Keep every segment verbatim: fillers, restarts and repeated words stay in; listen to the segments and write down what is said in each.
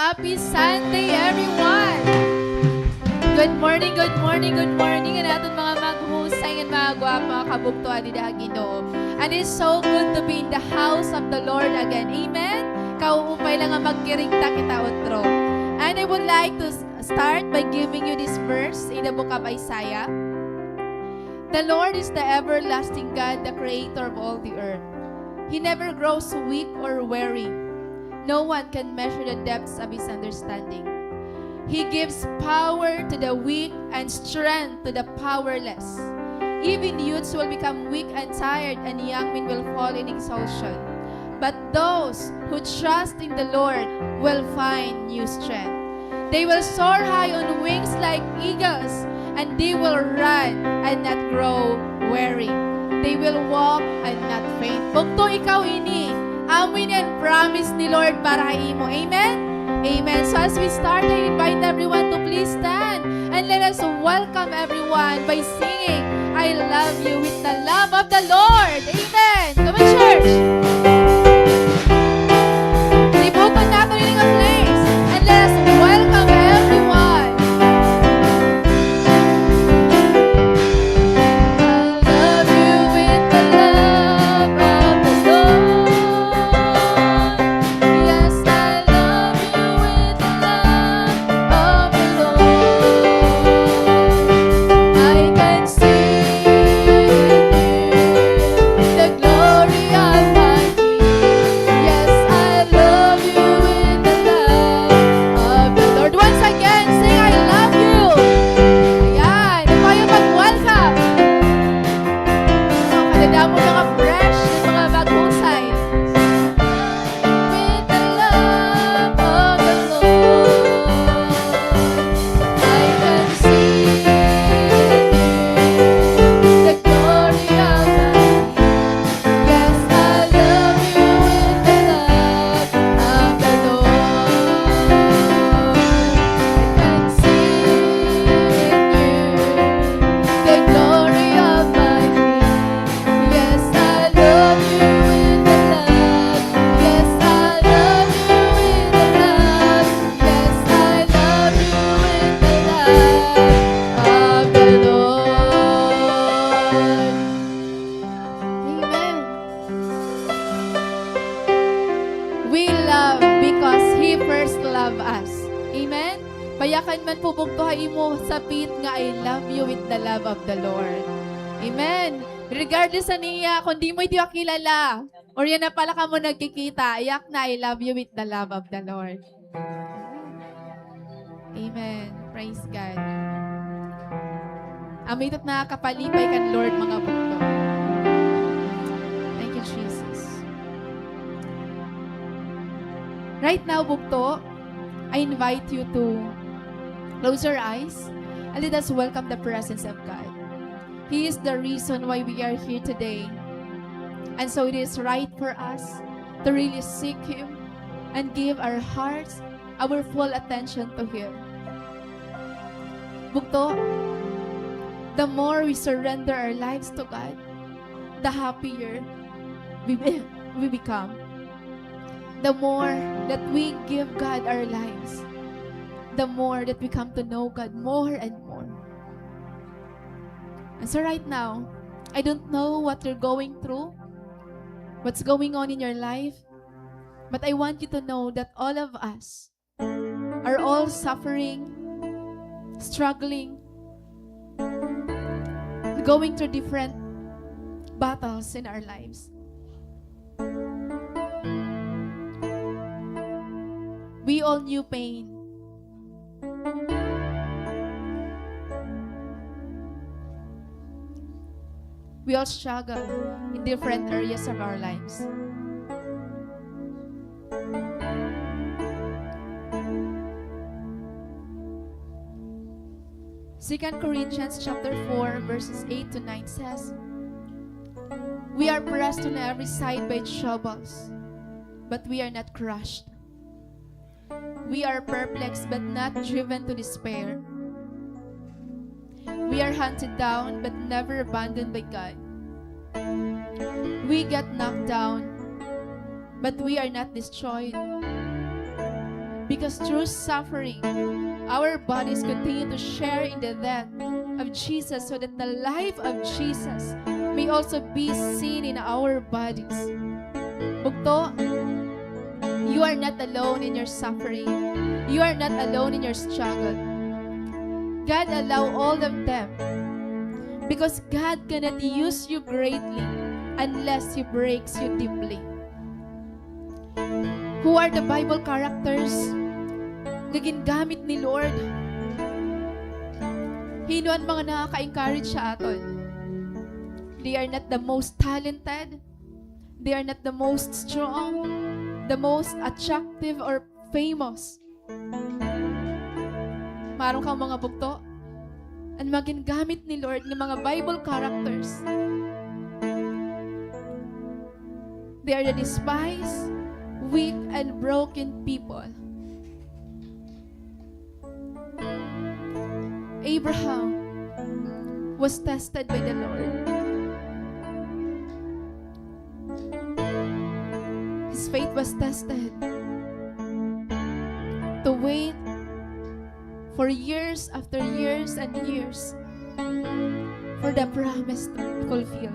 Happy Sunday, everyone! Good morning, good morning, good morning, an aton mga maghusay ngan mga gwapa nga kabugtoan dida ha Ginoo. And it is so good to be in the house of the Lord again. Amen? Kauupay la nga magkirigta kita utro. And I would like to s-, start by giving you this verse in the book of Isaiah. The Lord is the everlasting God, the creator of all the earth. He never grows weak or weary. No one can measure the depths of his understanding. He gives power to the weak and strength to the powerless. Even youths will become weak and tired, and young men will fall in exhaustion. But those who trust in the Lord will find new strength. They will soar high on wings like eagles, and they will run and not grow weary. They will walk and not faint. Bugto, ikaw ini. Amo ini an promise ni Lord para ha imo. Amen? Amen. So as we start, I invite everyone to please stand and let us welcome everyone by singing, "I love you with the love of the Lord." Amen. Come on, church. Libuton naton ini nga place and let us welcome everyone. I love you with the love of the Lord. Yes, I love you with the love of the Lord. I can see in you the glory of my King. Yes, I love you with the love of the Lord. Once again, sing, "I love you." Ayan. Ito tayo mag-welcome. Oh, kadadamo mga fresh, mga maghusay. With the love of the Lord, I can see in you the glory of my King. Yes, I love you with the love of the Lord. I can see in you the glory of my King. Yes, I love you with the love. Yes, I love you with the love. Yes, I love you with the love of the Lord. Amen. We love because He first loved us. Amen. Payakan man po bugto ha imo sapit nga, "I love you with the love of the Lord." Amen. Regardless sa niya, kung di mo ito kilala, or yana pa la kamo nagkikita, iyak na, "I love you with the love of the Lord." Amen. Praise God. Amo ito it nakakapalipay kan Lord, mga bugto. Thank you, Jesus. Right now, bugto, I invite you to close your eyes and let us welcome the presence of God. He is the reason why we are here today. And so it is right for us to really seek Him and give our hearts, our full attention to Him. Bugto, the more we surrender our lives to God, the happier we be-, we become. The more that we give God our lives, the more that we come to know God more and more. And so right now, I don't know what you're going through, what's going on in your life, but I want you to know that all of us are all suffering, struggling, going through different battles in our lives. We all knew pain. We all struggle in different areas of our lives. Second Corinthians chapter four, verses eight to nine says, "We are pressed on every side by troubles, but we are not crushed. We are perplexed, but not driven to despair. We are hunted down, but never abandoned by God. We get knocked down, but we are not destroyed. Because through suffering, our bodies continue to share in the death of Jesus, so that the life of Jesus may also be seen in our bodies. Bugto, you are not alone in your suffering. You are not alone in your struggle. God allow all of them because God cannot use you greatly unless He breaks you deeply. Who are the Bible characters nga gingamit ni Lord? Hin-o an mga nakaka-encourage sa aton? They are not the most talented. They are not the most strong, the most attractive or famous. Maaram ka, mga bugto, an mga gingamit ni Lord nga mga Bible characters, they are the despised, weak, and broken people. Abraham was tested by the Lord. His faith was tested. To wait for years after years and years for the promise to fulfill.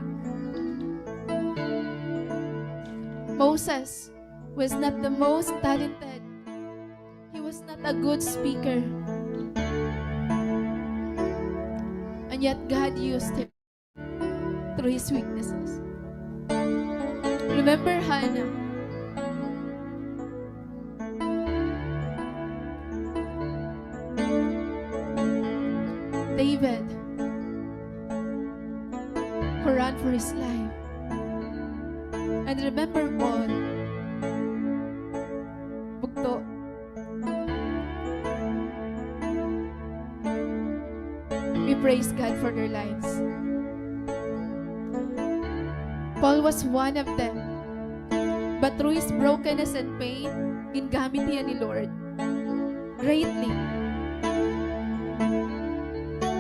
Moses was not the most talented. He was not a good speaker. And yet God used him through his weaknesses. Remember Hannah. David, who ran for his life. And remember Paul. Bugto. We praise God for their lives. Paul was one of them. But through his brokenness and pain, gingamit hiya ni Lord greatly.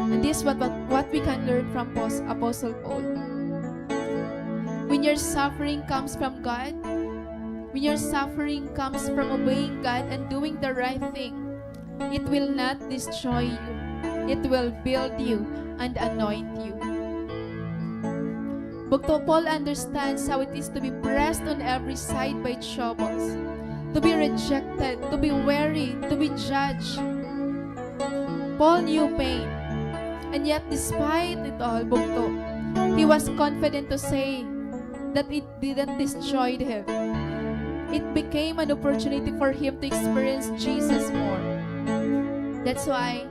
And this is what, what, what we can learn from Pos-, Apostle Paul. When your suffering comes from God, when your suffering comes from obeying God and doing the right thing, it will not destroy you. It will build you and anoint you. Bugto, Paul understands how it is to be pressed on every side by troubles, to be rejected, to be weary, to be judged. Paul knew pain, and yet despite it all, bugto, he was confident to say that it didn't destroy him. It became an opportunity for him to experience Jesus more. That's why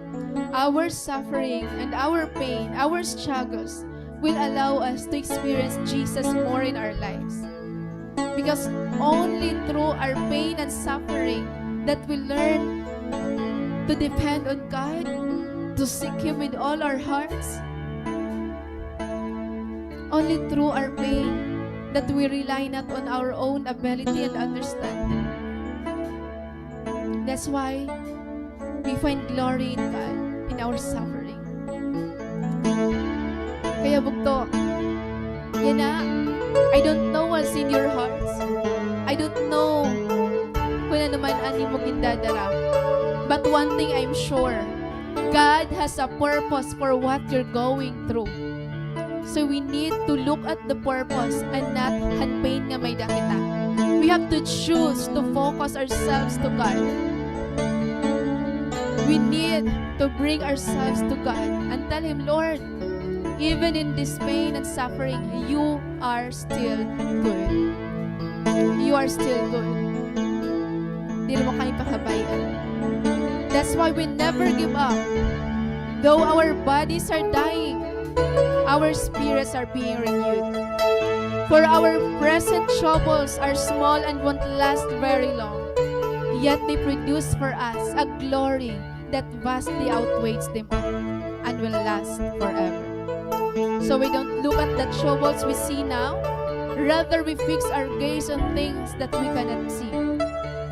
our suffering and our pain, our struggles will allow us to experience Jesus more in our lives. Because only through our pain and suffering that we learn to depend on God, to seek Him with all our hearts. Only through our pain that we rely not on our own ability and understanding. That's why we find glory in God in our suffering. Kaya bugto, yana, I don't know what's in your hearts. I don't know kun ano man an imo gindadara. But one thing I'm sure, God has a purpose for what you're going through. So we need to look at the purpose and not han pain nga may-ada kita. We have to choose to focus ourselves to God. We need to bring ourselves to God and tell Him, "Lord, even in this pain and suffering, you are still good. You are still good." Diri mo kami pakabay-an. That's why we never give up. Though our bodies are dying, our spirits are being renewed. For our present troubles are small and won't last very long, yet they produce for us a glory that vastly outweighs them all and will last forever. So we don't look at the troubles we see now, rather we fix our gaze on things that we cannot see.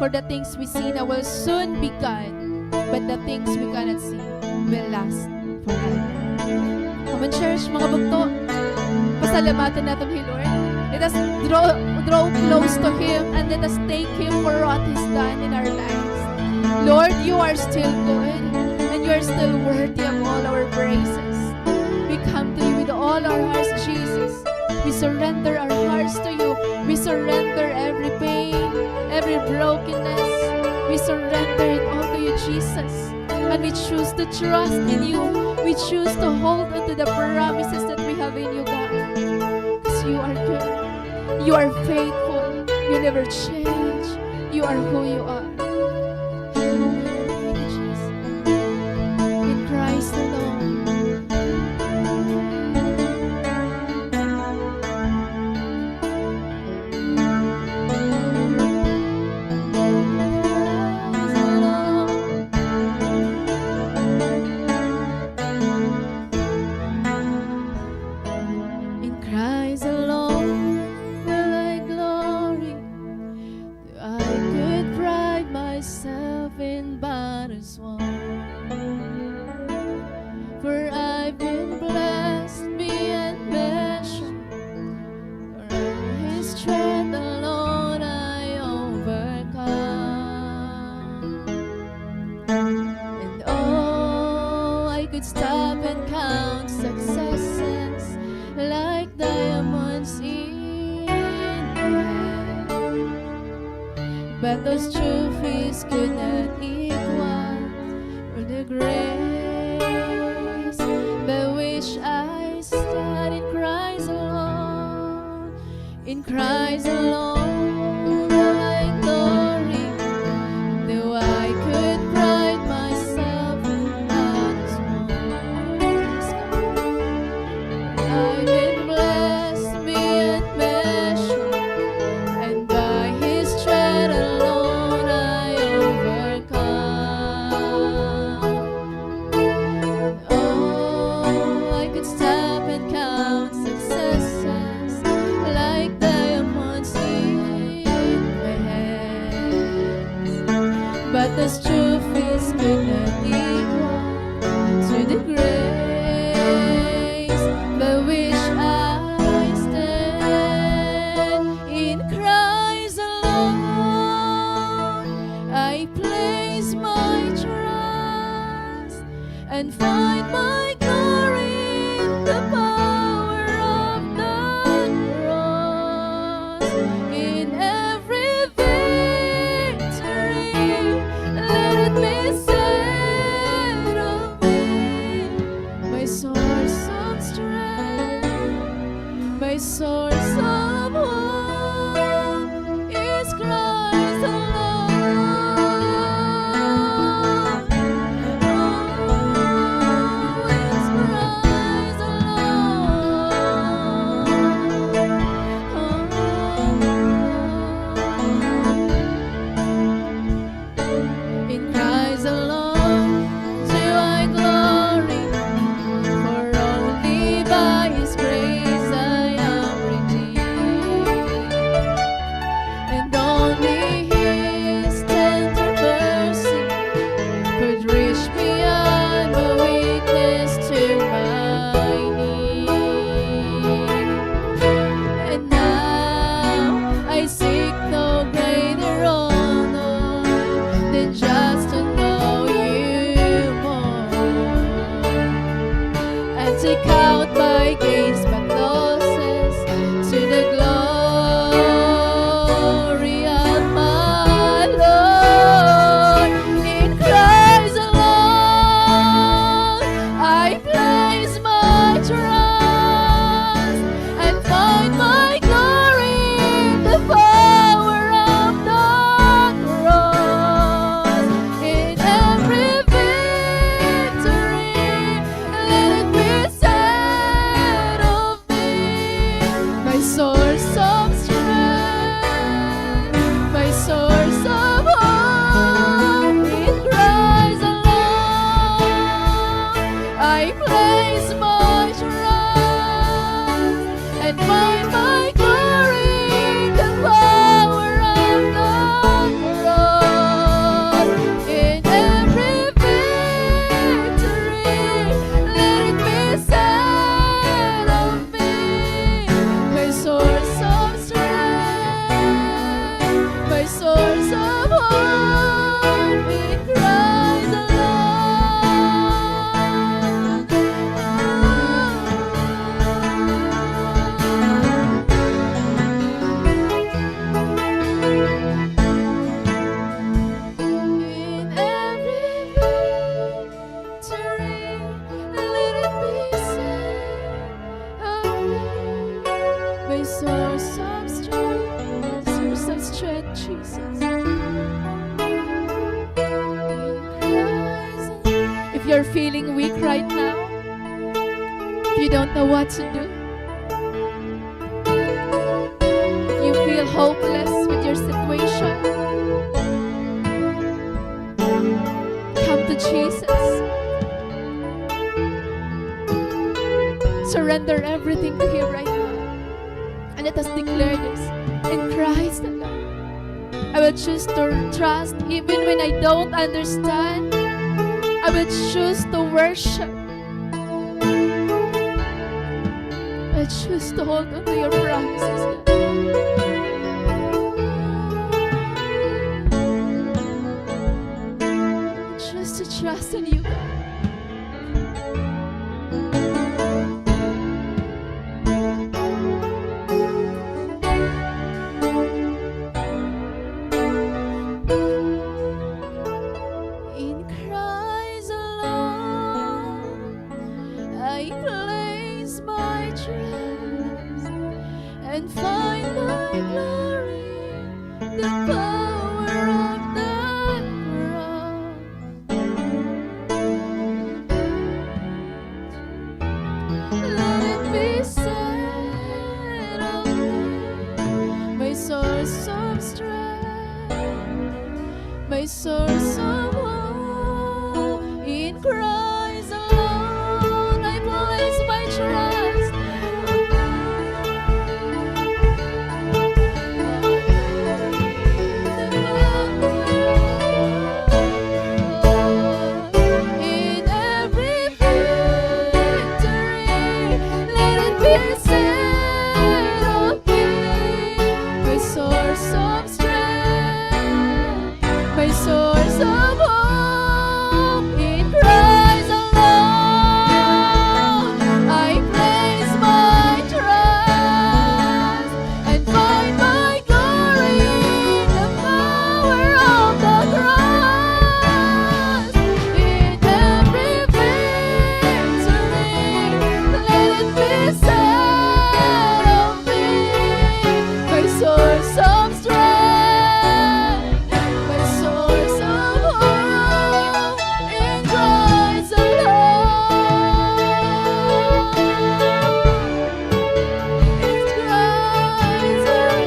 For the things we see now will soon be gone, but the things we cannot see will last forever. Come on, church, mga bugto, pasalamatan naton hi Lord. Let us draw, draw close to Him and let us thank Him for what He's done in our lives. Lord, you are still good, and you are still worthy of all our praises. We come to you with all our hearts, Jesus. We surrender our hearts to you. We surrender every pain, every brokenness. We surrender it all to you, Jesus. And we choose to trust in you. We choose to hold on to the promises that we have in you, God. 'Cause you are good. You are faithful. You never change. You are who you are. Hallelujah. Thank you, Jesus. In Christ alone. In Christ alone will I glory. I could pride myself in battles won. For I've been blessed beyond measure. For by his strength alone I overcome. And oh, I could stop and count successes like diamonds in the hand. But those trophies could not equal the grace by which I stand in Christ alone. In Christ alone will I glory, though I could pride myself in others more. I've been blessed beyond measure, and by his strength alone I overcome. Oh, I could stop and count successes like diamonds in my hands. But those trophies could not equal to the grace by which I stand in Christ alone. I place my trust and find my glory in the power of the cross. In every victory, let Strength, Jesus. If you're feeling weak right now, if you don't know what to do, if you feel hopeless with your situation, come to Jesus. Surrender everything to Him right now. And let us declare this in Christ alone. I will choose to trust even when I don't understand. I will choose to worship. I choose to hold on to your promises. Choose to trust in you, God. In Christ alone, I place my trust and find my glory, the power of the cross. Let it be said of me, my source of strength, my source of hope. In Christ alone I place my trust. In every victory, let it be said of me, my source of strength, my source of hope. In Christ alone I place my trust and find my glory in the power of the cross. In every victory, let it be said of me, my source of strength, my source of hope, in Christ alone. In Christ alone.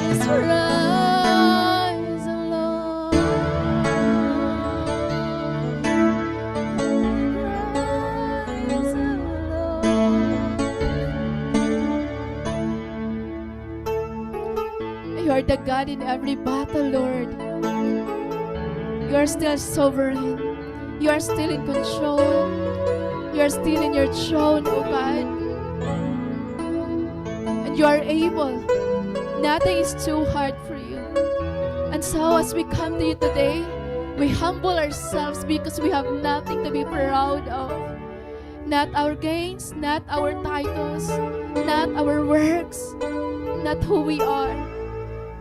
In Christ alone. In Christ alone. You are the God in every battle, Lord. You are still sovereign. You are still in control. You are still in your throne, O God. And you are able. Nothing is too hard for you. And so as we come to you today, we humble ourselves because we have nothing to be proud of. Not our gains, not our titles, not our works, not who we are.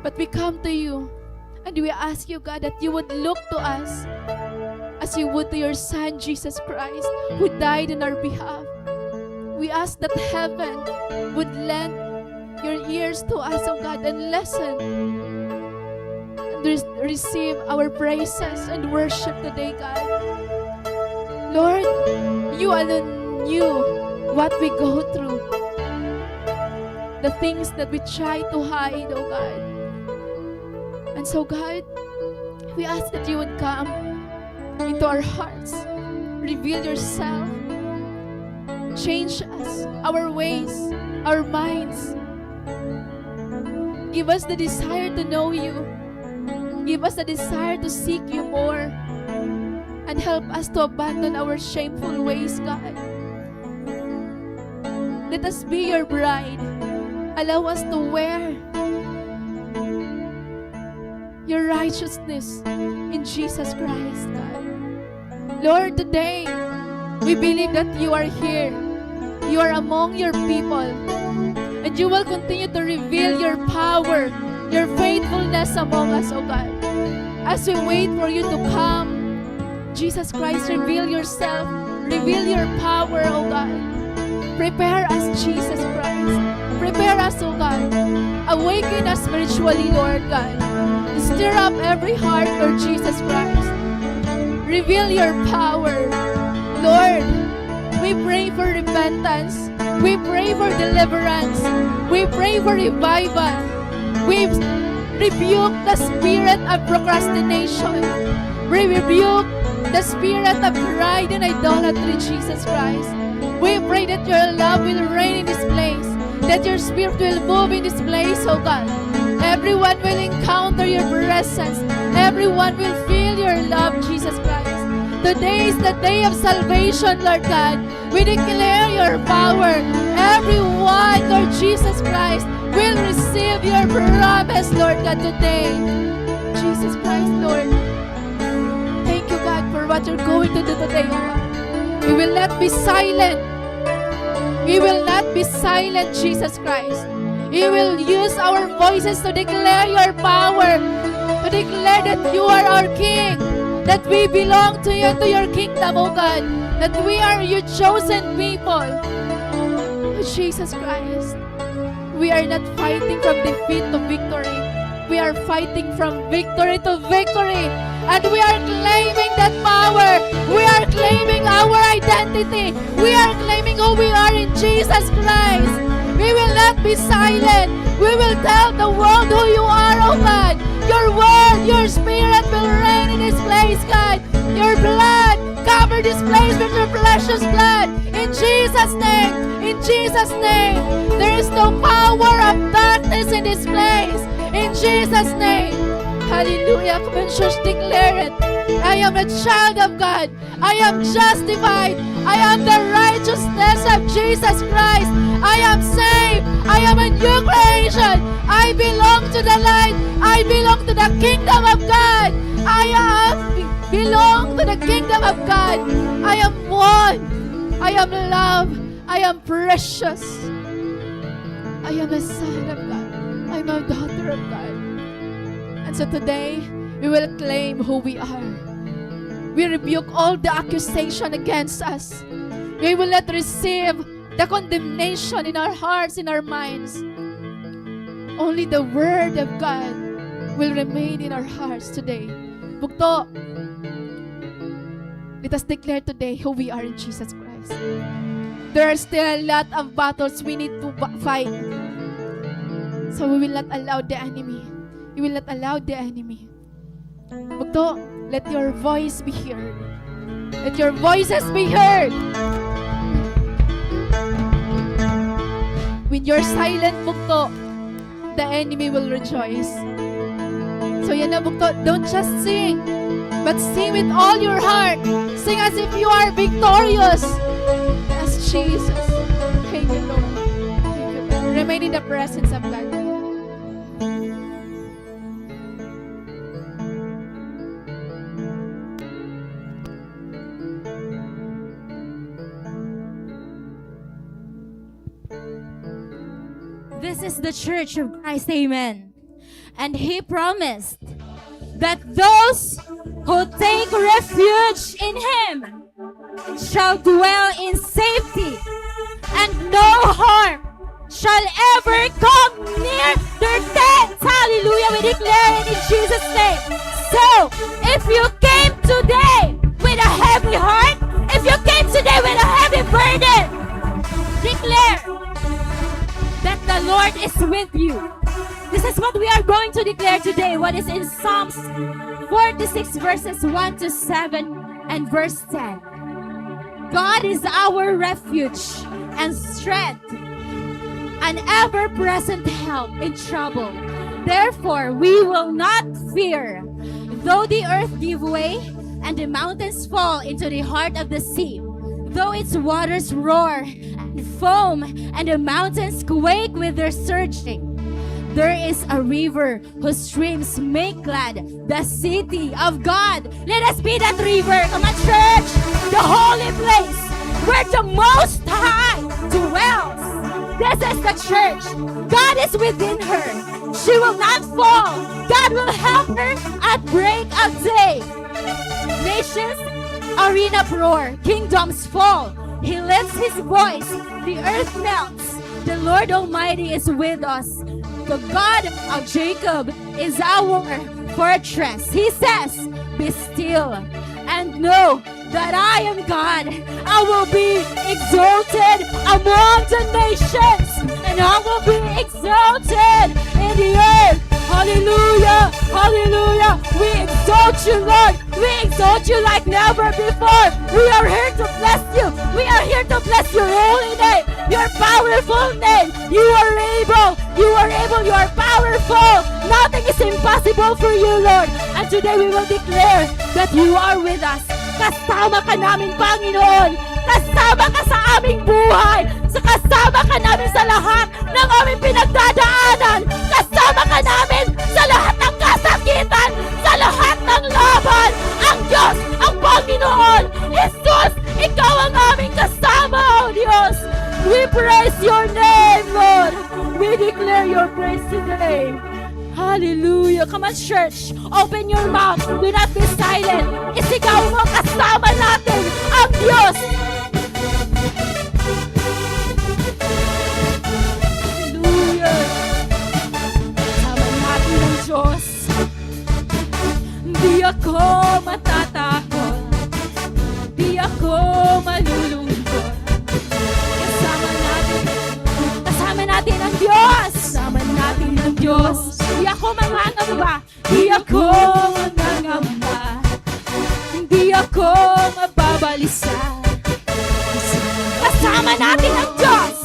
But we come to you and we ask you, God, that you would look to us as you would to your Son, Jesus Christ, who died on our behalf. We ask that heaven would lend your ears to us, O God, and listen and re-, receive our praises and worship today, God. Lord, you alone knew what we go through, the things that we try to hide, O God. And so, God, we ask that you would come into our hearts, reveal yourself, change us, our ways, our minds. Give us the desire to know you. Give us the desire to seek you more. And help us to abandon our shameful ways, God. Let us be your bride. Allow us to wear your righteousness in Jesus Christ, God. Lord, today, we believe that you are here. You are among your people. And you will continue to reveal your power, your faithfulness among us, O God. As we wait for you to come, Jesus Christ, reveal yourself. Reveal your power, O God. Prepare us, Jesus Christ. Prepare us, O God. Awaken us spiritually, Lord God. Stir up every heart, Lord Jesus Christ. Reveal your power. Lord, we pray for repentance. We pray for deliverance. We pray for revival. We rebuke the spirit of procrastination. We rebuke the spirit of pride and idolatry, Jesus Christ. We pray that your love will reign in this place, that your spirit will move in this place, oh God. Everyone will encounter your presence. Everyone will feel your love, Jesus Christ. Today is the day of salvation, Lord God. We declare your power. Everyone, Lord Jesus Christ, will receive your promise, Lord God, today. Jesus Christ, Lord. Thank you, God, for what you're going to do today, O God. We will not be silent. We will not be silent, Jesus Christ. We will use our voices to declare your power, to declare that you are our King, that we belong to you, to your kingdom, O God, that we are your chosen people. O Jesus Christ. We are not fighting from defeat to victory. We are fighting from victory to victory. And we are claiming that power. We are claiming our identity. We are claiming who we are in Jesus Christ. We will not be silent. We will tell the world who you are, oh God. Your word, your spirit will reign in this place, God. Your blood, cover this place with your precious blood. In Jesus' name, in Jesus' name, there is no power of darkness in this place. In Jesus' name. Hallelujah. Come on, church, declare it. I am a child of God. I am justified. I am the righteousness of Jesus Christ. I am saved. I am a new creation. I belong to the light. I belong to the kingdom of God. I am belong to the kingdom of God. I am one. I am love. I am precious. I am a son of God. I am a daughter of God. And so today, we will claim who we are. We rebuke all the accusation against us. We will not receive the condemnation in our hearts, in our minds. Only the word of God will remain in our hearts today. Bugto, let us declare today who we are in Jesus Christ. There are still a lot of battles we need to ba-, fight. So we will not allow the enemy. We will not allow the enemy. Bugto, let your voice be heard. Let your voices be heard. When you're silent, bugto, the enemy will rejoice. So yana, bugto, don't just sing, but sing with all your heart. Sing as if you are victorious. As Jesus. Thank you, Lord. Thank you, Lord. Remain in the presence of God. This is the Church of Christ, amen. And he promised that those who take refuge in him shall dwell in safety, and no harm shall ever come near their tent. Hallelujah. We declare it in Jesus' name. So, if you came today with a heavy heart, if you came today with a heavy burden, declare that the Lord is with you. This is what we are going to declare today, what is in Psalms forty-six, verses one to seven and verse ten. God is our refuge and strength, an ever-present help in trouble. Therefore, we will not fear, though the earth give way and the mountains fall into the heart of the sea, though its waters roar and foam and the mountains quake with their surging. There is a river whose streams make glad the city of God. Let us be that river. Come on, church. The holy place where the Most High dwells. This is the church. God is within her. She will not fall. God will help her at break of day. Nations are in uproar. Kingdoms fall. He lifts his voice. The earth melts. The Lord Almighty is with us. The God of Jacob is our fortress. He says, "Be still and know that I am God. I will be exalted among the nations, and I will be exalted in the earth." Hallelujah! Hallelujah! We exalt you, Lord. We exalt you like never before. We are here to bless you. We are here to bless your holy name, your powerful name. You are able. You are able. You are powerful. Nothing is impossible for you, Lord. And today we will declare that you are with us. Kasama ka namin, Panginoon. Kasama ka sa aming buhay. Sa, kasama ka namin sa lahat ng aming pinagdadaanan. Kasama ka namin sa lahat ng kasakitan, sa lahat ng laban. Ang Diyos, ang Panginoon, Jesus, ikaw ang aming kasama, O Diyos. We praise your name, Lord. We declare your praise today. Hallelujah. Come on, church. Open your mouth. Do not be silent. Isigaw mo, kasama natin ang Diyos. Hallelujah. Kasama natin ang Diyos. Di ako matatakot. Di ako malulungkot. Kasama natin, kasama natin ang Diyos. Kasama natin ang Diyos. Di ako mangangamba. Di ako mangangamba. Di ako mababalisa. Kasama natin ang Diyos.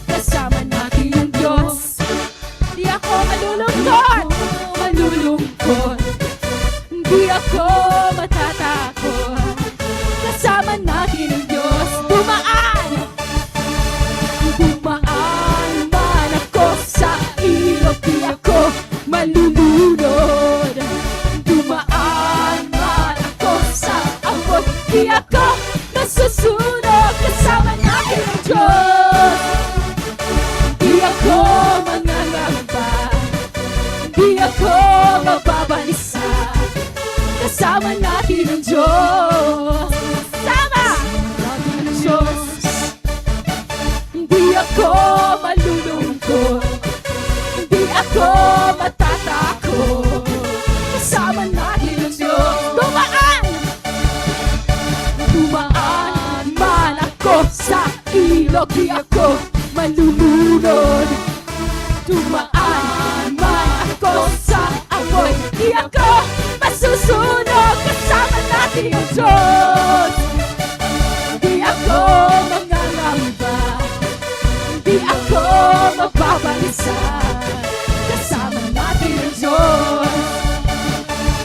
Kasama natin ang Diyos. Di ako malulungkot. Malulungkot. Di ako matatakot. Kasama natin ang Diyos. Dumaan. Dumaan man ako sa ilog, di ako malulunod. Dumaan man ako sa apoy, di ako masusunog. Kasama natin ang Diyos. Di ako mangangamba. Di ako mababalisa. Kasama natin ang Diyos. Kasama natin ang Diyos. Di ako malulungkot. Di ako matatakot. Kasama natin ang Diyos. Dumaan! Dumaan man ako sa ilog, di ako malulunod. Dumaan man ako sa apoy, di ako masusunog. Kasama natin ang Diyos. Di ako mangangamba. Di ako mababalisa. Kasama natin ang Diyos.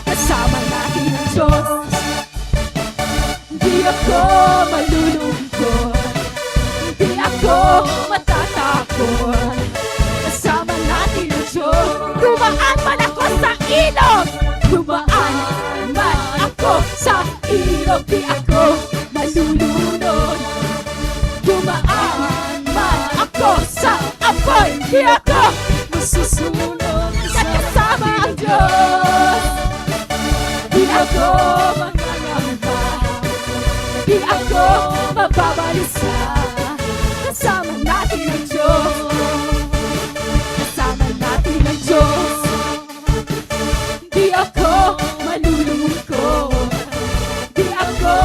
Kasama natin ang Diyos. Di ako malulungkot. Di ako matatakot. Kasama natin ang Diyos. Dumaan man ako sa ilog. Dumaan man ako sa ilog. Di ako malulunod. Dumaan man ako sa apoy, di ako masusunog. Kasama ang Diyos. Di ako mangangamba. Di ako mababalisa. Kasama natin ang Diyos. Kasama natin ang Diyos. Di ako malulungkot. Di ako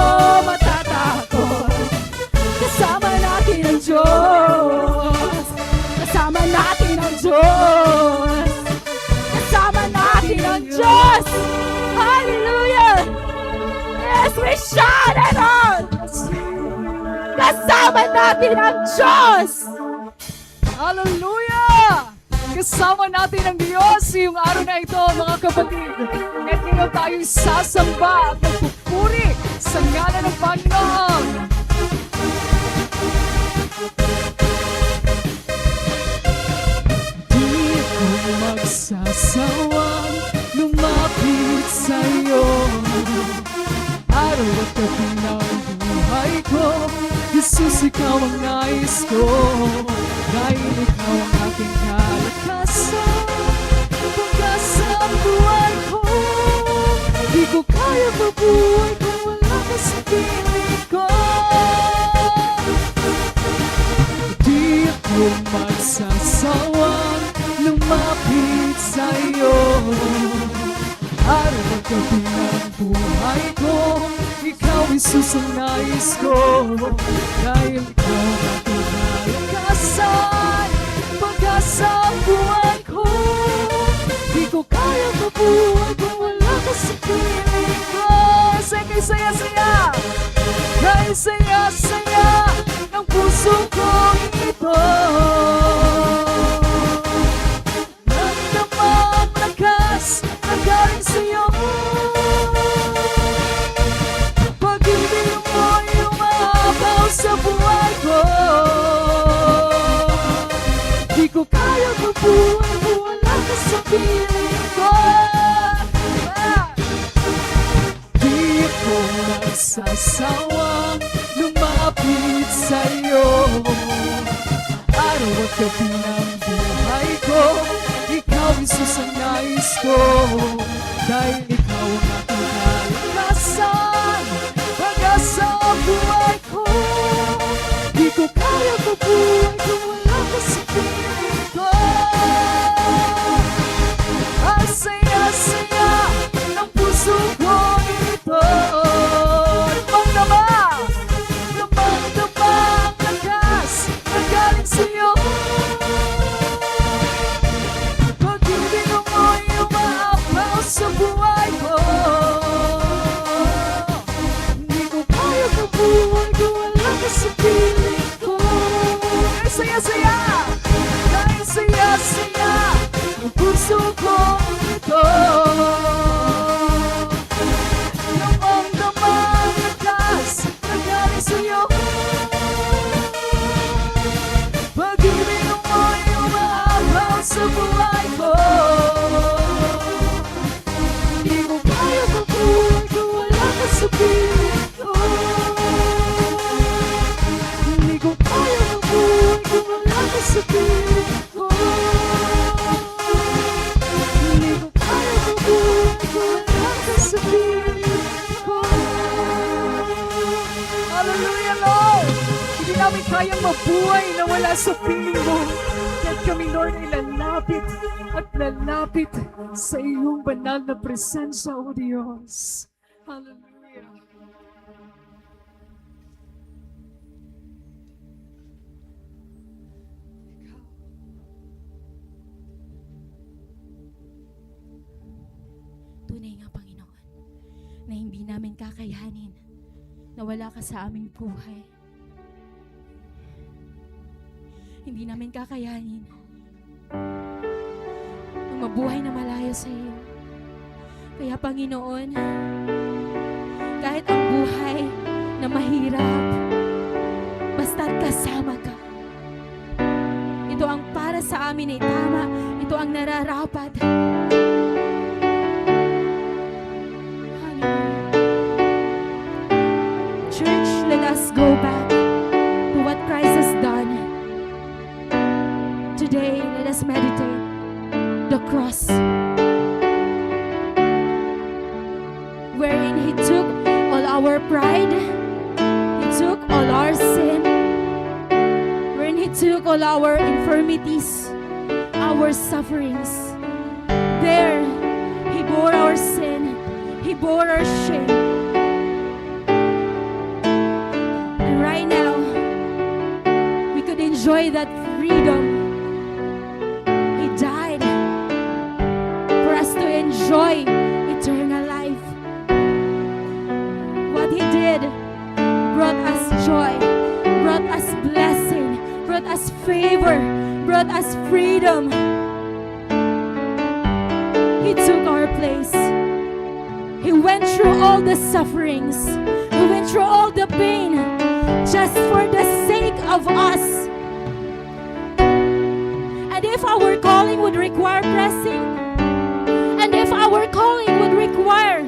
matatakot. Kasama natin ang Diyos. Kasama natin ang Diyos. Kasama natin ang Diyos. Hallelujah! Yes, we shout it out! Kasama natin ang Diyos! Hallelujah! Kasama natin ang Diyos ngayong araw na ito, mga kapatid. At ngayon tayo'y sasamba at magpupuri sa ngalan ng Panginoon. Di ako magsasawang lumapit sa'yo. Araw at gabi ng buhay ko, Jesus, ikaw ang nais ko. Dahil ikaw ang aking kalakasan, pag-asa ang buhay ko. Di ko kaya mabuhay kung wala ka sa piling ko. Di ako Gabi ng buhay ko, ikaw, Jesus, ang nais ko. Dahil ikaw ang kalakasan, pag-asa ng buhay ko. Di ko kaya mabuhay kung wala ka sa piling ko. Sige, saya-saya! Kay saya-saya ng puso ko ito. Ramdam ang lakas na galing sa'yo. Pag-ibig mo'y umaapaw sa buhay ko. Di ko kaya mabuhay kung wala ka sa piling ko. Ah! Di ako nagsasawang lumapit sa'yo. Araw at gabi ng buhay ko, ikaw, Jesus, ang nais ko. Dahil ikaw ang aking kalakasan, pag-asa ng buhay ko. Di ko kaya mabuhay kung wala ka sa piling ko. Ang saya-saya ng puso ko ito. Damang-dama, damang-dama ang lakas na galing sa'yo. Pag-ibig mo'y umaapaw sa buhay ko. Di ko kaya mabuhay kung wala ka sa piling ko. Kay saya-saya, kay saya-saya ng puso ko ito. Damang-dama ang lakas na galing sa'yo. Pag-ibig mo'y umaapaw sa buhay ko. Di ko kaya mabuhay kung wala ka sa piling ko. Di ko kaya mabuhay kung wala ka sa piling ko. Di ko kaya mabuhay kung wala ka sa piling ko. Hallelujah, Lord! Hindi namin kayang mabuhay na wala sa piling mo. Kaya't kami, Lord, ay lalapit at lalapit sa iyong banal na presensya, O Diyos. Hallelujah. Ikaw. Tunay nga, Panginoon, na hindi namin kakayanin na wala ka sa aming buhay. Hindi namin kakayanin ang mabuhay na malayo sa iyo. Kaya, Panginoon, kahit ang buhay na mahirap, basta't kasama ka. Ito ang para sa amin ay tama. Ito ang nararapat. Hallelujah. Church, let us go back to what Christ has done. Today, let us meditate the cross, wherein He took all our pride, He took all our sin, wherein He took all our infirmities, our sufferings. There, He bore our sin. He bore our shame. And right now, we could enjoy that freedom. He died for us to enjoy eternal life. What He did brought us joy, brought us blessing, brought us favor, brought us freedom. He took our place. He went through all the sufferings. He went through all the pain just for the sake of us. And if our calling would require pressing, and if our calling would require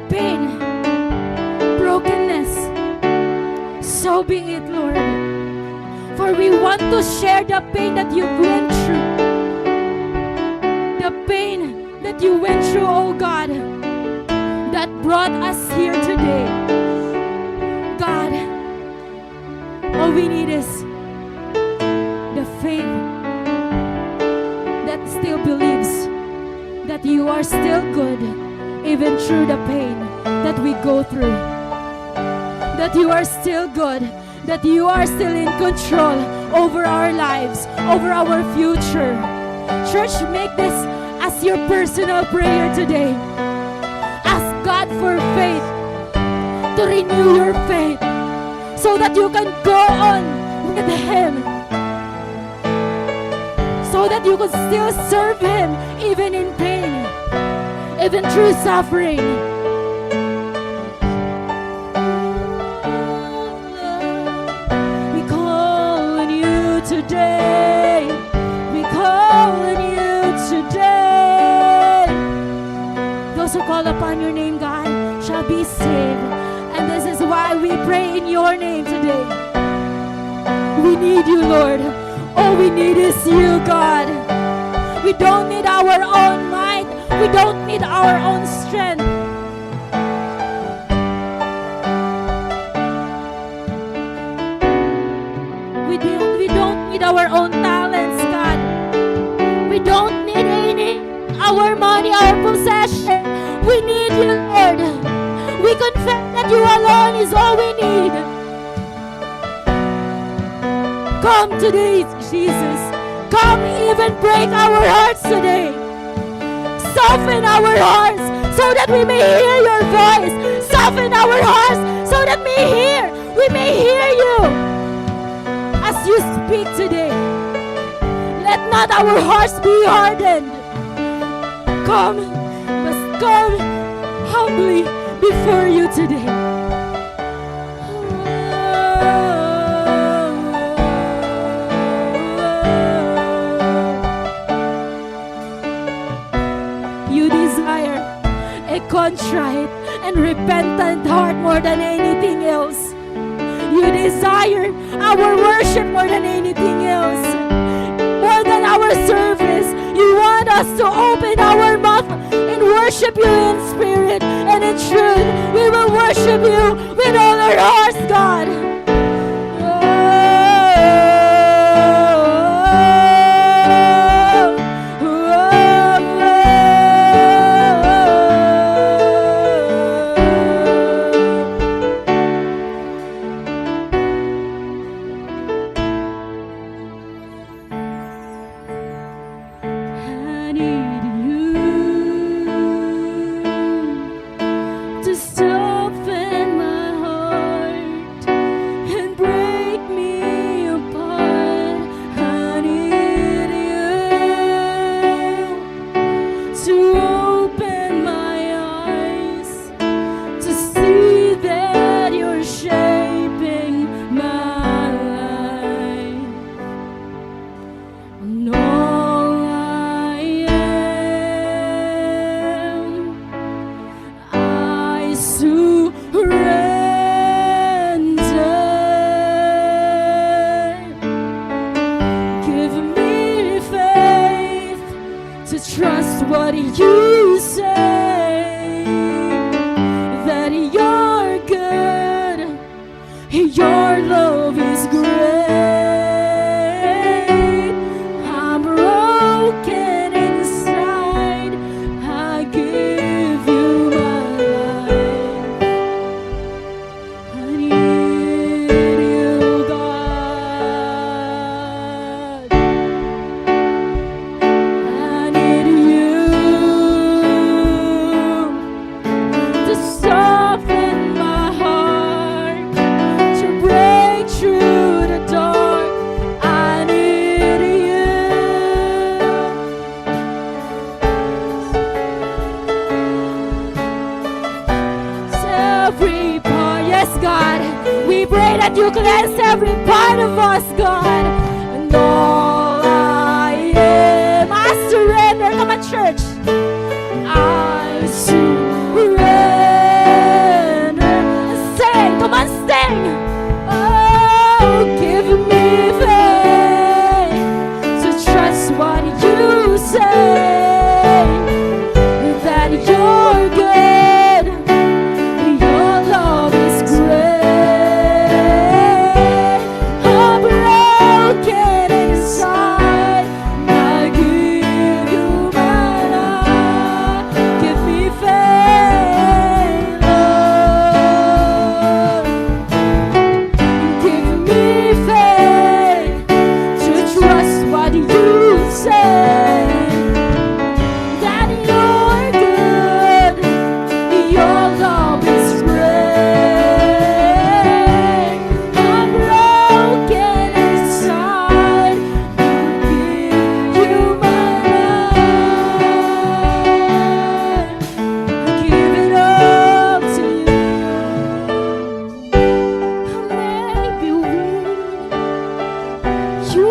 pain, brokenness, so be it, Lord. For we want to share the pain that you went through. The pain that you went through, oh God, that brought us here today. God, all we need is the faith that still believes. that you are still good, even through the pain that we go through. That you are still good, that you are still in control over our lives, over our future. Church, make this as your personal prayer today. Ask God for faith to renew your faith so that you can go on with Him, so that you could still serve Him even in pain, even through suffering. We call on you today. We call on you today. Those who call upon your name, God, shall be saved. And this is why we pray in your name today. We need you, Lord. All we need is you, God. We don't need our own might. We don't need our own strength. We don't, we don't need our own talents, God. We don't need any, our money, our possession. We need you, Lord. We confess that you alone is all we need. Come today, Jesus. Come, even break our hearts today. Soften our hearts so that we may hear your voice. Soften our hearts so that we hear, we may hear you as you speak today. Let not our hearts be hardened. Come, must come humbly before you today. You desire a contrite and repentant heart more than anything else. You desire our worship more than anything else, more than our service. You want us to open our mouth and worship you in spirit and in truth. We will worship you with all our hearts, God. I need you to soften my heart and break me apart. I need you to open my eyes to see that you're shaping my life. And all I am, I surrender. Give me faith to trust what you say, that you're good, your love is great. I'm broken inside, I give you my life. I need you, God. I need you to soften my heart, to break through the dark. I need you. Every part, yes, God. We pray that you cleanse every part of us, God. And all I am, I surrender. Come on, church. I surrender. Sing, come on, sing. Oh, give me faith to trust what you say, that you're good, your love is great. I'm broken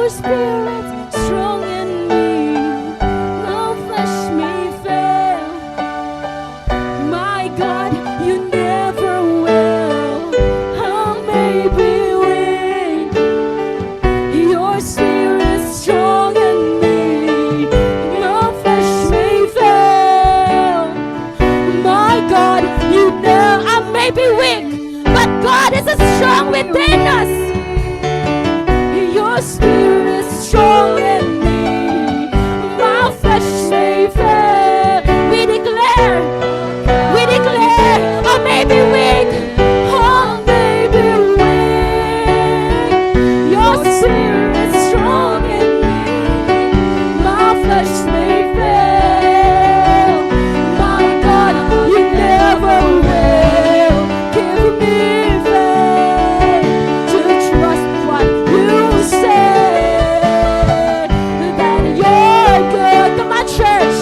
Spirit strong in me, my flesh may fail. My God, you never will. I may be weak. Your Spirit strong in me, my flesh may fail. My God, you know I may be weak, but God is strong within us. Your Spirit strong in me, my flesh may fail. We declare, we declare, I may be weak, I may be weak. Your Spirit strong in me, my flesh may fail. My God, you never will. Give me faith to trust what you say, that you're good. Come on, church.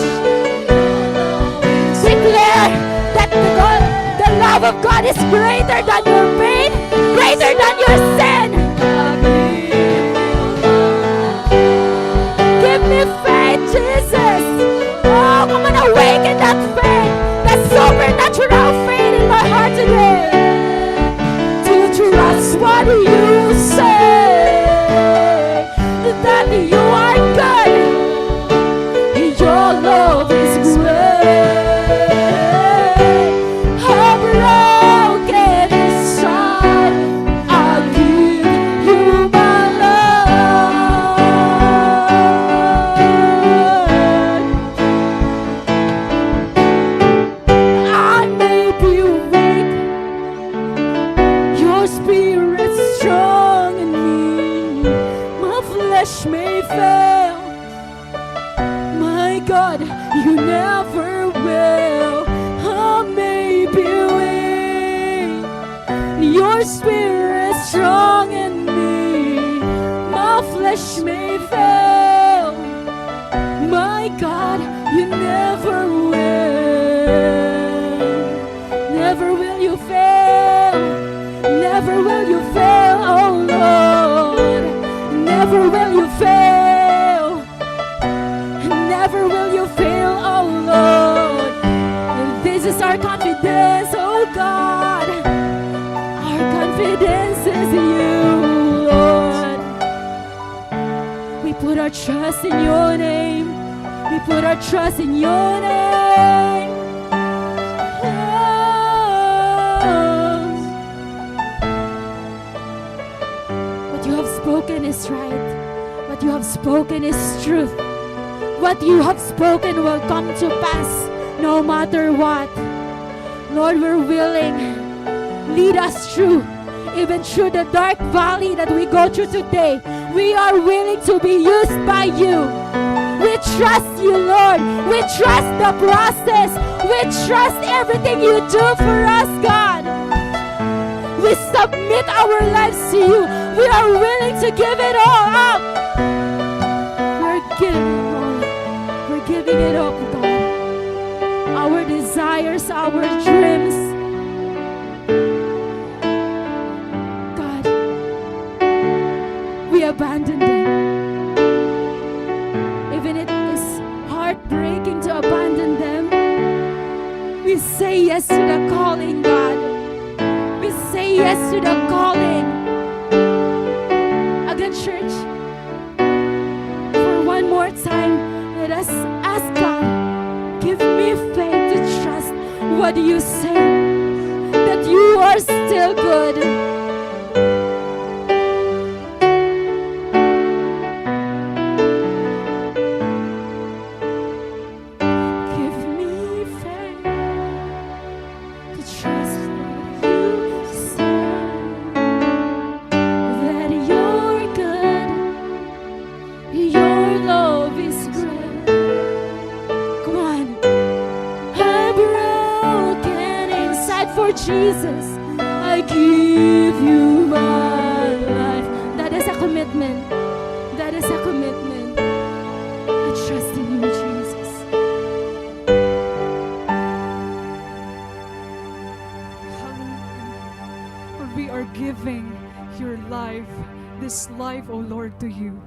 Declare that the God, the love of God is greater than your pain, greater than your sin. Give me faith, Jesus. Oh, come on, awaken that faith, that supernatural faith in my heart today. To trust what you say, that you are good. Your love is great. A broken inside, I give you my love. I may be weak, your Spirit strong in me. My flesh may fail, my God, you never will. I may be weak, your Spirit strong in me. My flesh may fail, my God, you never will. Never will you fail. Never will you fail, oh Lord. Never will you fail. Never will you fail, oh Lord. This is our confidence, oh God. Our confidence is you, Lord. We put our trust in your name. We put our trust in your name. Oh. What you have spoken is right. What you have spoken is truth. What you have spoken will come to pass no matter what. Lord, we're willing. Lead us through, even through the dark valley that we go through today. We are willing to be used by you. We trust you, Lord. We trust the process. We trust everything you do for us, God. We submit our lives to you. We are willing to give it all up. We're giving it all. We're giving it up, God. Our desires, our dreams, God, we abandon them. Even it is heartbreaking to abandon them, we say yes to the calling, God. We say yes to the calling. Again, church, for one more time, let us ask God, give me faith to trust what you say, that you are still good. Give me faith to trust what you say, that you're good, your love is great. Come on. I'm broken inside for Jesus. I give you my life. That is a commitment. That is a commitment. I trust in you, Jesus. Hallelujah. Lord, we are giving your life, this life, O Lord, to you.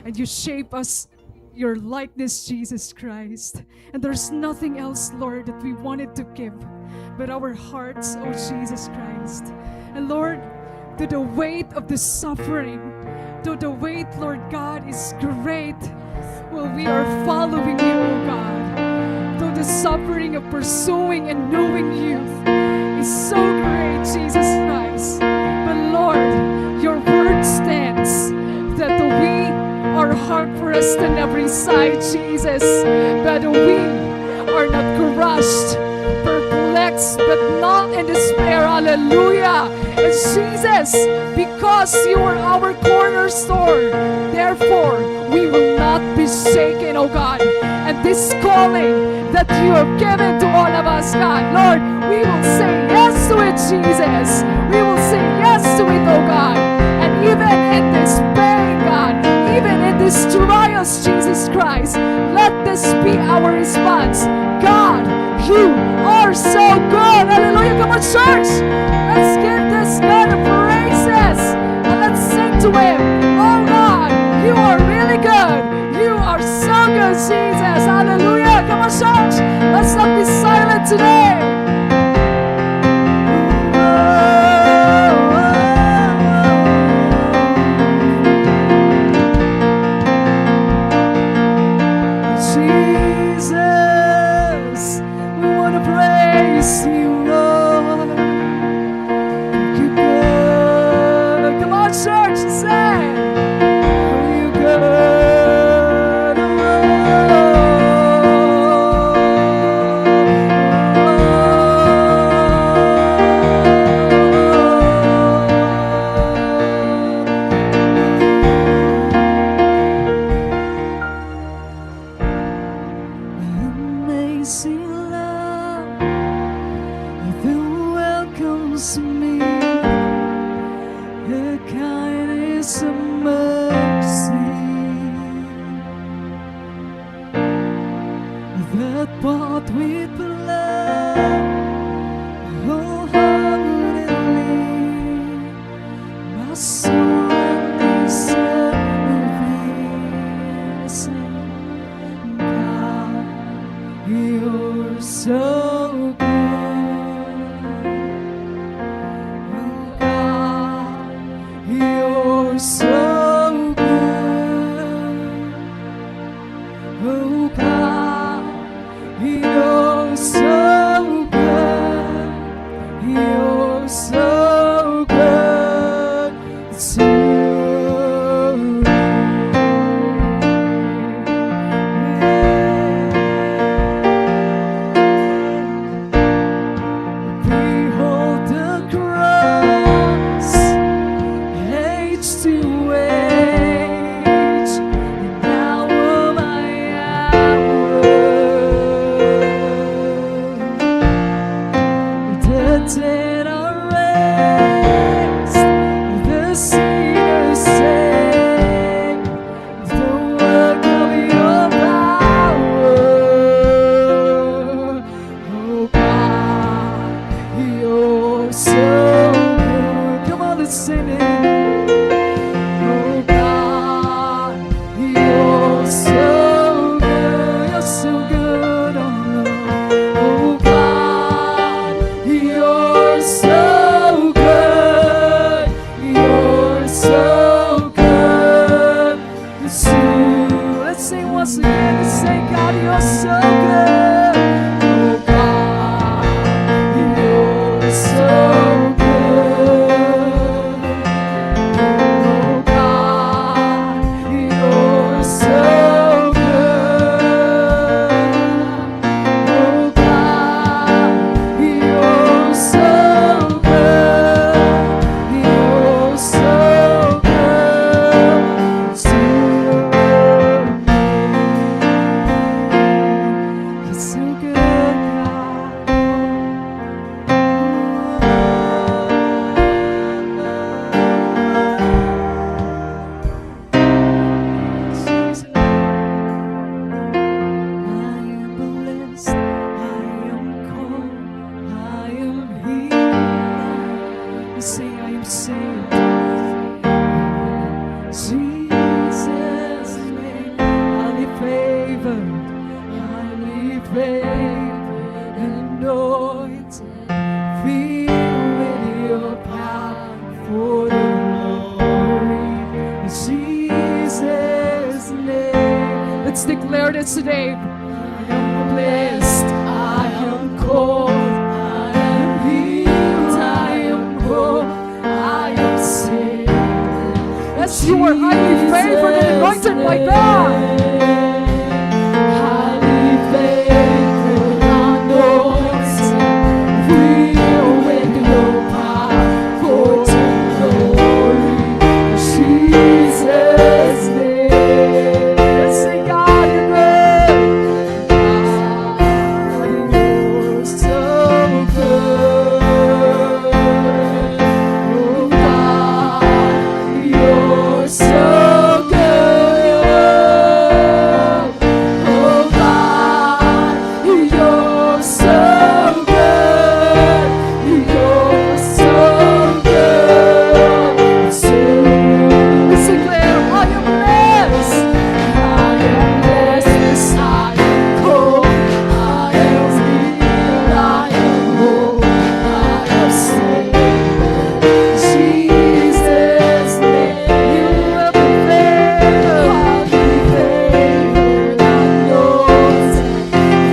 And you shape us your likeness, Jesus Christ. And there's nothing else, Lord, that we wanted to give but our hearts, oh Jesus Christ. And Lord, to the weight of the suffering, to the weight, Lord God, is great. Well, we are following you, oh God. Though the suffering of pursuing and knowing you is so great, Jesus Christ. But Lord, your word stands that we are hard pressed on every side, Jesus, but we are not crushed, perplexed, but not in despair. Hallelujah. And Jesus, because you are our cornerstone, therefore we will not be shaken, oh God. And this calling that you have given to all of us, God, Lord, we will say yes to it, Jesus. We will say yes to it, oh God. And even in this pain, God, even in these trials, Jesus Christ, let this be our response. God, you are so good. Hallelujah. Come on, church. Let's give this God a praises. And let's sing to him. Oh God, you are really good. You are so good, Jesus. Hallelujah. Come on, church. Let's not be silent today. Jesus, we want to praise you, Lord. You're good. Come on, church, sing. You're good. Amazing love that welcomes me, the kindness of mercy that bought with blood wholeheartedly my soul and salvation. God, you're so good. Oh, God, you're so good. Oh, God, you're so good. You're so good to me. Behold the cross, age to age, and hour by hour. The dead are raised, the sinners saved, the work of your power. Oh God, you're so good. Come on, let's sing it. Oh God, you're so good. You're so good, oh Lord. Oh God, you're so good. You're so good. Let's sing once again. Let's say, God, you're so good. Oh, God, you're so good. Oh, God, you're so good. Oh God, you're so good. You're so good to me. You're so good, God. I am blessed, I am called, I am healed. You say, I am saved. Jesus, Declare this today. I am blessed. I am called. I am healed. I am whole. I am saved. Yes, you are highly favored and anointed by God. Highly favored, anointed, filled with your power. For the glory of Jesus' name. Yes, sing God, you're good. God, you're so good. Oh, God, you're so good. Oh, God, you're so good. You're so good to me. Let's declare, I am blessed. I am blessed. I am called. I am healed. I am whole. I am saved. Jesus' name. You will be favored. I'll be favored. I know.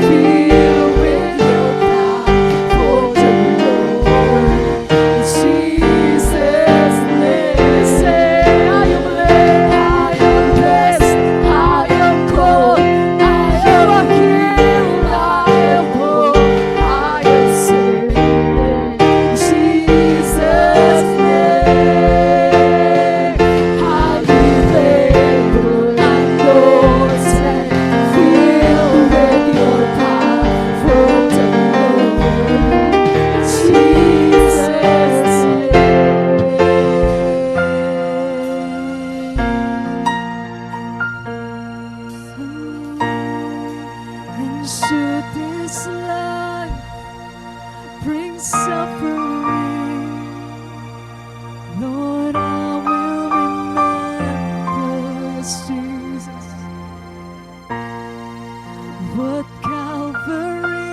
Filled with your power for the Lord. In Jesus' name. Say, I am blessed. I am blessed. I am called. I am healed. I am whole. I am saved. In Jesus' name. Highly favored, anointed, filled with your power from the Lord. Jesus' name. And should this life bring suffering, Lord, I will remember, Jesus, what Calvary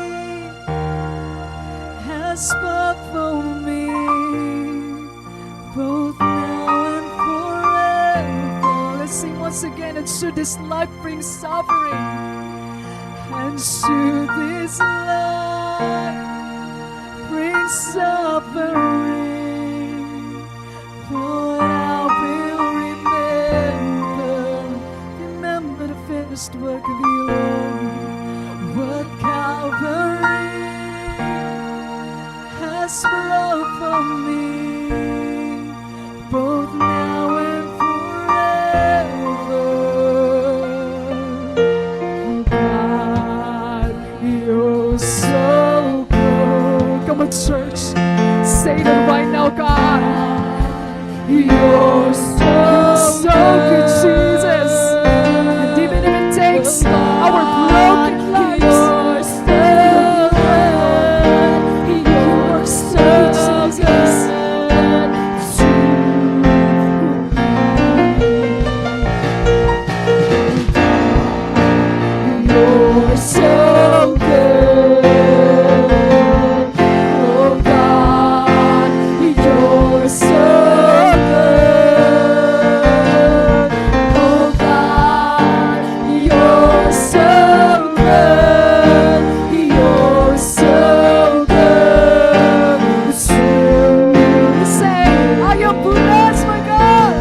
has bought for me, both now and forever. Let's sing once again, and should this life bring suffering, and should this life bring suffering, Lord, I will remember, remember the finished work of you, Lord. What Calvary has brought for me, both now and forever. God, you're so good. Come on, church. Say that right now, God. You're so, so good, Jesus. And even if it takes our broken lives, you're so good. You're so good. You're so good. Oh God, you're so good. Oh God, you're so good. You're so good to me. Say, I am blessed, my God.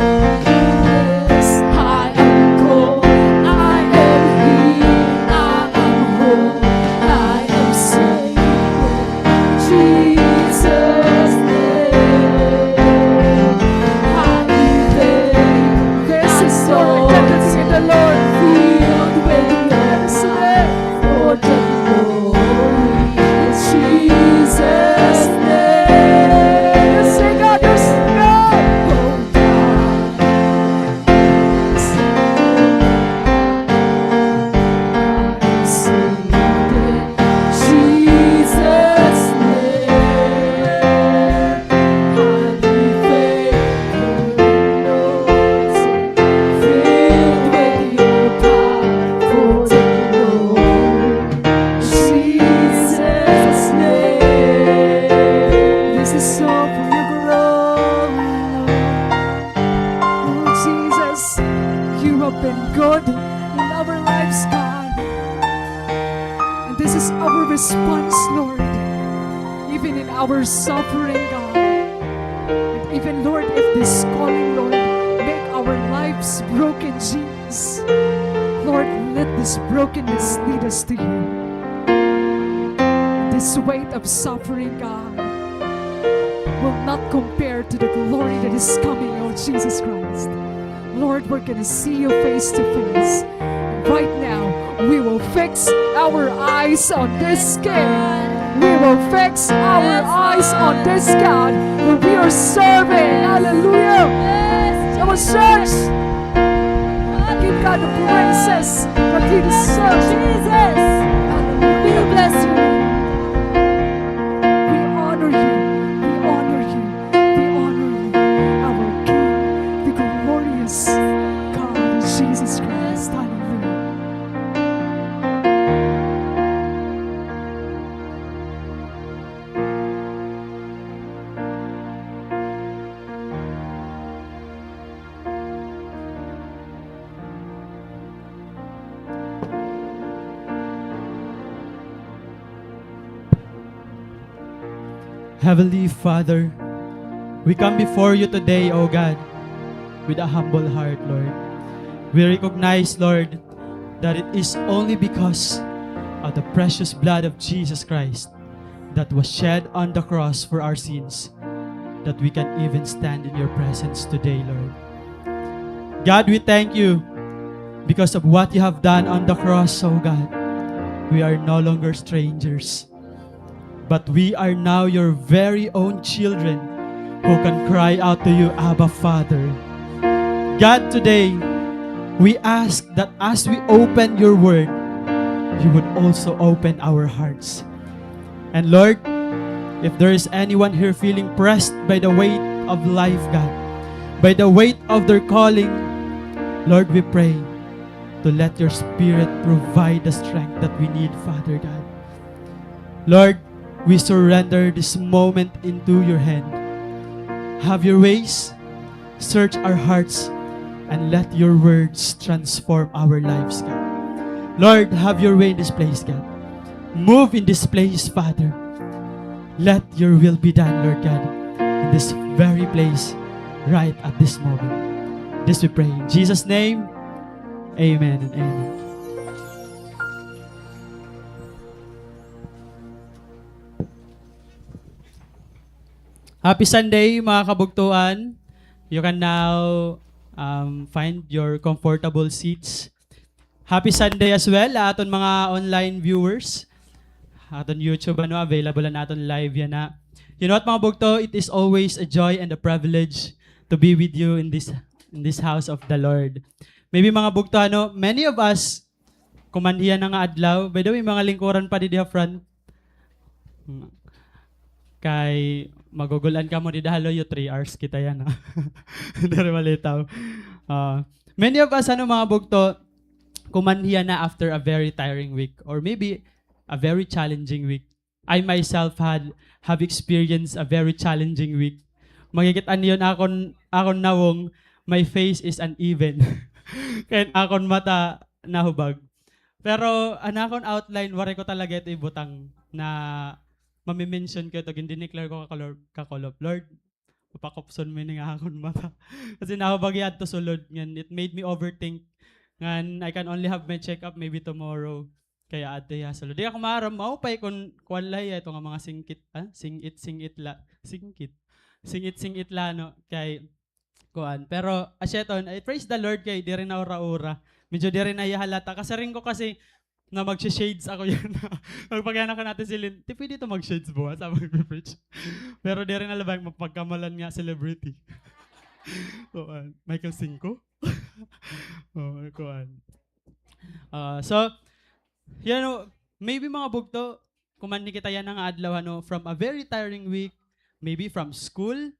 Yes, I am called. I am healed. I am whole. I am saved. Jesus' name. This is so good to see the Lord. Filled with your power. For the glory of Jesus' name. Say, God, you're so good. Oh, God. Jesus' name. Filled with your power for the Lord. Jesus' name. This is all for your glory, Lord. Oh, Jesus, you have been good in our lives. is our response, Lord, even in our suffering, God. And even, Lord, if this calling, Lord, make our lives broken, Jesus, Lord, let this brokenness lead us to you. This weight of suffering, God, will not compare to the glory that is coming, oh Jesus Christ. Lord, we're gonna see you face to face. Right now, we will fix our eyes on this King. We will fix our eyes on this God who we are serving. Hallelujah. Come on, church. Give God the praises that He deserves. Jesus. Hallelujah. We bless you. We honor you. We honor you. We honor you, our King, the glorious God, Jesus Christ. Hallelujah. Heavenly Father, we come before you today, O God, with a humble heart, Lord. We recognize, Lord, that it is only because of the precious blood of Jesus Christ that was shed on the cross for our sins that we can even stand in your presence today, Lord. God, we thank you because of what you have done on the cross, O God. We are no longer strangers, but we are now your very own children who can cry out to you, "Abba, Father." God, today, we ask that as we open your word, you would also open our hearts. And Lord, if there is anyone here feeling pressed by the weight of life, God, by the weight of their calling, Lord, we pray to let your Spirit provide the strength that we need, Father God. Lord, we surrender this moment into your hand. Have your ways, search our hearts, and let your words transform our lives, God. Lord, have your way in this place, God. Move in this place, Father. Let your will be done, Lord God, in this very place, right at this moment. This we pray in Jesus' name. Amen and amen. Happy Sunday, mga kabugtoan. You can now, um, find your comfortable seats. Happy Sunday as well, aton mga online viewers. Aton YouTube, ano, available an aton live yana. You know what, mga bugto? It is always a joy and a privilege to be with you in this, in this house of the Lord. Maybe, mga bugto, ano, many of us, kumanhi yana nga adlaw. By the way, mga lingkuran pa didi ha front. Kay magugul-an kamo dida ha luyo, three hours kita yana. Diri malitaw. Ah, many of us, ano, mga bugto, kumanhi yana after a very tiring week or maybe a very challenging week. I myself had, have experienced a very challenging week. Makikit-an niyo an akon, akon nawong, my face is uneven. Kay an akon mata nahubag. Pero an akon outline, waray ko talaga ito ibutang na mami-mention ko ito, gin-declare ko kakulop, kakulop, "Lord, papakupson mo ini nga akon mata." Kasi nahubag hiya adto sulod, ngan it made me overthink. Ngan I can only have my check-up maybe tomorrow. Kay adto hiya sulod. Di ako maaram, maupay kon kuan la hiya, ito nga mga singkit, ah, singit-singit la, singkit. Singit-singit la, no? Kay kuan. Pero, asya iton, ay, praise the Lord kay diri na ura-ura. Medyo diri na hiya halata. Kasiring ko kasi na magsi-shades ako yana. Nagpakita ako han Ate Celine, "Ti, pwede ito mag-shades buwas habang nagpe-preach?" Pero diri na la ba, mapagkamalan nga celebrity. Kuan, Michael Cinco? Oo, kuan. Ah, so, you know, maybe mga bugto, kumanhi kita yana nga adlaw, ano, from a very tiring week, maybe from school,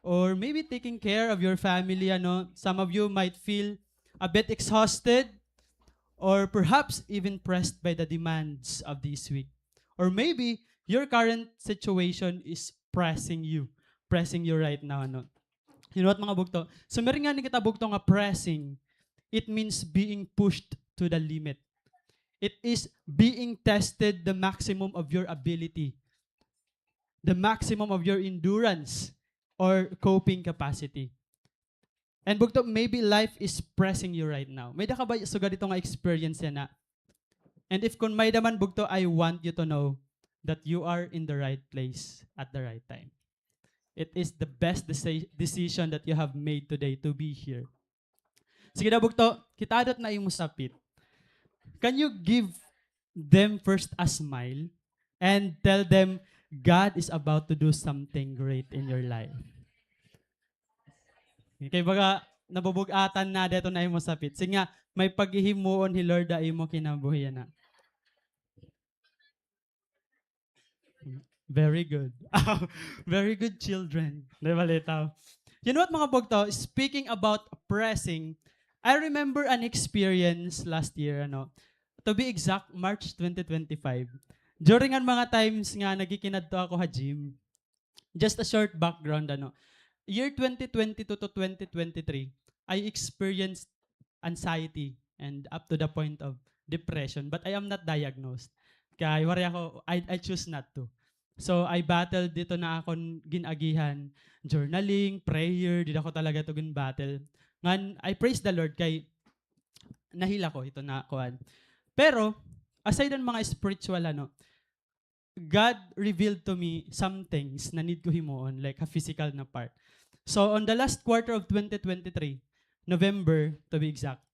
or maybe taking care of your family, ano. Some of you might feel a bit exhausted, or perhaps even pressed by the demands of this week. Or maybe your current situation is pressing you, pressing you right now, ano. You know what, mga bugto? Sumiring ngani kita bugto nga pressing, it means being pushed to the limit. It is being tested the maximum of your ability, the maximum of your endurance or coping capacity. And bugto, maybe life is pressing you right now. May-ada ka ba sugad hito nga experience yana? And if kon may-ada man, bugto, I want you to know that you are in the right place at the right time. It is the best deci-, decision that you have made today to be here. Sige daw, bugto, kita daw it na imo sapit. Can you give them first a smile and tell them, "God is about to do something great in your life"? Kay baga, nabubug-atan na daw it na imo sapit. Sige nga, may paghihimuon hi Lord ha imo kinabuhi yana. Very good. Very good children. Di ba, litaw? You know what, mga bugto? Speaking about pressing, I remember an experience last year, ano, to be exact, March twenty twenty-five. During an mga times nga nagkikinadto ako ha gym, just a short background, ano, year twenty twenty-two to twenty twenty-three, I experienced anxiety and up to the point of depression, but I am not diagnosed. Kay waray ako, I, I choose not to. So, I battled dito na akon gin-agihan, journaling, prayer, dida ko talaga to gin-battle. Ngan, I praise the Lord kay na-heal ako, ito na, kuan. Pero, aside on mga spiritual, ano, God revealed to me some things na need ko himuon, like, ha physical na part. So, on the last quarter of twenty twenty-three, November, to be exact,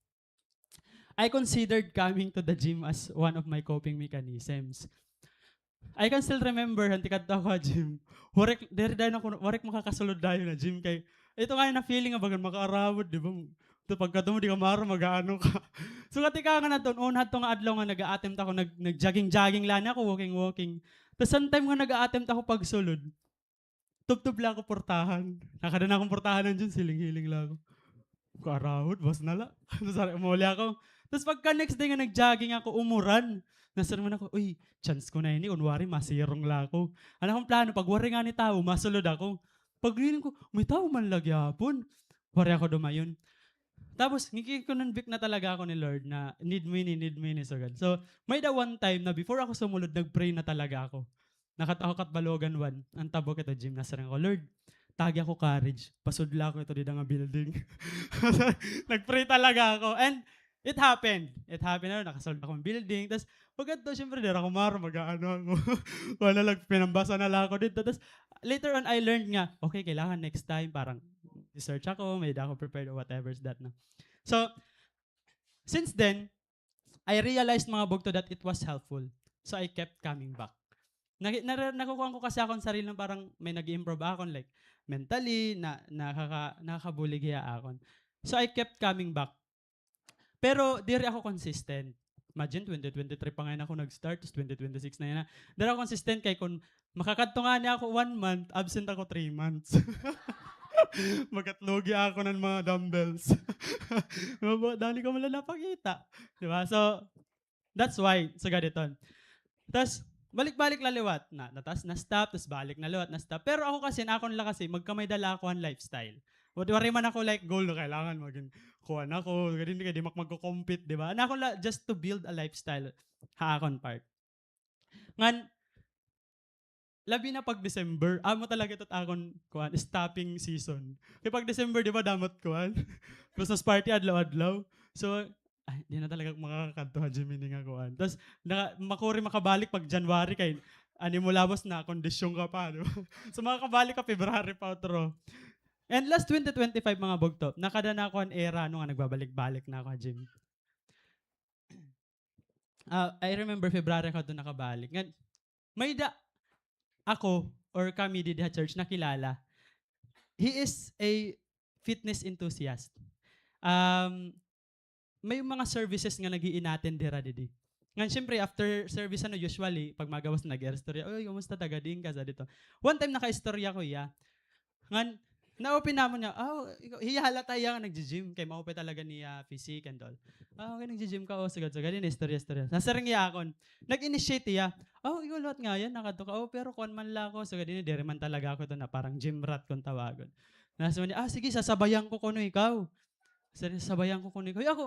I considered coming to the gym as one of my coping mechanisms. I can still remember, han tikadto ako ha gym. Waray, diri dayon ako, waray ko makakasulod dayon ha gym kay, ito nga na feeling nga bagan makaarawod, di ba? Ito pagkadto mo, di ka maaram, mag-aano ka. So, katika nga na doon, una hadto nga adlaw nga nag-a-attempt ako, nag-, nag-jogging-jogging la ako, walking-walking. Tas, an time nga nag-a-attempt ako pagsulod, tubtob la ako portahan. Nakada na akon portahan han gym, hiling-hiling la ako. Kaarawod, bas na la. Tas, umuli ako. Tas, pagka next day nga nag-jogging ako, umuran. Nasiring man ako, "Uy, chance ko na ini, kunwari, masirong la ako." An akon plano, pag waray ngani tawo, masulod ako. Pag-iling ko, may tawo man la gihapon. Waray ako dumayon. Tapos, nagki-convict na talaga ako ni Lord na need mo ini, need mo ini, sugad. So, may-ada one time na before ako sumulod, nag-pray na talaga ako. Nakadto ako Catbalogan one, an tabok ito gym, nasiring ako, "Lord, tagi ako courage, pasudla ako ito dida nga building." Nag-pray talaga ako. And it happened. It happened, ano, nakasulod ako hin building. Tas, pagkadto, syempre, diri ako maaram, mag-aano ako. Wala lang, pinambasa na la ako didto. Tas, later on, I learned nga, okay, kailangan next time, parang, research ako, may-ada ako prepared or whatever's that, no? So, since then, I realized, mga bugto, that it was helpful. So, I kept coming back. Naki-, nare-, nakukuan ko kasi akon sarili na parang may nag-i-improve akon, like, mentally, na, nakaka-, nakakabulig hiya akon. So, I kept coming back. Pero diri ako consistent. Imagine, twenty twenty-three pa ngay-an ako nag-start, tas twenty twenty-six na yana. Diri ako consistent kay kon makakadto ngani ako one month, absent ako three months. Magatlugi ako han mga dumbbells. Maba-, dali ko man la napakita. Di ba? So, that's why, sugad iton. Tas, balik-balik la liwat. Na, na, tas na-stop, tas balik na liwat, na-stop. Pero ako kasi, an akon la kasi, magkamay-ada la ako han lifestyle. Wa-, waray man ako, like, goal na kailangan magin kuan ako, gani, kay di mak-, magko-compete, di ba? An akon la, just to build a lifestyle ha akon part. Ngan, labi na pag December, amo talaga ito akon, kuan, stopping season. Kay pag December, di ba, damo it kuan? Christmas party, adlaw-adlaw. So, ay, di na talaga ako makakadto ha gym ini nga kuan. Tas, naka-, makuri makabalik pag January kay, an imo lawas, nakondisyon ka pa, di ba? So, makakabalik ka February pa utro. And last twenty twenty-five, mga bugto, nakada na ako han era, ano, nga nagbabalik-balik na ako ha gym. Ah, I remember February ako didto nakabalik. Ngan, may-ada ako or kami didi ha church nakilala. He is a fitness enthusiast. Um, may mga services nga nag-i-inattend hira didi. Ngan, syempre, after service, ano, usually, pag magawas, nag-iistorya, "Uy, kumusta, taga diin ka?" sa didto. One time, nakaistorya ko hiya. Ngan, na-open namon nga, ah, ikaw, hiya, halata hiya nga nagji-gym, kay maupay talaga niya physique and all. Ah, okay, nagji-gym ka, o, sugad-sugad, ini, istorya-istorya. Nasiring hiya akon, nag-initiate hiya, "Oh, ikaw liwat ngay-an, nakadto ka, o, pero kuan man la ako, sugad ini, diri man talaga ako ito na parang gym rat kon tawagon." Nasiring niya, "Ah, sige, sasabayan ko kuno ikaw. Sasabayan ko kuno ikaw." Ako,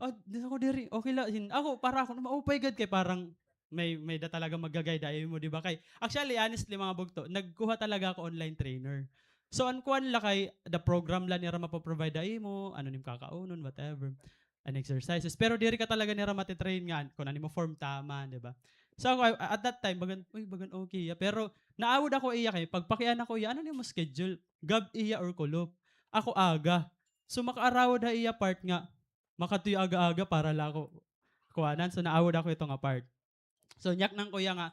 "Ah, di ako diri, okay la." Hin-, ako, para ako, maupay gad kay parang may, may da talaga magga-guide ha imo, di ba? Kay, actually, honestly, mga bugto, nagkuha talaga ako online trainer. So, an kuan la kay, the program la nira mapaprovide ha imo, ano nim kakaunon, whatever, an exercises. Pero diri ka talaga nira matitrain nga, kung ano imo form, tama, di ba? So, ako, at that time, bagan, uy, bagan okay, ah. Pero, naawod ako iya kay, pagpakiana ko iya, ano nimo schedule? Gab-i hiya or kulop? Ako aga. So, makaarawod ha iya part nga, makadto hiya aga-aga para la ako kuanan. So, naawod ako ito nga part. So, niyaknan ko hiya nga,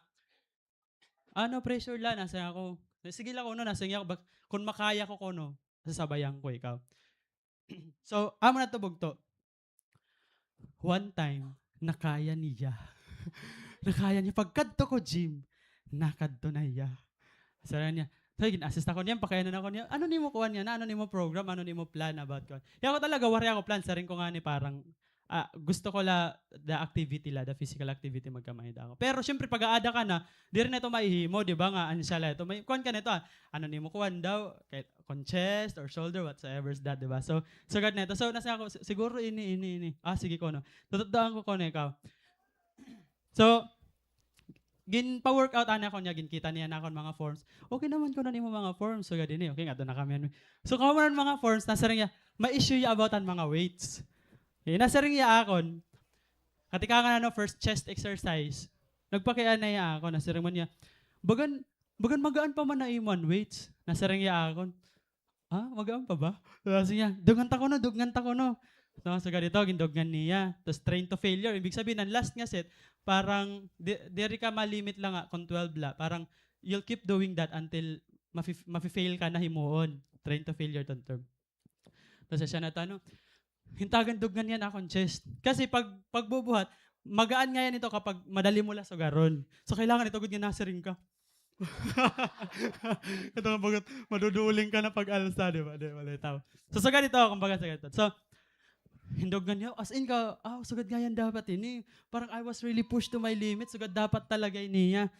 "Ah, no pressure la," nasiring ako. "Sige la kuno," nasiring ako, "bak-, kun makaya ko kuno, sasabayan ko ikaw." So, amo na ito bugto. One time, nakaya niya. Nakaya niya. Pagkadto ko gym, nakadto na hiya. Sabi niya, so, gin-assist ako niya, pakianan ako niya, "Ano nimo kuan niya na? Ano nimo program? Ano nimo plan about kuan?" Kay ako talaga, waray ako plan. Siring ko ngani parang, ah, gusto ko la, the activity la, the physical activity, magkamay-ada ako. Pero syempre, pag-aada ka na, diri na ito mahihimo, di ba nga, ano siya la ito, may kuan ka na ito, ah, ano nimo kuan daw, kay, kun chest or shoulder, whatsoever is that, di ba? So, sugad na ito. So, nasiring ako, "Si-, siguro ini, ini, ini." "Ah, sige kuno. Tututdoan ko kuno ikaw." So, ginpa-workout anay ako niya, ginkita niya na akon mga forms. "Okay naman kuno nimo mga forms." So, gad ini, okay, ngadto na kami, ano. So, kamo na mga forms, nasiring niya, ma-issue hiya about an mga weights. Eh, nasiring hiya akon, katikangan, ano, first chest exercise. Nagpakiana hiya akon, nasiring man niya, "Bagan, bagan magaan pa man na imo an weights." Nasiring hiya akon. "Ah, magaan pa ba?" Tapos niya, "Dugngan ta kuno, dugngan ta kuno." So, sugad ito, gindugngan niya. Tapos train to failure. Ibig sabihin, an last nga set, parang, di-, diri ka ma-limit la nga, kung twelve la. Parang, you'll keep doing that until mafi-, mafi-fail ka na himuon. Train to failure iton term. Tapos siya na ito, ano, hintagan dugngan niya an akon chest. Kasi pag, pagbubuhat, magaan ngay-an ito kapag madali mo la sugaron. So, kailangan ito gud nga nasiring ka. Ito nga bagat, maduduling ka na pag-alsa, di ba? Di ba, litaw. So, sugad ito, kumbaga, sugad ito. So, hindugngan niya, as in ka, "Ah, sugad ngay-an dapat ini. Parang I was really pushed to my limit, sugad dapat talaga ini niya."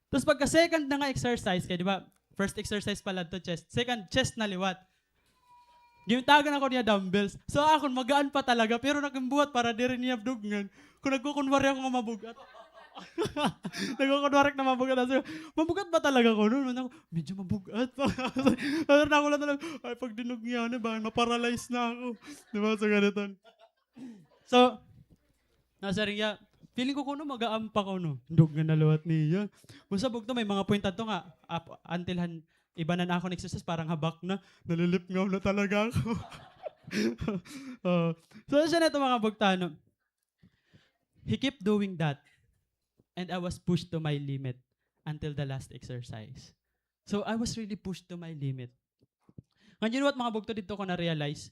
Tapos pagka second na nga exercise, kay di ba, first exercise pala to chest. Second, chest na liwat. Gintagan ako niya dumbbells. So, akon, magaan pa talaga, pero nakimbuhat para diri niya dugngan. Kung nagkukunwari ako nga mabug-at. Nagkukunwari ako na mabug-at. So, mabug-at ba talaga ako? No, ako, medyo mabug-at. Pero na ako lang talaga, ay, pag dinugyan na ba, maparalyze na ako. Di ba? So, ganito. So, nasiring hiya, feeling ko kuno, magaan pa kuno. Dugngan na liwat niya. Basta bugto, may mga point adto nga, up, until han, iba na an akon exercise, parang habak na, nalilipngaw na talaga ako. Oh. So, siya na ito, mga bugto, ano. He kept doing that. And I was pushed to my limit until the last exercise. So, I was really pushed to my limit. Ngan, you know what, mga bugto, didto ko na-realize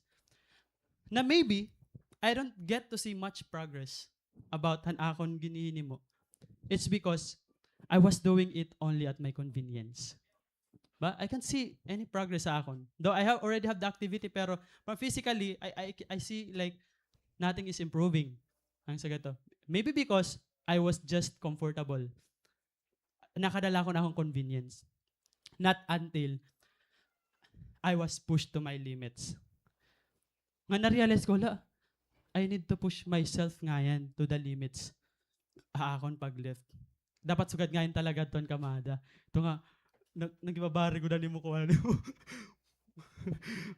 na maybe I don't get to see much progress about han akon ginhinimo. It's because I was doing it only at my convenience. Ba, I can't see any progress sa akon. Though I have, already have the activity, pero from physically, I, I, I see, like, nothing is improving. An sugad to. Maybe because I was just comfortable. Nakadala ko na akon convenience. Not until I was pushed to my limits. Nga na-realize ko, "Hala, I need to push myself ngayan to the limits." Ha akon pag-lift. Dapat sugad ngayan talaga ton kamada. Ito nga, nag-, nagibabari gud an imo kuan nimo.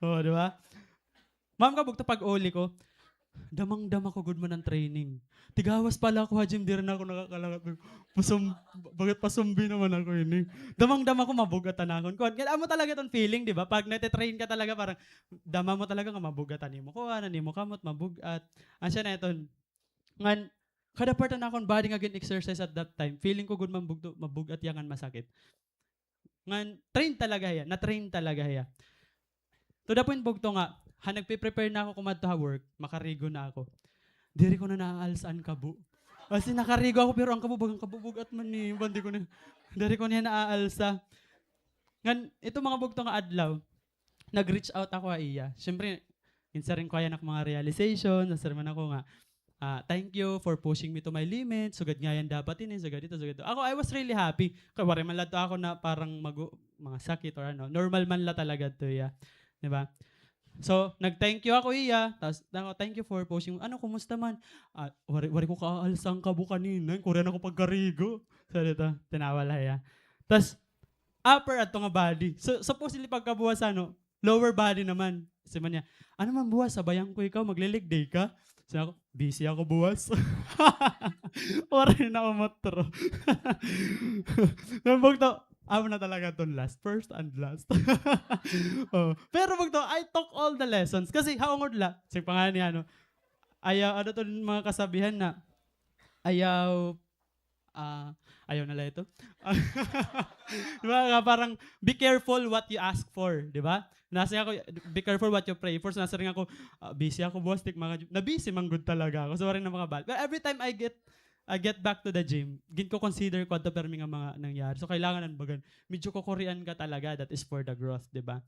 Oh, di ba? Ma'am, kabugto, pag-uli ko, damang-dama ko gud man an training. Tigawas pa la ako ha gym, diri na ako nakakalakat. Pasum-, bakit pasumbi naman ako ini? Damang-dama ko, mabug-at an akon kuan. Kay amo talaga ton feeling, di ba? Pag nagte-train ka talaga, parang dama mo talaga nga mabug-at an imo kuan, an imo kamot, mabug-at. Asya na iton. Ngan, kada part han akon body nga gin-exercise at that time, feeling ko gud man bugto, mabug-at hiya ngan masakit. Ngan, train talaga hiya, na-train talaga hiya. To the point, bugto, nga, ha, nagpe-prepare na ako kumadto ha work, makarigo na ako. Diri ko na naaalsa an kabo. As in, nakarigo ako, pero an kabo, bagan kabubug-at man ni, bandi ko na, diri ko niya naaalsa. Ngan, ito, mga bugto, nga adlaw, nag-reach out ako ha iya. Siyempre, ginsiring ko yana ak mga realization, nasiring man ako nga, ah, "Thank you for pushing me to my limit. Sugad ngayan dapat ini, sugad ito, sugad ito." Ako, I was really happy. Kay waray man la to ako na parang magu-, mga sakit or ano. Normal man la talaga to, iya. Di ba? So, nag-thank you ako iya. Tapos, ako, "Thank you for posting." "Ano, kumusta man?" "Ah, wari, wari ko kaalsa an kabo kanina. Korean ako pagkarigo." So, dito, tinawa la hiya. Tapos, upper adto nga body. So, supposedly pagkabuwas, ano, lower body naman. Siring man niya, "Ano man buwas, sabayan ko ikaw, magle-leg day ka?" Siring ako, "Busy ako buwas." Waray na umutro. Pero bugto, amo na talaga ton last. First and last. Oh. Pero bugto, I took all the lessons. Kasi ha ungod la, siring pa ngani, ano, ayaw, ano ton mga kasabihan na, ayaw, ah, ayaw na la ito. Di ba? Nga parang, "Be careful what you ask for," di ba? Nasiring ako, "Be careful what you pray for." So, nasiring ako, "Ah, busy ako, boss, di ko maka-, na busy man gud talaga ako." So, waray na makabal. But every time I get, I get back to the gym, ginko-consider ko adto permi nga mga nangyari. So, kailangan an bagan. Medyo kukurian ka talaga, that is for the growth, di ba?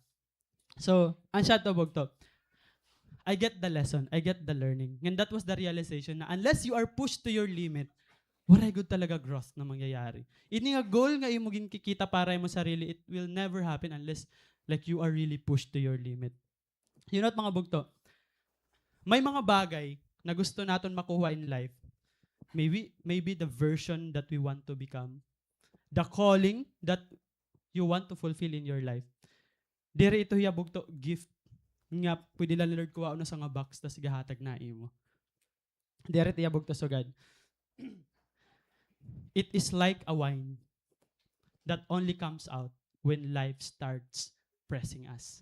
So, an siya to, bugto, I get the lesson, I get the learning. And that was the realization na unless you are pushed to your limit, waray gud talaga growth na mangyayari. Ini nga goal nga imo ginkikita para imo sarili, it will never happen unless, like, you are really pushed to your limit. You know what, mga bugto? May mga bagay na gusto naton makuha in life. Maybe, maybe the version that we want to become. The calling that you want to fulfill in your life. Diri ito hiya, bugto, gift nga pwede la ni Lord kuhaon usa nga box tas igahatag na imo. Diri ito hiya, bugto, sugad. It is like a wine that only comes out when life starts pressing us.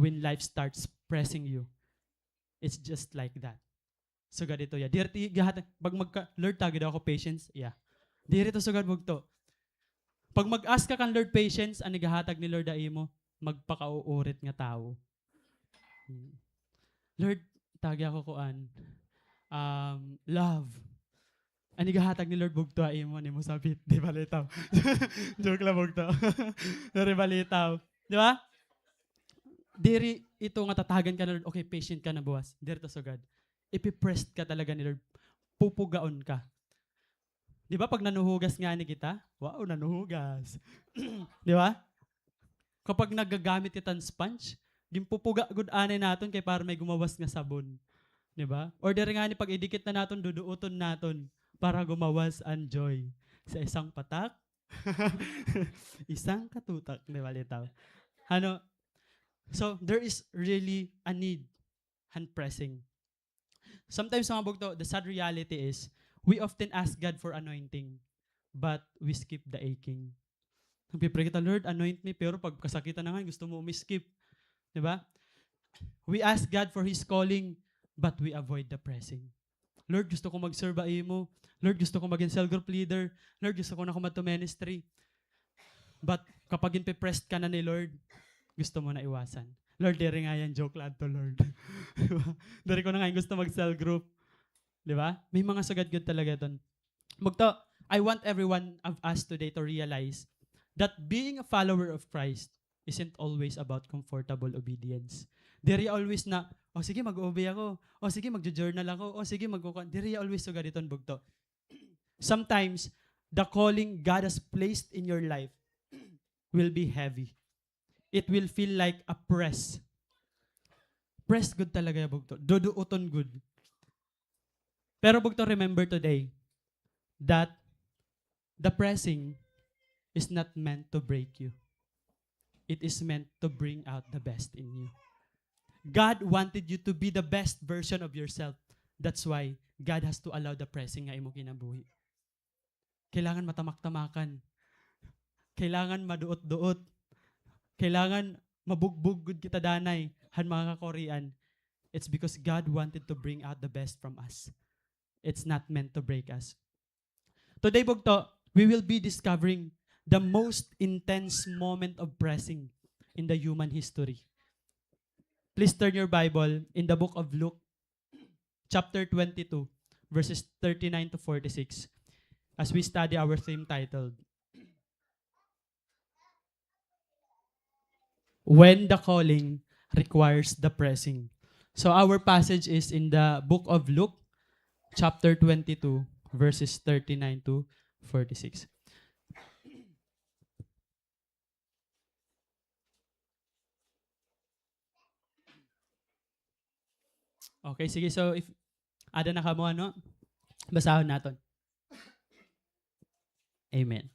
When life starts pressing you, it's just like that. Sugad ito hiya. Diri ti gahatag, pag magka, "Lord, tagi daw ako patience." Yeah. Diri to sugad, bugto. Pag mag-ask ka kan Lord patience, an igahatag ni Lord ha imo, magpakauurit nga tawo. Hmm. "Lord, tagi ako kuan, um, love." An igahatag ni Lord, bugto, ha imo, an imo sabit. Di balitaw. Joke la, bugto. Diri balitaw. Di ba? Diri ito nga tatagan ka na, Lord, "Okay, patient ka na buwas." Diri to sugad. Ipiprest ka talaga ni Lord. Pupugaon ka. Di ba pag nanuhugas ngani kita? Wow, nanuhugas. Di ba? Kapag nagagamit kita hin sponge, ginpupuga gud anay naton kay para may gumawas nga sabon. Di ba? Or diri ngani pag idikit na naton, duduoton naton para gumawas an joy. Sa isang patak, isang katutak, di balitaw. Ano? So, there is really a need han pressing. Sometimes, mga bugto, the sad reality is, we often ask God for anointing, but we skip the aching. Nagpipray kita, "Lord, anoint me," pero pag kasakitan na nga, gusto mo umi-skip. Di ba? We ask God for His calling, but we avoid the pressing. "Lord, gusto ko mag-serve ha imo. Lord, gusto ko maging cell group leader. Lord, gusto ko na kumadto ministry." But kapag ginpe-pressed ka na ni Lord, gusto mo na iwasan. "Lord, diri ngay-an, joke la adto, Lord." "Diri ko na ngay-an gusto mag-cell group." Di ba? May mga sugad gud talaga ton. Bugto, I want everyone of us today to realize that being a follower of Christ isn't always about comfortable obedience. Diri always na, "O sige, mag-obey ako. O sige, magjo-journal ako. O sige, magkukuan." Diri always sugad iton, bugto. Sometimes, the calling God has placed in your life will be heavy. It will feel like a press. Press gud talaga, bugto. Duduoton gud. Pero, bugto, remember today that the pressing is not meant to break you. It is meant to bring out the best in you. God wanted you to be the best version of yourself. That's why God has to allow the pressing ha imo kinabuhi. Kailangan matamak-tamakan. Kailangan maduot-duot. Kailangan mabugbog gud kita danay han mga kakurian. It's because God wanted to bring out the best from us. It's not meant to break us. Today, bugto, we will be discovering the most intense moment of pressing in the human history. Please turn your Bible in the book of Luke, chapter twenty-two, verses thirty-nine to forty-six, as we study our theme titled, When the Calling Requires the Pressing. So our passage is in the book of Luke, chapter twenty-two, verses thirty-nine to forty-six. Okay, sige. So, if ada na kamo, ano, basahon naton. Amen.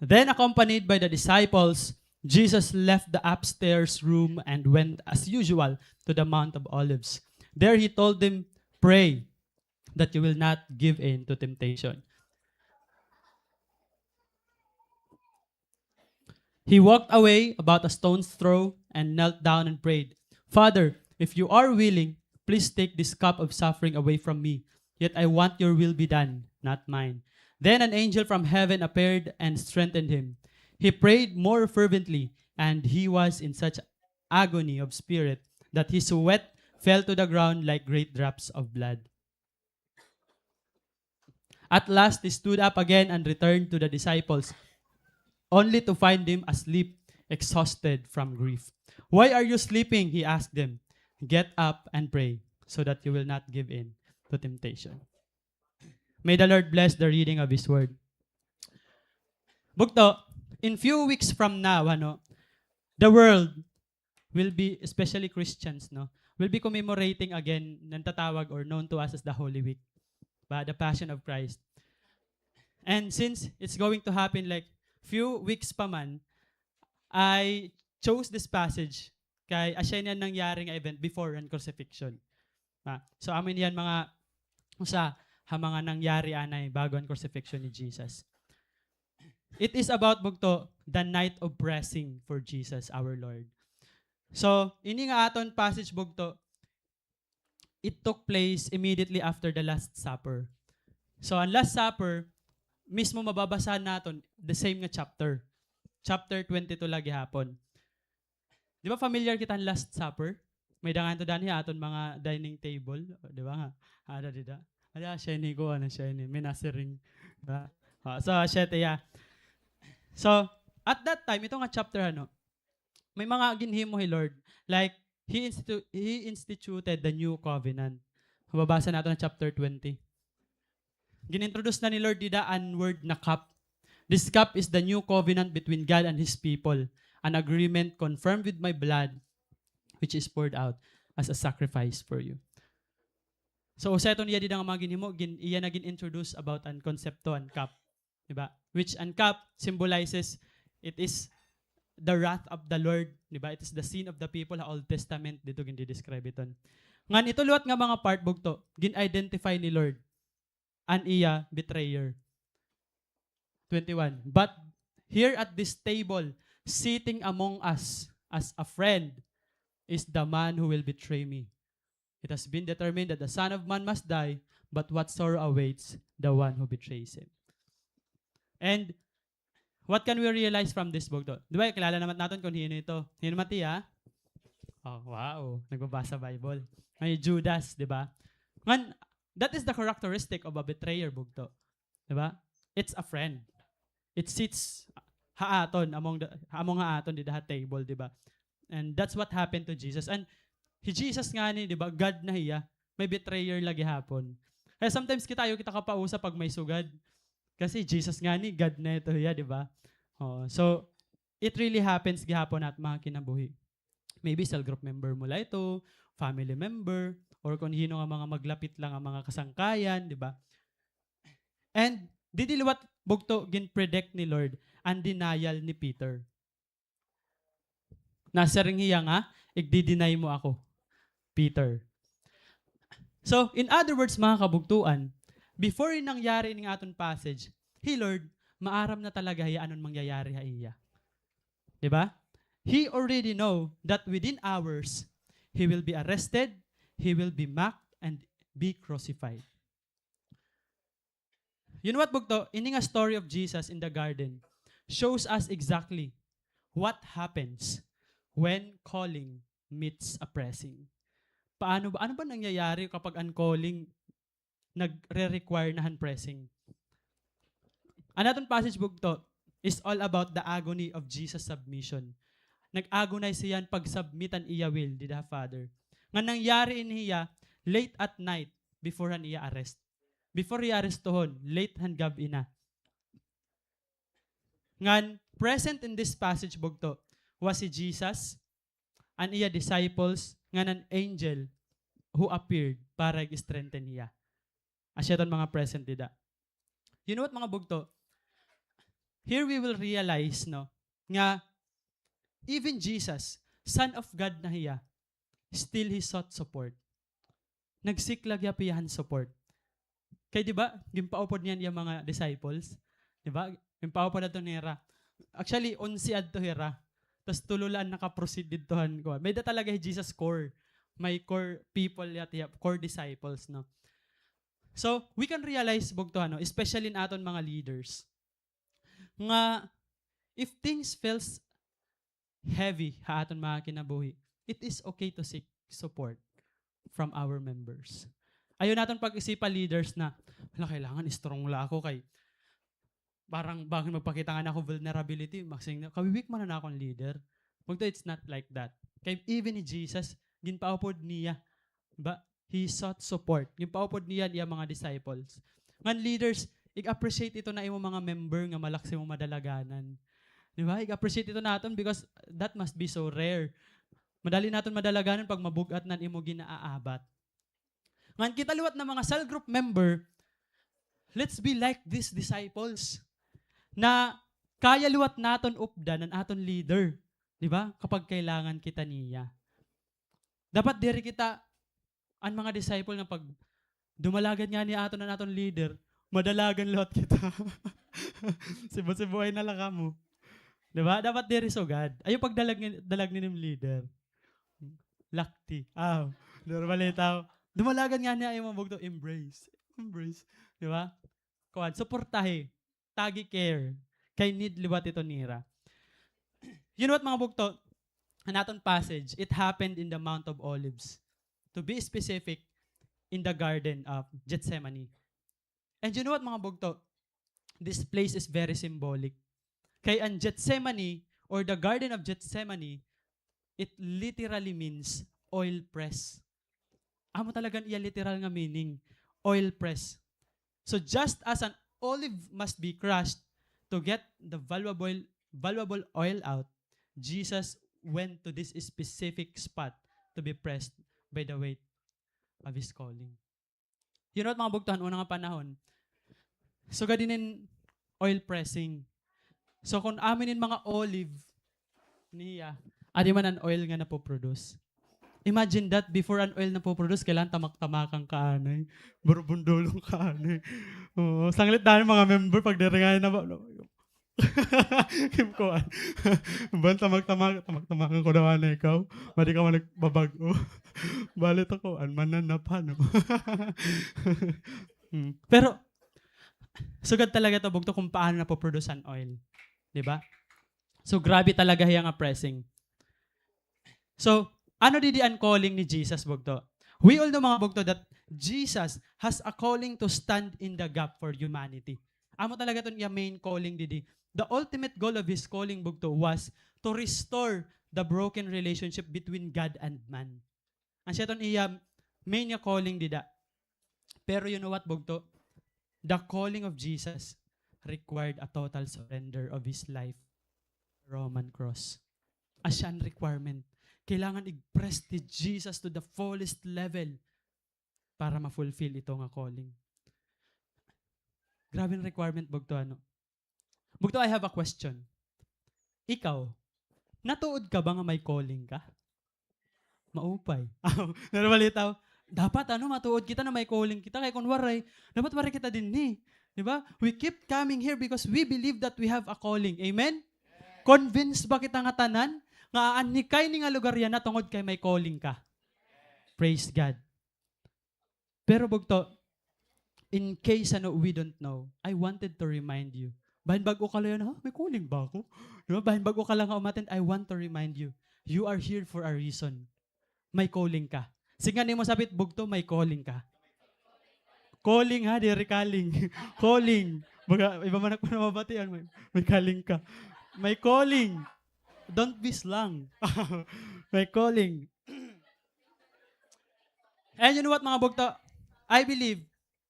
Then, accompanied by the disciples, Jesus left the upstairs room and went, as usual, to the Mount of Olives. There he told them, "Pray that you will not give in to temptation." He walked away about a stone's throw and knelt down and prayed, "Father, if you are willing, please take this cup of suffering away from me. Yet I want your will be done, not mine." Then an angel from heaven appeared and strengthened him. He prayed more fervently, and he was in such agony of spirit that his sweat fell to the ground like great drops of blood. At last he stood up again and returned to the disciples, only to find them asleep, exhausted from grief. "Why are you sleeping?" he asked them. "Get up and pray, so that you will not give in to temptation." May the Lord bless the reading of His word. Bugto, in few weeks from now, ano, the world will be, especially Christians, no, will be commemorating again, nantatawag or known to us as the Holy Week, ba, the Passion of Christ. And since it's going to happen, like, few weeks pa man, I chose this passage kay asya ini an nangyari nga event before an crucifixion. Ah, so, amo ini an mga usa ha mga nangyari anay bago an crucifixion ni Jesus. It is about, bugto, the night of pressing for Jesus our Lord. So, ini nga aton passage, bugto, it took place immediately after the Last Supper. So, an Last Supper, mismo mababasahan naton, the same nga chapter. Chapter twenty-two la gihapon. Di ba familiar kita han Last Supper? May-ada nganhi aton danhi ha aton mga dining table. O, di ba nga? Ada dida. Ada, asya ini ko, ano, asya ini. May nasiring. Di ba? O, so, asya ito, yeah. So, at that time, ito nga chapter, ano, may mga ginhimo hi Lord. Like, he institu-, he instituted the new covenant. Mababasa naton an chapter twenty. Gin-introduce na ni Lord dida an word na cup. "This cup is the new covenant between God and His people, an agreement confirmed with my blood, which is poured out as a sacrifice for you." So, usa iton iya dida nga mga ginhimo, gin-, iya na gin-introduce about an konsepto an cup. Di ba? Which an cup symbolizes, it is the wrath of the Lord, di ba? It is the sin of the people ha Old Testament, didto gin-describe iton. Ngan ito liwat nga mga part, bugto, gin-identify ni Lord an iya betrayer. Twenty-one, "But here at this table, sitting among us as a friend, is the man who will betray me. It has been determined that the Son of Man must die, but what sorrow awaits the one who betrays him." And what can we realize from this, bugto? Di ba, kilala naman naton kon hin-o ito. Hin-o man hiya? O, wow. Nagbabasa Bible. May Judas, di ba? Ngan, that is the characteristic of a betrayer, bugto. Di ba? It's a friend. It sits ha aton, among the, among ha aton dida ha table, di ba? And that's what happened to Jesus. And hi Jesus ngani, di ba, God na hiya, may betrayer la gihapon. Kaya sometimes kita, ayaw kita kapausa pag may sugad. Kasi Jesus ngani, God na ito hiya, di ba? Oo. So, it really happens gihapon ha aton mga kinabuhi. Maybe cell group member mo la ito, family member, or kon hin-o nga mga maglapit la nga mga kasangkayan, di ba? And didi liwat, bugto, gin-predict ni Lord an denial ni Peter. Nasiring hiya nga, "Igdi-deny mo ako, Peter." So, in other words, mga kabugtoan, before nangyari ini nga aton passage, hi Lord, maaram na talaga hiya ano an mangyayari ha iya. Di ba? He already know that within hours, he will be arrested, he will be mocked, and be crucified. You know what, bugto? Ini nga story of Jesus in the garden shows us exactly what happens when calling meets a pressing. Paano ba, ano ba nangyayari kapag an calling nagre-require na han pressing? An aton passage, bugto, is all about the agony of Jesus' submission. Nag-agonize hiya han pag-submit han iya will dida ha Father. Nga nangyari ini hiya late at night before han iya arrest. Before iya arestohon, late han gab-i na. Ngan present in this passage, bugto, was si Jesus, an iya disciples, ngan an angel, who appeared para ig-strengthen hiya. Asya iton mga present dida. You know what, mga bugto? Here we will realize, no, nga even Jesus, Son of God na hiya, still he sought support. Nag-seek la gihap hiya han support. Kay di ba, ginpaupod niya an iya mga disciples. Di ba? Ginpaupod adto nira. Actually, onse adto hira. Tas tulo la an naka-proceed didto han kuan. May-ada talaga hi Jesus core. May core people yat hiya, core disciples, no? So, we can realize, bugto, ano, especially in aton mga leaders, nga if things feels heavy ha aton mga kinabuhi, it is okay to seek support from our members. Ayaw naton pag-isipa, leaders, na, "Hala, kailangan strong la ako kay parang bangin magpakita nga na ako vulnerability, masiring na, kawi-weak man an akon leader." Bugto, it's not like that. Kay even ni Jesus, ginpaupod niya, ba, he sought support. Ginpaupod niya an iya mga disciples. Ngan leaders, ig-appreciate ito na imo mga member nga malaksi mo madalaganan. Di ba? Ig-appreciate ito naton because that must be so rare. Madali naton madalaganan pag mabug-at na an imo gin-aabat. Ngan kita liwat na mga cell group member, let's be like these disciples na kaya liwat naton updan an aton leader, di ba? Kapag kailangan kita niya. Dapat diri kita an mga disciple nga pag dumalagan ngani aton an aton leader, madalagan liwat kita. Sibu-sibuay na la kamo. Di ba? Dapat diri sugad. Ayaw pagdalag, dalag ninim leader. Lakti. Aw, normal ito. Dumalagan ngani, ayaw, mga bugto, embrace. Embrace. Di ba? Kuan, suportahi. Tagi care. Kay need liwat ito nira. You know what, mga bugto? An aton passage, it happened in the Mount of Olives. To be specific, in the Garden of Gethsemane. And you know what, mga bugto? This place is very symbolic. Kay an Gethsemane or the Garden of Gethsemane, it literally means oil press. Amo talaga an iya literal nga meaning, oil press. So just as an olive must be crushed to get the valuable, valuable oil out, Jesus went to this specific spot to be pressed by the weight of his calling. You know what, mga bugto, han una nga panahon, sugad inin oil pressing. So, kun amo inin mga olive niya, adi man an oil nga napoproduce. Imagine that, before an oil napoproduce, kailangan tamak-tamakan ka anay. Burubundulong ka anay. Oo, sanglit dahil mga member, pag diri nga na ba, Kim kuan. Ban tamak-tamak, tamak-tamakan ko daw anay ikaw. Madi ka man nagbabag-o. Bali to kuan, mananap, no? Hmm. Pero, sugad talaga to, bugto, kung paano napoproduce an oil. Di ba? So, grabe talaga hiya nga pressing. So, ano didi an calling ni Jesus, bugto? We all know, mga bugto, that Jesus has a calling to stand in the gap for humanity. Amo talaga iton iya main calling didi. The ultimate goal of his calling, bugto, was to restore the broken relationship between God and man. Asya iton iya main nga calling dida. Pero you know what, bugto? The calling of Jesus required a total surrender of his life. Roman cross. Asya an requirement. Kailangan i-press ni Jesus to the fullest level para ma-fulfill ito nga calling. Grabe an requirement, bugto, ano? Bugto, I have a question. Ikaw, natuod ka ba nga may calling ka? Maupay. Aw, normal ito. Dapat, ano, matuod kita na may calling kita. Kay kun waray, dapat waray kita dinhi. Di ba? We keep coming here because we believe that we have a calling. Amen? Convinced ba kita nga tanan nga aanhi ka hini nga lugar yana tungod kay may calling ka? Praise God. Pero bugto, in case, ano, we don't know, I wanted to remind you. Bahin bag-o ka la yana, ha? May calling ba ako? Di ba? Bahin bag-o ka la nga umattend, I want to remind you. You are here for a reason. May calling ka. Siring ngani imo sapit, bugto, may calling ka. Calling, ha? Diri calling. Calling. Baga, iba man ako na mabatian. May, may calling ka. May calling. Don't be slang. May calling. And you know what, mga bugto? I believe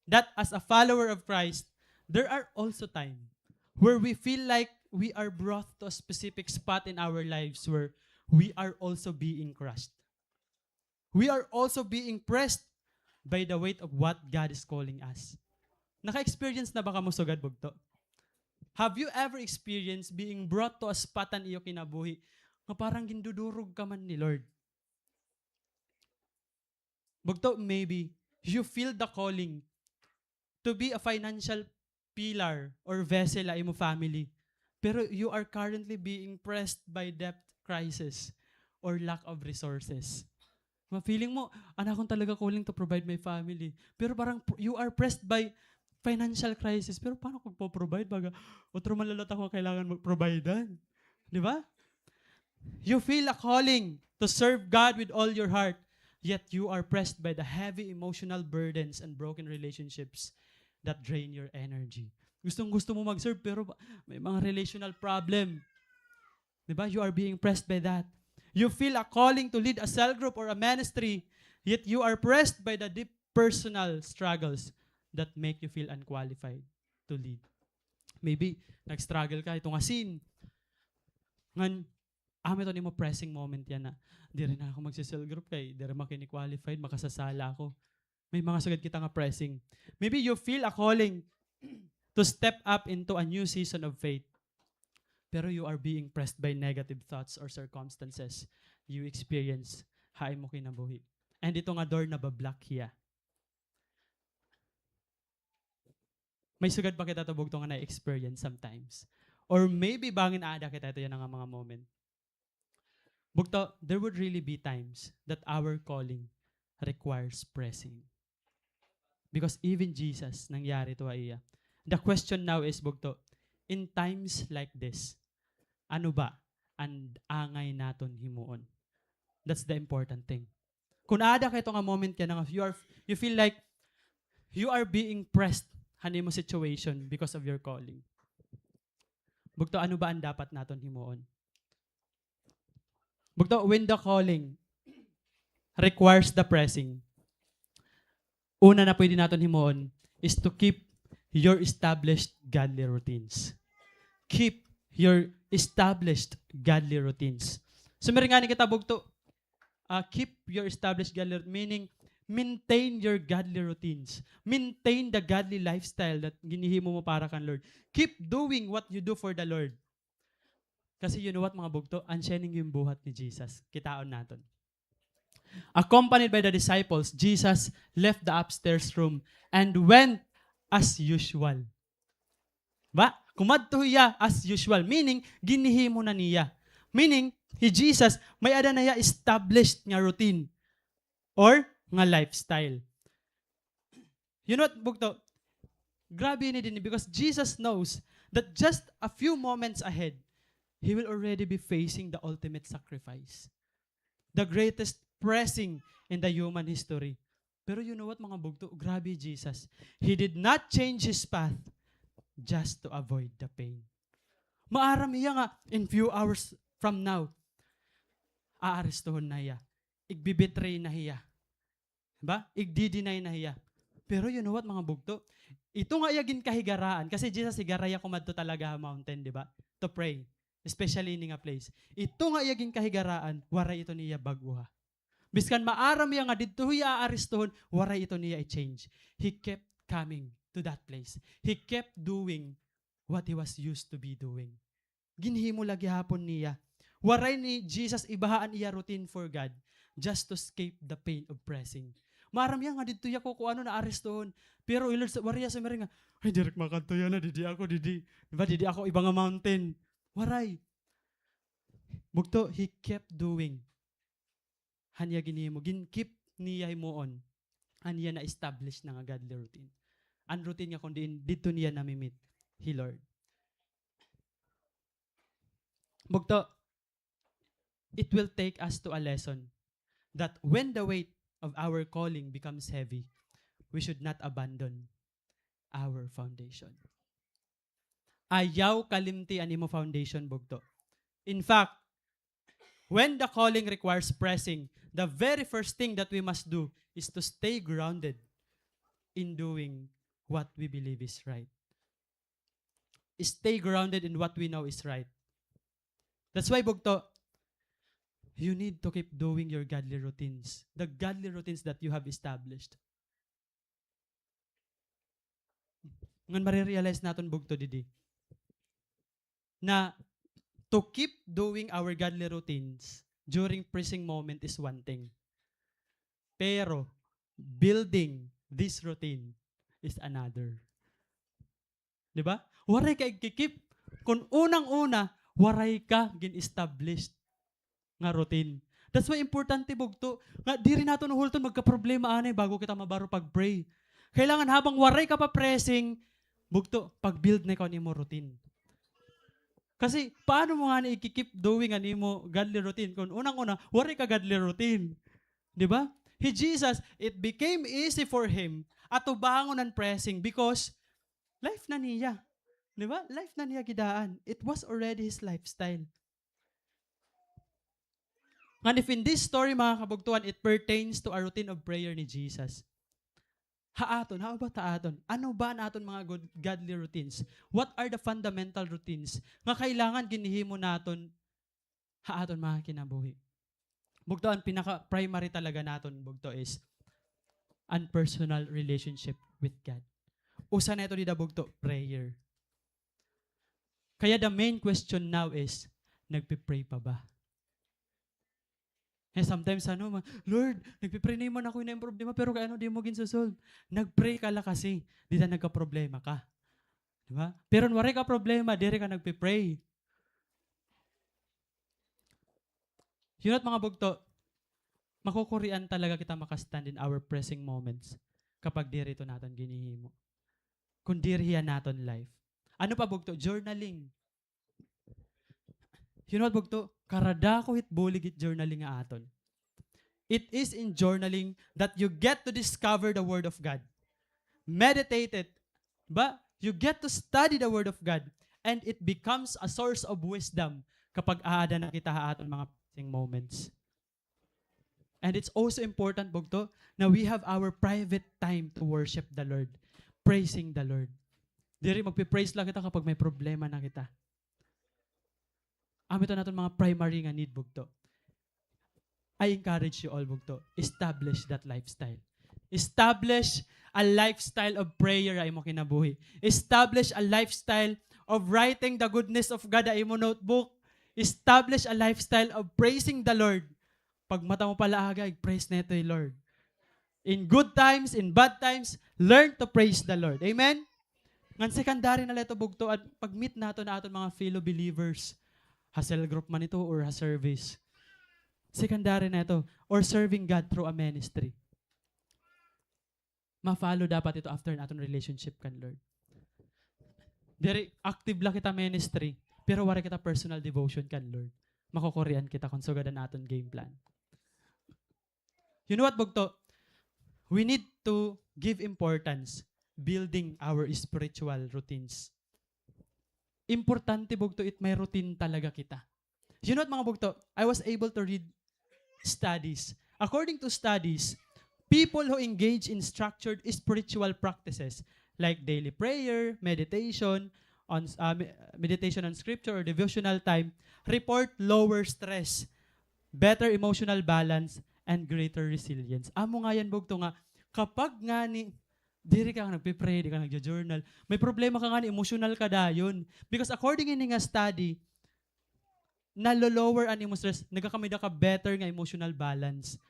that as a follower of Christ, there are also time where we feel like we are brought to a specific spot in our lives where we are also being crushed. We are also being pressed by the weight of what God is calling us. Naka-experience na ba kamo sugad, bugto? Have you ever experienced being brought to a spot han iyo kinabuhi nga parang gindudurog ka man ni Lord? Bugto, maybe you feel the calling to be a financial pillar or vessel ha imo family. Pero you are currently being pressed by debt crisis or lack of resources. Ma-feeling mo, an akon talaga calling to provide my family. Pero parang pr-, you are pressed by financial crisis. Pero paano ko magpo-provide? Baga, otro man la it akon kailangan mag-providean. Di ba? You feel a calling to serve God with all your heart, yet you are pressed by the heavy emotional burdens and broken relationships that drain your energy. Gustong-gusto mo mag-serve, pero ba-, may mga relational problem. Di ba? You are being pressed by that. You feel a calling to lead a cell group or a ministry, yet you are pressed by the deep personal struggles that make you feel unqualified to lead. Maybe, nag-struggle ka, ito nga scene. Ngan, amo ito nimo pressing moment yana. Diri na ako magse-cell group kay diri man ako ini-qualified, makasasala ako. May mga sugad kita nga pressing. Maybe you feel a calling to step up into a new season of faith. Pero you are being pressed by negative thoughts or circumstances you experience ha imo kinabuhi. And ito nga door naba-block hiya. May sugad ba kita ito, bugto, nga na-experience sometimes? Or maybe bangin aada kita ito yana nga mga moment. Bugto, there would really be times that our calling requires pressing. Because even Jesus, nangyari ito ha iya. The question now is, bugto, in times like this, ano ba an angay naton himuon? That's the important thing. Kun aada ka ito nga moment yana nga you are, you feel like you are being pressed han imo situation because of your calling. Bugto, ano ba an dapat naton himuon? Bugto, when the calling requires the pressing, una na pwede naton himuon is to keep your established godly routines. Keep your established godly routines. Sumiring ngani kita, bugto, ah, keep your established godly routine, meaning maintain your godly routines. Maintain the godly lifestyle that ginhihimo mo para kan Lord. Keep doing what you do for the Lord. Kasi you know what, mga bugto, an siya ini nga ginbuhat ni Jesus. Kitaon naton. Accompanied by the disciples, Jesus left the upstairs room and went as usual. Ba? Kumadto hiya as usual. Meaning, ginhihimo na niya. Meaning, hi Jesus, may-ada na hiya established nga routine or nga lifestyle. You know what, bugto? Grabe ini dinhi because Jesus knows that just a few moments ahead, he will already be facing the ultimate sacrifice, the greatest pressing in the human history. Pero you know what, mga bugto? Grabe hi Jesus. He did not change his path just to avoid the pain. Maaram hiya nga in few hours from now, aarestohon na hiya. Igbi-betray na hiya. Ba? Igdi-deny na hiya. Pero you know what, mga bugto? Ito nga iya ginkahigaraan, kasi Jesus higara hiya kumadto talaga ha mountain, di ba? To pray. Especially ini nga place. Ito nga iya ginkahigaraan, waray ito niya bag-oha. Biskan maaram hiya nga didto hiya aarestohon, waray ito niya i-change. He kept coming to that place. He kept doing what he was used to be doing. Ginhimo la gihapon niya. Waray ni Jesus ibaha an iya routine for God just to escape the pain of pressing. Maaram hiya nga didto hiya kukuanon, aarestohon. Pero hi Lord, waray hiya sumiring nga, "Ay, diri ak makadto yana, didi ako, didi. Di ba, didi ako iba nga mountain." Waray. Bugto, he kept doing. Han iya ginhimo, gin-keep niya himuon an iya na-establish na nga godly routine. An routine nga kon diin didto niya nami-meet hi Lord. Bugto, it will take us to a lesson that when the weight of our calling becomes heavy, we should not abandon our foundation. Ayaw kalimti an imo foundation, bugto. In fact, when the calling requires pressing, the very first thing that we must do is to stay grounded in doing what we believe is right. Stay grounded in what we know is right. That's why, bugto, you need to keep doing your godly routines, the godly routines that you have established. Ngan marirealize naton bugto didi na to keep doing our godly routines during pressing moment is one thing. Pero building this routine is another. Di ba? Waray ka igkikip. Kun unang-una, waray ka gin-established nga routine. That's why importante, bugto, nga diri naton uhulton magkaproblema anay bago kita mabaro pag-pray. Kailangan habang waray ka pa pressing, bugto, pag-build na ikaw an imo routine. Kasi, paano mo ngani iki-keep doing an imo godly routine? Kun unang-una, waray ka godly routine. Di ba? Hi Jesus, it became easy for him atubangon an pressing because life na niya. Di ba? Life na niya gidaan. It was already his lifestyle. Ngan if in this story, mga kabugtoan, it pertains to a routine of prayer ni Jesus. Ha aton, how about ha aton? Ano ba an aton mga god-, godly routines? What are the fundamental routines nga kailangan ginhihimo naton ha aton mga kinabuhi? Bugto, an pinaka-primary talaga naton, bugto, is an personal relationship with God. Usa na ito dida, bugto, prayer. Kaya the main question now is, nagpe-pray pa ba? Eh, sometimes, ano, ma-, "Lord, nagpe-pray na man ako, ina yung problema, pero kay ano di mo ginsosolve?" Nag-pray ka la kasi, di ta nagka-problema ka. Di ba? Pero waray ka problema, diri ka nagpe-pray. You know what, mga bugto? Makukurian talaga kita maka-stand in our pressing moments kapag diri ito naton ginhihimo. Kun diri hiya naton life. Ano pa, bugto? Journaling. You know what, bugto? Karadako hit bulig hit journaling nga aton. It is in journaling that you get to discover the Word of God. Meditate it. Ba? You get to study the Word of God. And it becomes a source of wisdom kapag aada na kita ha aton mga pressing moments. And it's also important, bugto, na we have our private time to worship the Lord, praising the Lord. Diri magpe-praise la kita kapag may problema na kita. Amo ito an aton mga primary nga need, bugto. I encourage you all, bugto, establish that lifestyle. Establish a lifestyle of prayer ha imo kinabuhi. Establish a lifestyle of writing the goodness of God ha imo notebook. Establish a lifestyle of praising the Lord. Pagmata mo pala aga, i-praise na ito hi Lord. In good times, in bad times, learn to praise the Lord. Amen? Ngan secondary na la ito, bugto, an pag-meet naton ha aton mga fellow believers, ha cell group man ito or ha service. Secondary na ito. Or serving God through a ministry. Ma-follow dapat ito after an aton relationship kan Lord. Diri, active la kita ministry, pero waray kita personal devotion kan Lord. Makukurian kita kon sugad an aton game plan. You know what, bugto? We need to give importance building our spiritual routines. Importante, bugto, it may routine talaga kita. You know what, mga bugto? I was able to read studies. According to studies, people who engage in structured spiritual practices like daily prayer, meditation, on, uh, me-, meditation on scripture or devotional time report lower stress, better emotional balance, and greater resilience. Amo nga yan, bugto, nga kapag ngani, diri ka nagpe-pray, di ka nagjo-journal, may problema ka ngani, emotional ka dayon. Because according ini nga study, nalo-lower an imo stress, nagkakamay-ada ka better nga emotional balance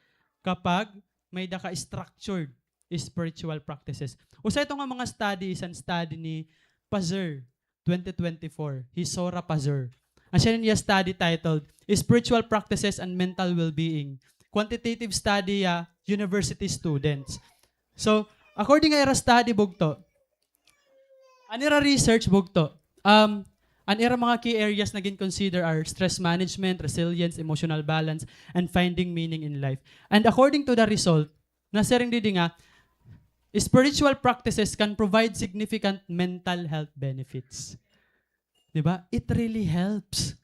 kapag may-ada ka structured spiritual practices. Usa ito nga mga study, is an study ni Pazur, twenty twenty-four, hi Sora Pazur. An siya niya study titled Spiritual Practices and Mental Well-Being. Quantitative study ha university students. So, according ha ira study, bugto, an ira research, bugto, um, an ira mga key areas na gin-consider are stress management, resilience, emotional balance, and finding meaning in life. And according to the result, nasiring didi nga, spiritual practices can provide significant mental health benefits. Di ba? It really helps.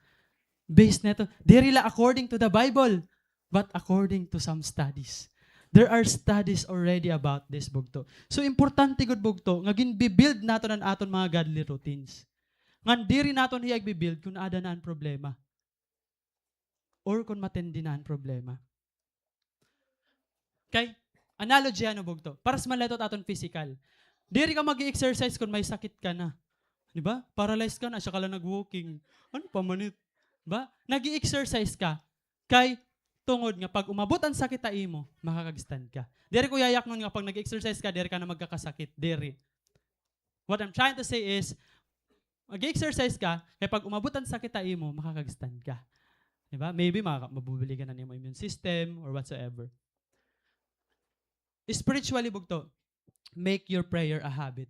Based na ito. Diri la according to the Bible, but according to some studies. There are studies already about this, bugto. So, importante gud, bugto, nga ginbi-build naton an aton mga godly routines. Ngan diri naton hiya igbi-build kun aada na an problema. or kon matindi na an problema. Kay, analogy, ano, bugto? Paras man la ito ha aton physical. Diri ka mag-exercise kon may sakit ka na. Di ba? Paralyzed ka na, asya ka la nag-walking. Ano pa man it? Ba? Nag-exercise ka. Kay, tungod nga pag umabot an sakit ha imo, makakag-stand ka. Diri ko yayaknon nga pag nag-exercise ka, diri ka na magkakasakit. Diri. What I'm trying to say is, mag-exercise ka, kay pag umabot an sakit ha imo, makakag-stand ka. Di ba? Maybe, maka-, mabubuligan na an imo immune system or whatsoever. Spiritually, bugto, make your prayer a habit.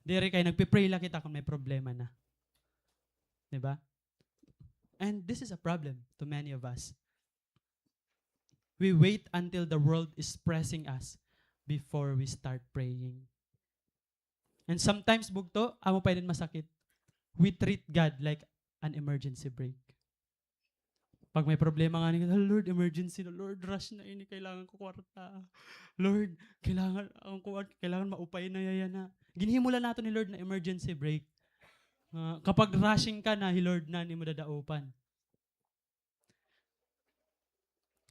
Diri kay nagpi-pray la kita kon may problema na. Di ba? And this is a problem to many of us. We wait until the world is pressing us before we start praying. And sometimes, bugto, amo pa ini an masakit, we treat God like an emergency brake. Pag may problema ngani, "Ah, Lord, emergency na. Lord, rush na ini. Kailangan ko kwarta. Lord, kailangan, an kuan, kailangan maupay na yana." Ginhimo la naton ni Lord na emergency brake. Ah, kapag rushing ka na, hi Lord na an imo dadaupan.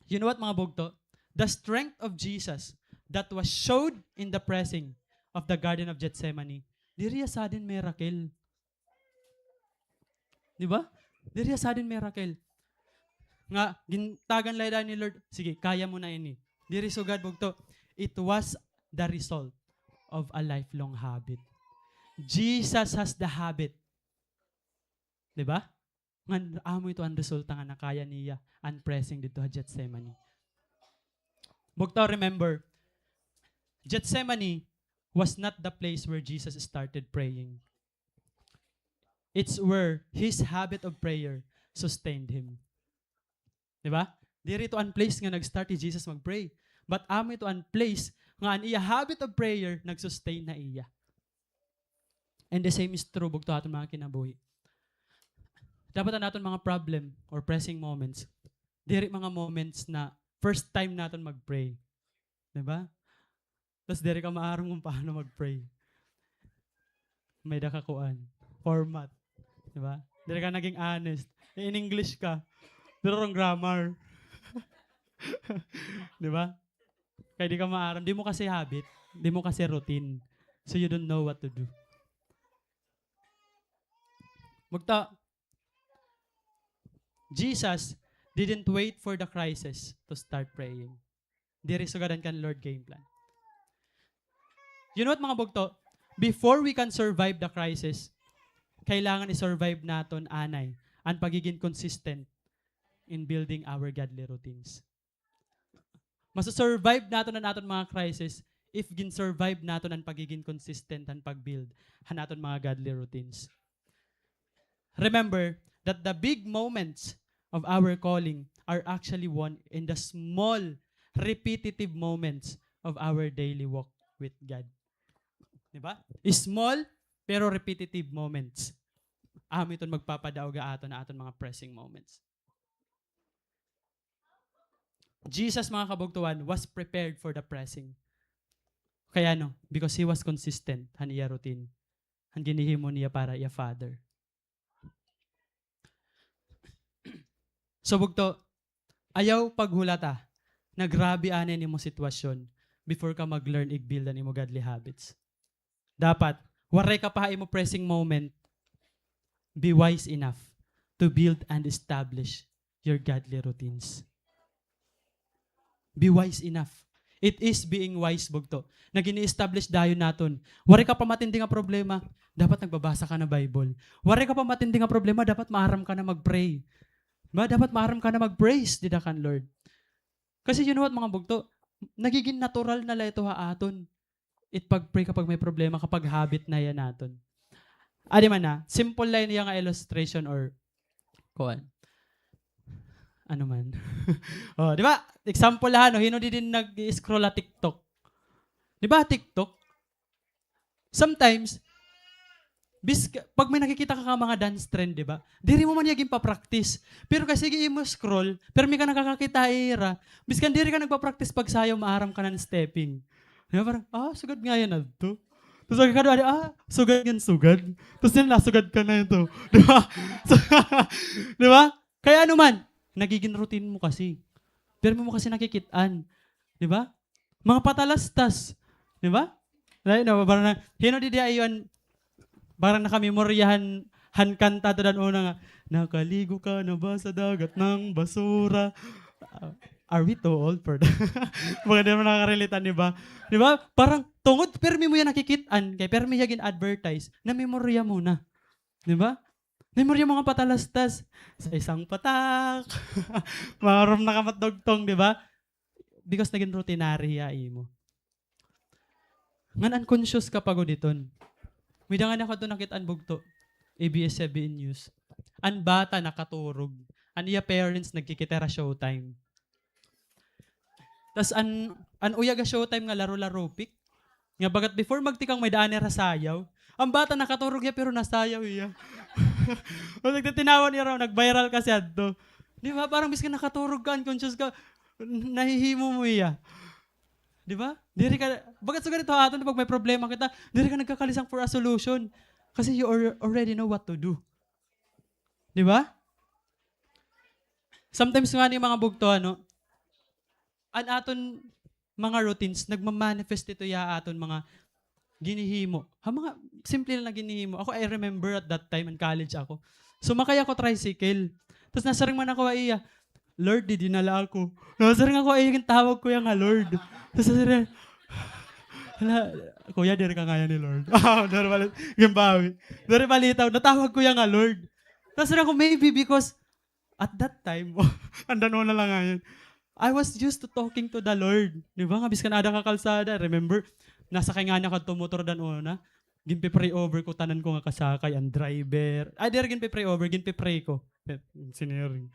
You know what, mga bugto? The strength of Jesus that was showed in the pressing of the Garden of Gethsemane, diri hiya sudden miracle. Di ba? Diri hiya sudden miracle. Nga, gintagan la hiya ni Lord, "Sige, kaya mo na ini." Diri sugad, bugto. It was the result of a lifelong habit. Jesus has the habit. Di ba? Ngan amo ito an resulta nga nakaya niya an pressing didto ha Gethsemane. Bugto, remember, Gethsemane was not the place where Jesus started praying. It's where his habit of prayer sustained him. Di ba? Diri ito an place nga nag-start hi Jesus mag-pray. But amo ito an place nga an iya habit of prayer nag-sustain ha iya. And the same is true, bugto, ha aton mga kinabuhi. Dapat an aton mga problem or pressing moments, diri mga moments na first time naton mag-pray. Di ba? Tas diri ka maaram kon paano mag-pray. May-ada ka kuan, format. Di ba? Diri ka naging honest. In English ka. Diri wrong grammar. Di ba? Kay di ka maaram. Di mo kasi habit. Di mo kasi routine. So you don't know what to do. Bugto, Jesus didn't wait for the crisis to start praying. Diri sugad an kan Lord game plan. You know what, mga bugto? Before we can survive the crisis, kailangan i-survive naton anay an pagiging consistent in building our godly routines. Masu-survive naton an aton mga crisis if gin-survive naton an pagiging consistent han pag-build han aton mga godly routines. Remember that the big moments of our calling are actually won in the small, repetitive moments of our daily walk with God. Di ba? Small, pero repetitive moments. Amo iton magpapadaog ha aton, ha aton mga pressing moments. Jesus, mga kabugtoan, was prepared for the pressing. Kay ano? Because he was consistent han iya routine, han ginhihimo niya para iya Father. So, bugto, ayaw paghulata na grabe anay an imo sitwasyon before ka mag-learn ig-build an imo godly habits. Dapat, waray ka pa ha imo pressing moment, be wise enough to build and establish your godly routines. Be wise enough. It is being wise, bugto, na gini-establish dayon naton. Waray ka pa matindi nga problema, dapat nagbabasa ka na Bible. Waray ka pa matindi nga problema, dapat maaram ka na mag-pray. Ba, dapat maaram ka na mag-praise dida kan Lord. Kasi you know what, mga bugto, nagiging natural na la ito ha aton. It pag-pray kapag may problema, kapag habit na hiya naton. Adi man na, simple la ini nga illustration or kuan. Ano man. Oh, di ba? Example la, no? Hin-o didi nag-i-scroll ha TikTok? Di ba, TikTok? Sometimes, bis-, pag may nakikita ka nga mga dance trend, di ba? Diri mo man iya ginpa-practice. Pero kay sige imo scroll, pirmi ka nakakakita ha ira. Biskan diri ka nagpa-practice pagsayaw, maaram ka na hin stepping. Di ba? Parang, "Ah, sugad nga yana adto." Tas pagkadto, "Ah, sugad ngan sugad." Tas yana, nasugad ka na ito. Di ba? So, di ba? Kay ano man, nagigin routine mo kasi. Pirmi mo kasi nakikit-an. Di ba? Mga patalastas. Di ba? Lain na, parang na, hino di di ayon, parang nakamemoryahan, han kanta to dan una nga, "Nakaligo ka na ba sa dagat ng basura?" Ah, are we too old for that? Baka di naman nakakarelate, di ba? Di ba? Parang tungod, pirmi mo yan nakikit-an, kay pirmi hiya gin-advertise, namemorya mo na. Di ba? Namemorya mo nga patalastas, sa isang patak, maaram na ka matdugtong, di ba? Because nagin routinary hiya imo. Ngan unconscious ka pa gud iton. May-ada ngani ako adto nakit-an bugto, A B S-CBN News. An bata nakaturog. An iya parents nagkikita hira Showtime. Tas an, an uyag ha Showtime nga laro-laro pick. Nga bagat before magtikang may-ada anay hira sayaw. An bata nakaturog hiya pero nasayaw hiya. O nagtitinawan hiya raw, nag-viral kasi adto. Di ba? Parang biskan nakaturog ka, unconscious ka, nahihimo mo hiya. Di ba? Diri ka, bagat sugad ito ha aton, pag may problema kita, diri ka nagkakalisang for a solution. Kasi you al-, already know what to do. Di ba? Sometimes ngani mga bugto, ano, an aton mga routines, nagmamanifest ito ha aton mga ginhihimo. Ha mga simple lang na ginhihimo. Ako, I remember at that time, in college ako. Sumakay ako tricycle. Tas nasiring man ako ha iya, "Lord, di dinala ako." Nasiring ako ha iya, gintawag ko hiya nga Lord. Tas nasiring, "Hala, kuya, diri ka ngayan ni Lord." Ah, diri bali-, gimbawi. Diri balitaw, natawag ko hiya nga Lord. Nasiring ako, maybe because at that time, an dan-una la ngayan, I was used to talking to the Lord. Di ba? Nga biskan aada ka kalsada, remember, nasakay ngani ako adto motor dan-una. Ginpe-pray over ko tanan ko nga kasakay, an driver. Ay, diri ginpe-pray over, ginpe-pray ko. Eh, siniring.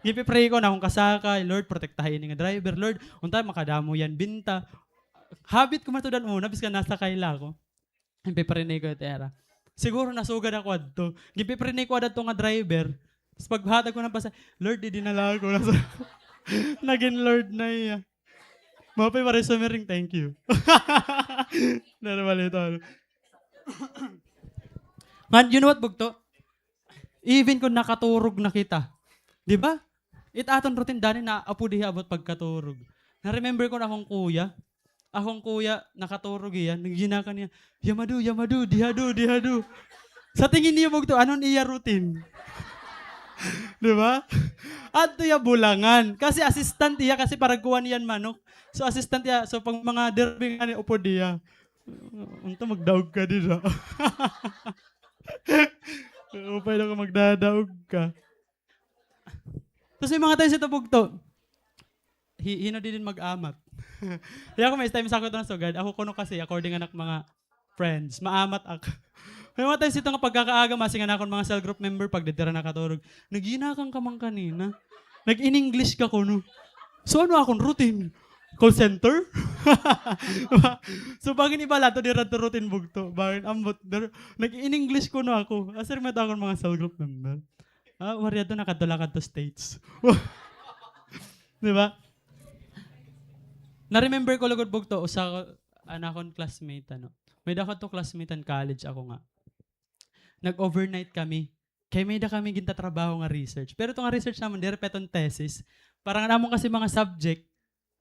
Ginpe-pray ko an akon kasakay, "Lord, protektaha ini nga driver. Lord, unta makadamo hiya binta." Habit ko man ito dan-una, biskan nasakay la ako. Ginpe-pray ko ito hira. Siguro nasugad ako adto. Ginpe-pray ko adto nga driver. Tas paghatag ko han pasahe, "Lord, di dinala ako." Nasa-, nagin Lord na hiya. Maupay pa rin sumiring, "Thank you." Normal ito, ano. Ngan, you know what, bugto? Even kon nakaturog na kita. Di ba? It aton routine, danay na upod hiya about pagkaturog. Na-remember ko an akon kuya. Akon kuya, nakaturog hiya, nagginaka niya, "Yamadu, Yamadu, dihadu, dihadu." Sa tingin niyo, bugto, ano an iya routine? Di ba? Adto hiya bulangan. Kasi assistant hiya, kasi paragkuan hiya hin manok. So, assistant hiya. So, pag mga derby ngani, upod hiya. Unta magdaog ka dida. Upay na ka magdadaog ka. Tas may mga times ito, bugto. Hi-, hino didi an mag-amat? Kay ako, may times ako ito nasugad. Ako kuno kasi, according han ak mga friends, maamat ako. May mga times ito nga pagkakaaga, masiring an akon mga cell group member, pag didto hira nakaturog, "Naghinakang ka man kanina. Nag-in-English ka kuno." So, ano akon routine? Call center? So, bangin iba la ito, diri ito routine, bugto. Bangin ambot, dir-, nag-in-English kuno ako. Asar man ito akon mga cell group member. Ah, waray adto, nakadto la kadto States. Di ba? Na-remember ko lugod, bugto, usa ko, an akon classmate, ano. May-ada ko adto classmate han college ako nga. Nag-overnight kami. Kay may-ada kami gintatrabaho nga research. Pero ito nga research namon, diri pa iton thesis. Parang an amon kasi mga subject,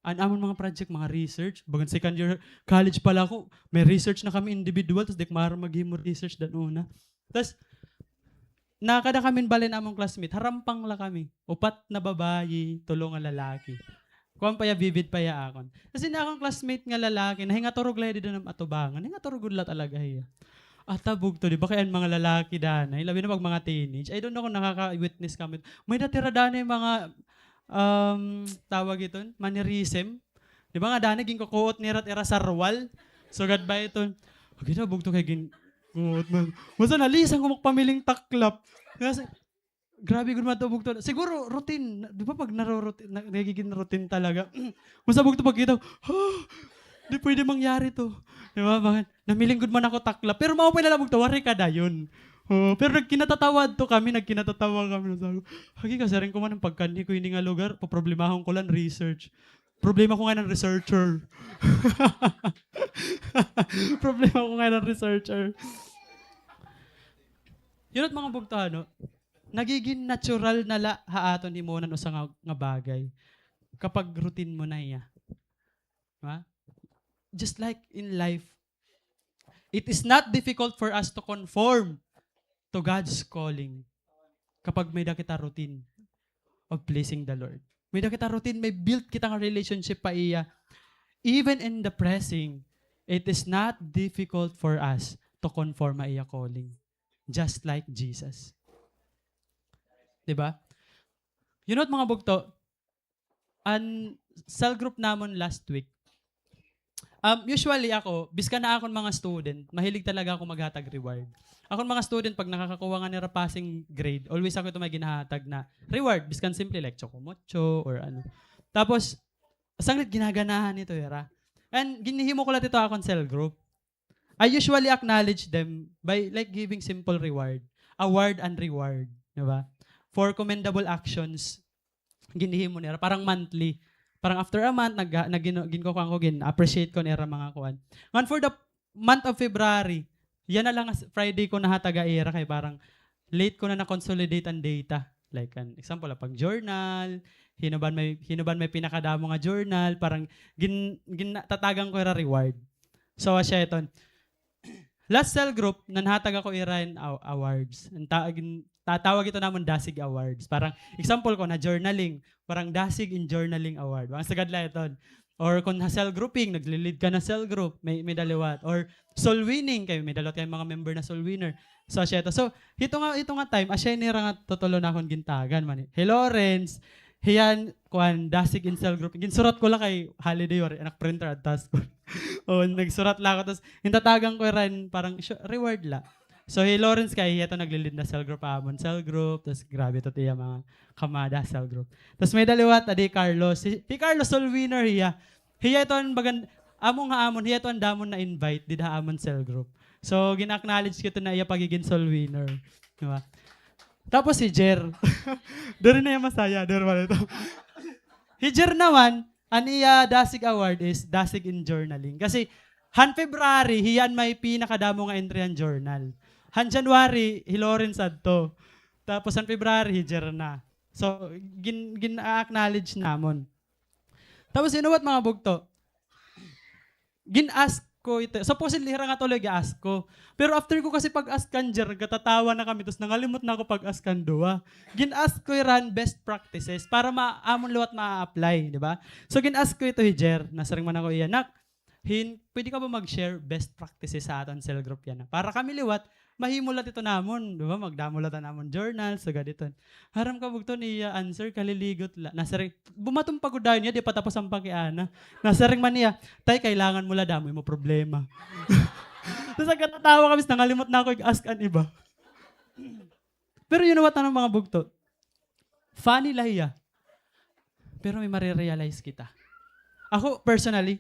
an amon mga project, mga research. Bagan second year college pa la ako, may research na kami individual, tas di ko maaram maghimo research dan una. Tas, nakada kami hin balay han amon classmate, harampang la kami. Upat na babayi, tulo nga lalaki. Kuan pa hiya, vivid pa hiya akon. Tas an akon classmate nga lalaki, nahingaturog la hiya dida han atubangan. Nahingaturog gud la talaga hiya. Ata bugto, di ba? Kay an mga lalaki danay, labi na pag mga teenage. I don't know kon nakaka-witness kami. May-ada hira danay mga, um, tawag iton, mannerism. Di ba nga danay, ginkukuot nira it ira sarwal. Sugad ba iton? Agi na, bugto kay ginkuot man. Basta nalisang ko makapamiling taklap. Kasi, grabe gud man ito, bugto. Siguro routine, na-, di ba pag naro-routine, na-, nagiging routine talaga. Basta bugto pagkita, "Ha? Di pwede mangyari ito." Di ba? Bakit? Namiling gud man ako taklap. Pero maupay na la, bugto, waray kadayon. Oo, pero nagkinatatawa adto kami, nagkinatatawa kami. Sabi ko, "Agi, kasiring ko man an pagkanhi ko hini nga lugar, poproblemahon ko la an research." Problema ko ngay-an an researcher. Problema ko ngay-an an researcher. Yun at mga bugto, ano? nagigin natural na la ha aton himuon an usa nga, nga bagay kapag routine mo na hiya. Di ba? Just like in life, it is not difficult for us to conform to God's calling kapag may-ada kita routine of pleasing the Lord. May-ada kita routine, may built kita nga relationship pa iya. Even in the pressing, it is not difficult for us to conform ha iya calling. Just like Jesus. Di ba? You know what, mga bugto? An cell group namon last week. Um, usually ako, biskan ha akon mga student, mahilig talaga ako maghatag reward. Akon mga student, pag nakakakuha nga nira passing grade, always ako ito may ginahatag na reward, biskan simple like chocomocho or ano. Tapos, sanglit ginaganahan ito, ira. And ginhihimo ko la ito akon cell group. I usually acknowledge them by, like, giving simple reward. Award and reward, di ba? For commendable actions, ginhihimo nira. Parang monthly. Parang after a month, nag, nag, gin-, ginkukuan ko, gin-appreciate ko nira mga kuan. Ngan for the month of February, yana la nga s-, Friday ko nahataga ira kay parang late ko na na-consolidate an data. Like, an example, ah, pag-journal, hin-o ba an may, hin-o ba an may pinakadamo nga journal, parang gin-, gin-, tatagan ko ira reward. So, asya iton. Last cell group, nanhatag ako ira hin aw-, awards. An ta-, gin-, tatawag ito namon Dasig Awards. Parang, example ko, na-journaling. Parang Dasig in Journaling Award. Parang sagad la iton. Or kung ha cell grouping, nagle-lead ka na cell group, may, may-ada liwat. Or soul winning, kay may-ada liwat kay mga member na soul winner. So, asya ito. So, hito nga, hito nga time, asya nira nga tutulo nakon gintagan man. Hi Lawrence, hiya an, kuan, Dasig in cell group. Ginsurat ko la kay holiday, waray ak printer, adtas ko. O, nagsurat la ako, tas hintatagan ko ira hin parang syo-, reward la. So, hi Lawrence kay hiya ito nagle-lead na cell group, amon cell group, tas grabe ito iya mga kamada cell group. Tas may-ada liwat, adi Carlos. Hi, hi Carlos, soul winner hiya. Hiya ito an bagan-, amon nga amon, hiya ito an damo na-invite dida ha amon cell group. So, gin-acknowledge ko ito na iya pagigin soul winner. Di ba? Tapos hi Jer. Diri na iya masaya, diri wala ito. Hi Jer naman, an iya Dasig Award is Dasig in Journaling. Kasi, han February, hiya an may pinakadamo nga entry han journal. Han January, hi Lawrence adto. Tapos, han February, hi Jer na. So, gin-, gin-acknowledge namon. Tapos, you know what, mga bugto? Gin-ask ko ito. Supposedly, hira nga tulo ig-ask ko. Pero after ko kasi pag-ask kan Jer, gatatawa na kami, tapos nangalimot na ako pag-ask kan duha. Gin-ask ko ira hin best practices para ma-, amon liwat ma-apply, di ba? So, gin-ask ko ito hi Jer, nasiring man ako iya, "Nak, hin, pwede ka ba mag-share best practices ha aton cell group yana? Para kami liwat, mahimo la ito namon, di ba? Magdamo la ta namon journal, sugad iton." Aram ka, bugto, an iya answer, kaliligot la. Nasiring, bumaton pa gud dayon hiya, di pa tapos an pakiana. Nasiring man niya, "Tay, kailangan mo la damo imo problema." Tapos nagkatatawa kami, nangalimot na ako ig-ask an iba. Pero you know what, ano, mga bugto? Funny la hiya. Pero may mare-realize kita. Ako, personally,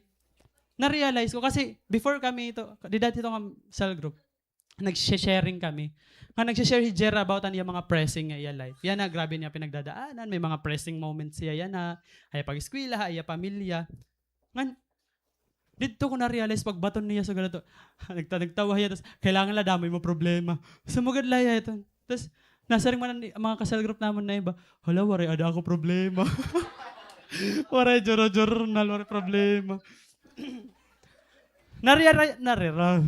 na-realize ko kasi before kami ito, dida hito nga cell group, nagshe-sharing kami. Nga nagshe-share hi Jer about an iya mga pressing nga iya life. Yana, grabe niya pinagdadaanan, may mga pressing moments hiya yana, ha iya pag-eskwela, ha iya pamilya. Ngan, didto ko na-realize pagbaton niya sugad ato. Nagta-, nagtawa hiya, tas, "Kailangan la damo imo problema." Sumugad la hiya ito. Tas, nasiring man an mga ka-cell group namon na iba, "Hala, waray ada ako problema." Waray juro-journal, waray problema. Nare-, nare-,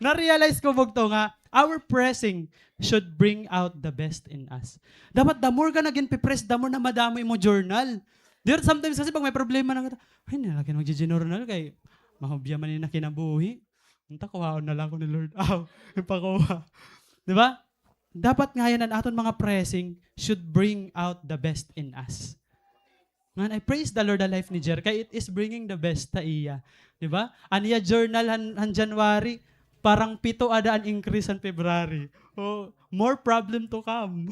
na-realize ko, bugto, nga our pressing should bring out the best in us. Dapat the more ka nagin-press, the more na madamo imo journal. There sometimes kasi pag may problema na kita, "Ay, nalaki na magji-journal kay mahubya man ini nga kinabuhi. Unta, kuhaon na la ako ni Lord." Aw, ipakuha. Di ba? Dapat ngay-an an aton mga pressing should bring out the best in us. Ngan, I praise the Lord, the life ni Jer, kay it is bringing the best ha iya. Di ba? An iya journal han, han January, parang pito ada an increase han February. Oh, more problem to come.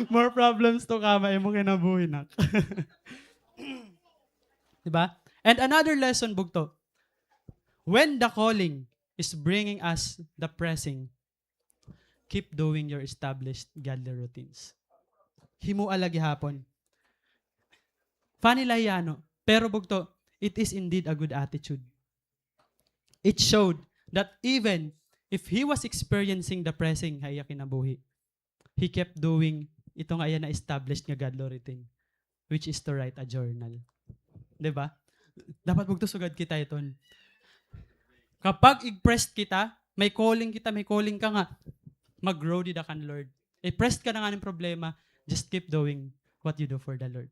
More problems to come ha imo kinabuhi, nak. Di ba? And another lesson, bugto. When the calling is bringing us the pressing, keep doing your established godly routines. Himoa la gihapon. Funny la hiya, no? Pero bugto, it is indeed a good attitude. It showed that even if he was experiencing the pressing ha iya kinabuhi, he kept doing ito nga iya na-establish nga godly routine, which is to write a journal. Di ba? Dapat bugto sugad kita iton. Kapag ig-pressed kita, may calling kita, may calling ka nga mag-grow dida kan Lord. I-pressed ka na nganing problema, just keep doing what you do for the Lord.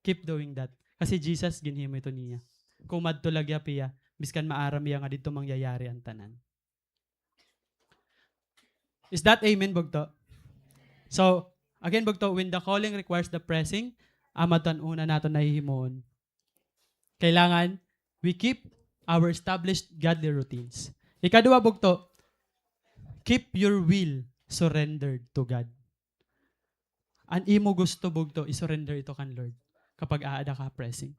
Keep doing that. Kasi Jesus, ginhimo ito niya. Kumadto la gihap hiya, biskan maaram hiya nga didto mangyayari an tanan. Is that amen, bugto? So, again, bugto, when the calling requires the pressing, amo adto an una naton nahihimuon. Kailangan, we keep our established godly routines. Ikaduha, bugto, keep your will surrendered to God. An imo gusto, bugto, i-surrender ito kan Lord kapag aada ka ha pressing.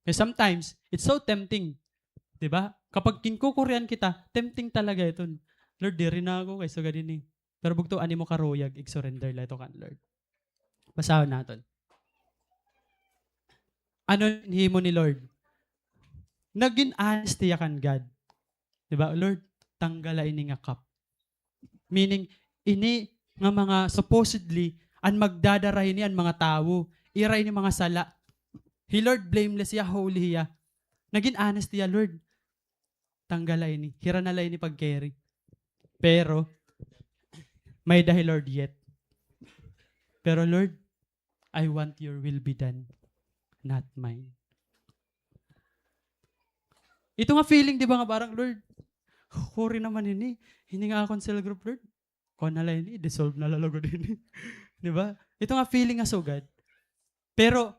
Kay sometimes, it's so tempting. Di ba? Kapag kinkukurian kita, tempting talaga iton. Lord, diri na ako kay sugad ini. Pero bugto, an imo karuyag, ig-surrender la ito kan Lord. Basahon naton. Ano an himo ni Lord? Nagin honest hiya kan God. Di ba? Lord, tanggala ini nga cup. Meaning, ini nga mga supposedly, an magdadara hini an mga tawo, ira ini mga sala. Hi Lord, blameless hiya, holy hiya. Nagin honest hiya, Lord, tanggala ini. Hira na la ini pag-carry. Pero, may-ada hi Lord yet. Pero Lord, I want your will be done, not mine. Ito nga feeling, di ba, nga parang, Lord, kuri naman ini. Ini nga akon cell group, Lord. Kuan na la ini, dissolve na la lugod ini. Di ba? Ito nga feeling nga sugad. Pero,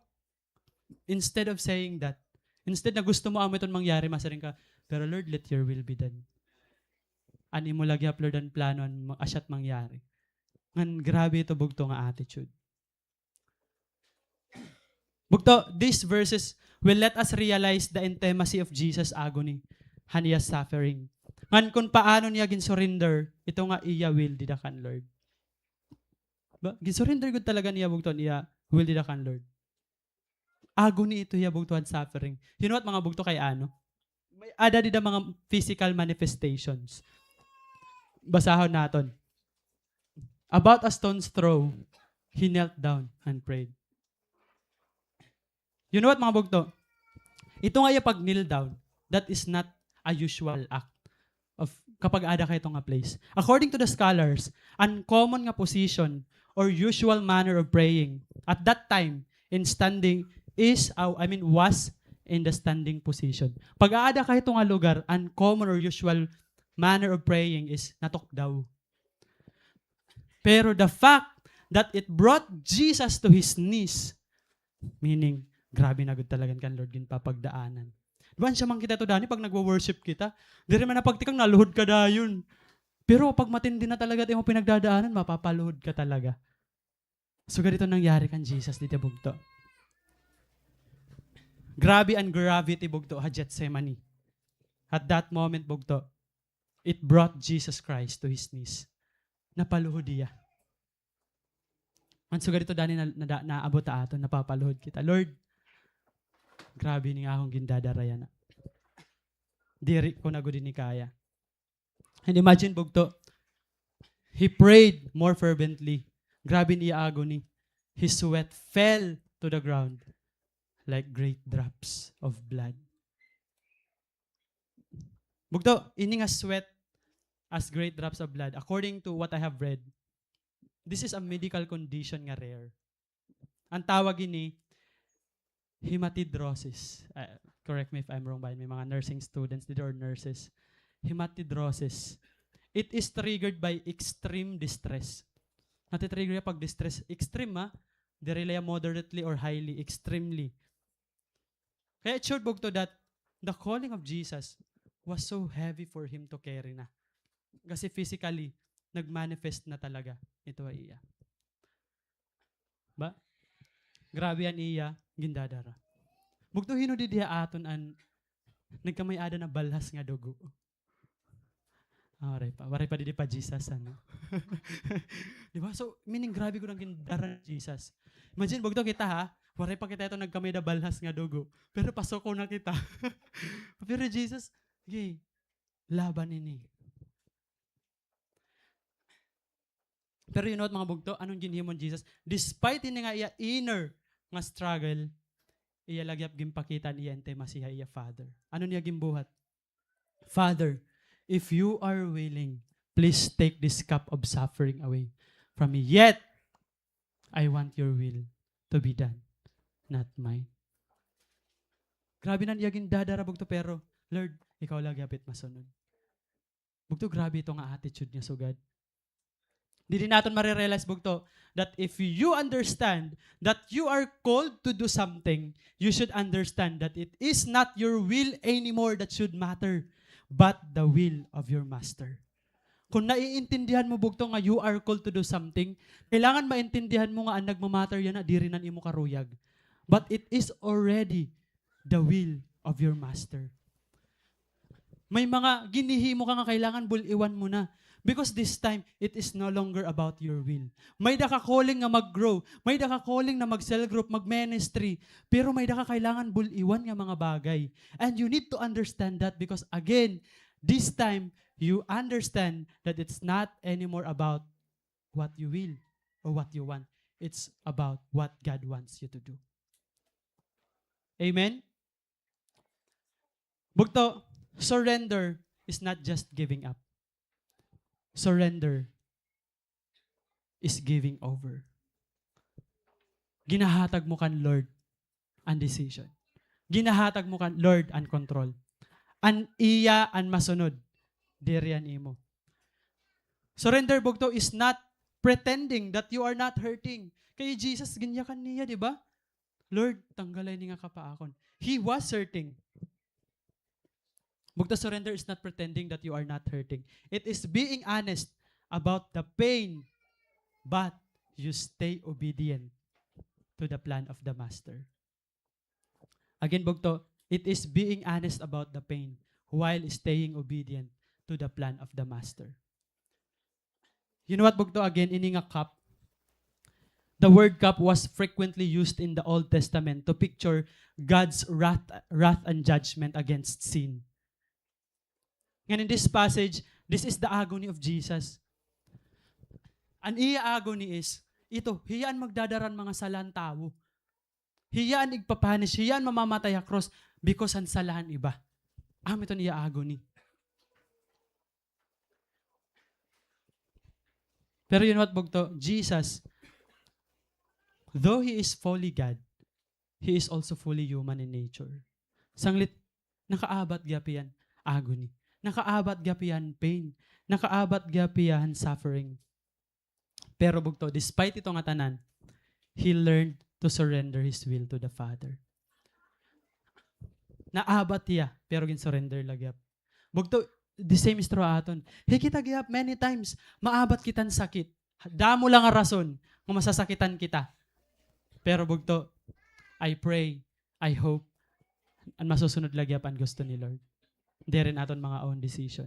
instead of saying that, instead na gusto mo amo iton mangyari, masiring ka, "Pero Lord, let your will be done." An imo la gihap, Lord, an plano, an ma-, asya it mangyari. Ngan grabe ito bugto nga attitude. Bugto, these verses will let us realize the intimacy of Jesus' agony han iya suffering. Ngan kun paano niya gin-surrender ito nga iya will dida kan Lord. Ba, gin-surrender gud talaga niya bugto an iya will dida kan Lord. Agony ito hiya bugto han suffering. You know what, mga bugto, kay ano? May-ada dida mga physical manifestations. Basahon naton. About a stone's throw, he knelt down and prayed. You know what, mga bugto? Ito nga iya pag-kneel down, that is not a usual act of kapag aada ka ha ito nga place. According to the scholars, an common nga position or usual manner of praying at that time in standing is, uh, I mean, was in the standing position. Pag aada ka ha ito nga lugar, an common or usual manner of praying is natukdaw. Pero the fact that it brought Jesus to his knees, meaning, grabe na gud talaga kan Lord ginpapagdaanan. Di ba, asya man kita ito, Danny, pag nagwo-worship kita, diri man napagtikang, naluhod ka dayon. Pero pag matindi na talaga it imo pinagdadaanan, mapapaluhod ka talaga. Sugad ito nangyari kan Jesus dida bugto. Grabe an gravity bugto ha Gethsemane. At that moment bugto, it brought Jesus Christ to his knees. Napaluhod hiya. An sugad ito, Danny, na, na, naabot ha aton, napapaluhod kita. Lord, grabe ini nga akon gindadara yana. Diri ko na gud ini kaya. And imagine, bugto, he prayed more fervently. Grabe an iya agony. His sweat fell to the ground like great drops of blood. Bugto, ini nga sweat as great drops of blood, according to what I have read, this is a medical condition nga rare. An tawag ini, hematidrosis. Ah, correct me if I'm wrong, ba, may mga nursing students dida or nurses. Hematidrosis. It is triggered by extreme distress. Nati-trigger hiya pag distress. Extreme, ha? Diri la hiya moderately or highly, extremely. Kaya it showed bugto that the calling of Jesus was so heavy for him to carry na. Kasi physically, nag-manifest na talaga ito ha iya. Ba? Grabe an iya gindadara. Bugto, hin-o didi ha aton an nagkamay-ada na balhas nga dugo? Ah, waray pa. Waray pa didi pa Jesus, ano? Di ba? So, meaning, grabe gud an gindara ni Jesus. Imagine, bugto, kita, ha? Waray pa kita ito nagkamay-ada balhas nga dugo. Pero pasuko na kita. Pero Jesus, sige, laban ini. Pero you know what, mga bugto? Ano an ginhimo ni Jesus? Despite ini nga iya inner nga struggle, iya la gihap ginpakita an iya intimacy ha iya Father. Ano niya ginbuhat? "Father, if you are willing, please take this cup of suffering away from me. Yet, I want your will to be done, not mine." Grabe na an iya gindadara, bugto, pero, "Lord, ikaw la gihap it masunod." Bugto, grabe ito nga attitude niya sugad. Didi naton mare-realize, bugto, that if you understand that you are called to do something, you should understand that it is not your will anymore that should matter, but the will of your master. Kung naiintindihan mo, bugto, nga you are called to do something, kailangan maintindihan mo nga an nagmamatter yana diri na an imo karuyag, but it is already the will of your master. May mga ginhihimo ka nga kailangan bul-iwan mo na. Because this time, it is no longer about your will. May-ada ka calling nga mag-grow. May-ada ka calling na mag-cell group, mag-ministry. Pero may-ada ka kailangan bul-iwan nga mga bagay. And you need to understand that because, again, this time, you understand that it's not anymore about what you will or what you want. It's about what God wants you to do. Amen? Bugto, surrender is not just giving up. Surrender is giving over. Ginahatag mo kan Lord an decision. Ginahatag mo kan Lord an control. An iya an masunod, diri an imo. Surrender, bugto, is not pretending that you are not hurting. Kay Jesus, ginyakan niya, di ba? "Lord, tanggalay ini nga kapa akon." He was hurting. Bugto, surrender is not pretending that you are not hurting. It is being honest about the pain, but you stay obedient to the plan of the master. Again, bugto, it is being honest about the pain while staying obedient to the plan of the master. You know what, bugto, again, ini nga cup, the word cup was frequently used in the Old Testament to picture God's wrath, wrath and judgment against sin. Ngan in this passage, this is the agony of Jesus. An iya agony is, ito, hiya an magdadara han mga sala han tawo. Hiya an igpa-punish, hiya an mamamatay ha cross because han sala han iba. Amo ito an iya agony. Pero you know what, bugto? Jesus, though he is fully God, he is also fully human in nature. Sanglit, nakaabat gihap hiya han agony. Nakaabat gihap hiya han pain. Nakaabat gihap hiya han suffering. Pero bugto, despite ito nga tanan, he learned to surrender his will to the Father. Naabat hiya, pero gin-surrender la gihap. Bugto, the same is true ha aton. Hi kita gihap, many times, maabat kita han sakit. Damo la nga rason nga masasakitan kita. Pero bugto, I pray, I hope, an masusunod la gihap an gusto ni Lord. Diri an aton mga own decision.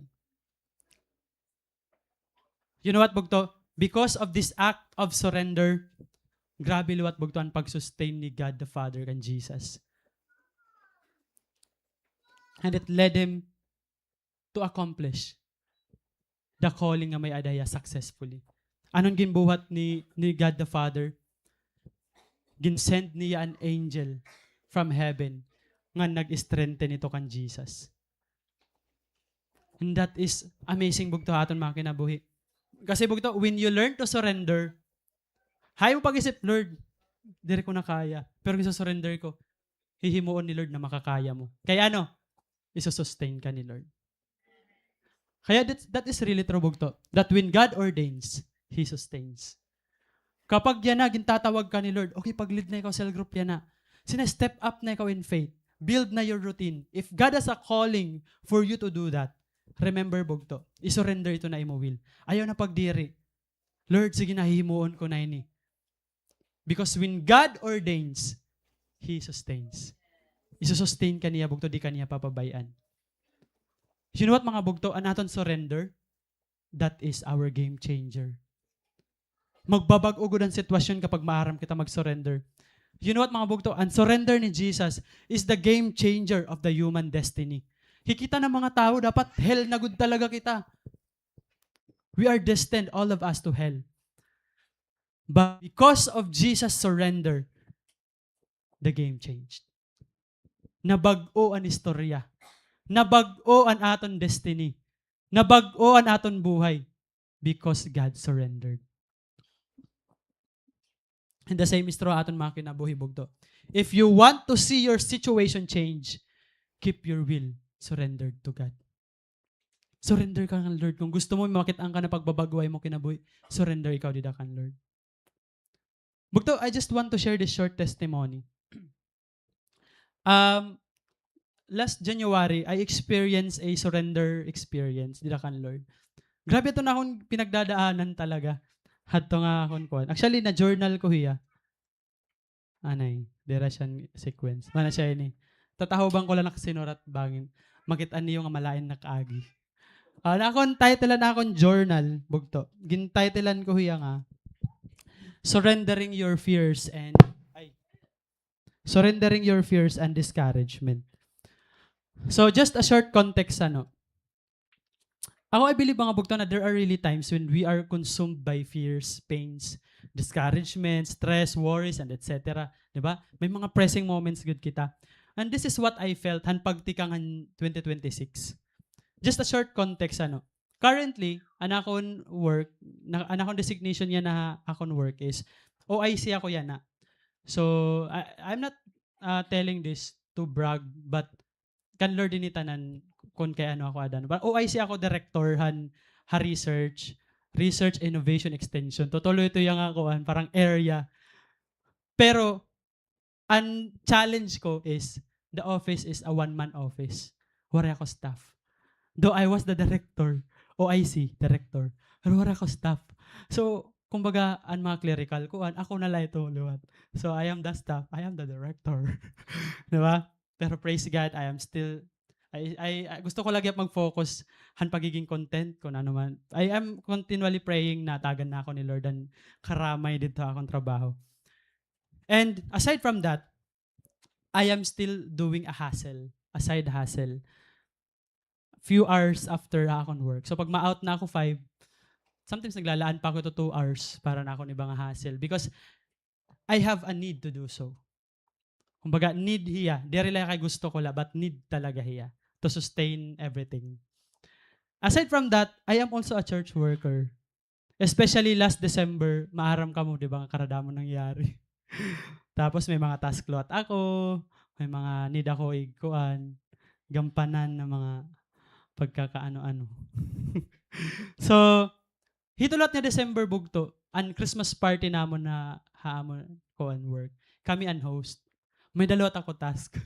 You know what, bugto? Because of this act of surrender, grabe liwat, bugto, an pag-sustain ni God the Father kan Jesus. And it led him to accomplish the calling nga may-ada hiya successfully. Ano an ginbuhat ni, ni God the Father? Gin-send niya an angel from heaven nga nag-strengthen ito kan Jesus. And that is amazing, bugto, ha aton mga kinabuhi. Kasi, bugto, when you learn to surrender, ha imo pag-isip, "Lord, diri ko na kaya, pero gin-surrender ko." Hihimuon ni Lord na makakaya mo. Kay ano? Iso-sustain ka ni Lord. Kaya that, that is really true, bugto, that when God ordains, He sustains. Kapag yana, gintatawag ka ni Lord, "Okay, pag-lead na ikaw cell group yana. Sina, step up na ikaw in faith. Build na your routine." If God has a calling for you to do that, remember, bugto, i-surrender ito na imo will. Ayaw na pagdiri. "Lord, sige na, hihimuon ko na ini." Because when God ordains, He sustains. Iso-sustain ka niya, bugto, di ka niya papabay-an. You know what, mga bugto, an aton surrender, that is our game changer. Magbabag-o gud an sitwasyon kapag maaram kita mag-surrender. You know what, mga bugto, an surrender ni Jesus is the game changer of the human destiny. Hi kita nga mga tawo, dapat hell na gud talaga kita. We are destined, all of us, to hell. But because of Jesus' surrender, the game changed. Nabag-o an istorya. Nabag-o an aton destiny. Nabag-o an aton buhay because God surrendered. And the same is true aton mga kinabuhi, bugto. If you want to see your situation change, keep your will surrendered to God. Surrender ka kan Lord. Kung gusto mo makit-an ka na pagbabag-o ha imo kinabuhi, surrender ikaw dida kan Lord. Bugto, I just want to share this short testimony. Um, last January, I experienced a surrender experience dida kan Lord. Grabe ito na akong pinagdadaanan talaga. Hadto nga akon kuan. Actually, na-journal ko hiya. Anay, dira siya sequence. Mana siya ini. Tatahuban ko lang nakasinurat bangin. Makit-an niyo nga malain na kaagi. Ah, na akon title na akon journal, bugto. Gin-titlean ko hiya nga, Surrendering Your Fears and, ay, Surrendering Your Fears and Discouragement. So, just a short context, ano. Ako, I believe, mga bugto, na there are really times when we are consumed by fears, pains, discouragement, stress, worries, and et cetera. Di ba? May mga pressing moments gud kita. And this is what I felt han pagtikang han twenty twenty-six. Just a short context, ano. Currently, an akon work, na, an akon designation yana ha akon work is O I C ako yana. So, I, I'm not, uh, telling this to brag, but kan Lord ini tanan kun kay ano ako ada. But O I C ako, director han, ha research, research, innovation, extension. Tutuloy ito yang ako, an, parang area. Pero, an challenge ko is, the office is a one-man office. Waray ako staff. Though I was the director, O I C, director. Pero waray ako staff. So, kumbaga, an mga clerical kuan, ako na la ito liwat. So, I am the staff, I am the director. Di ba? Pero praise God, I am still, I, I, I- gusto ko lagi mag-focus han pagiging content, kun ano man. I am continually praying na tagan na ako ni Lord han karamay didto ha akon trabaho. And aside from that, I am still doing a hustle, a side hustle. Few hours after ha akon work. So pag ma-out na ako five, sometimes naglalaan pa ako ito two hours para na akon iba nga hustle because I have a need to do so. Kumbaga, need hiya. Diri la kay gusto ko la, but need talaga hiya to sustain everything. Aside from that, I am also a church worker. Especially last December, maaram kamo, di ba, nga karadamo nangyari. Tapos may mga task liwat ako, may mga need ako igkuan, gampanan na mga pagkakaano-ano. So, hito liwat nga December, bugto, an Christmas party namon na ha amon kuan work. Kami an host. May da liwat ako task.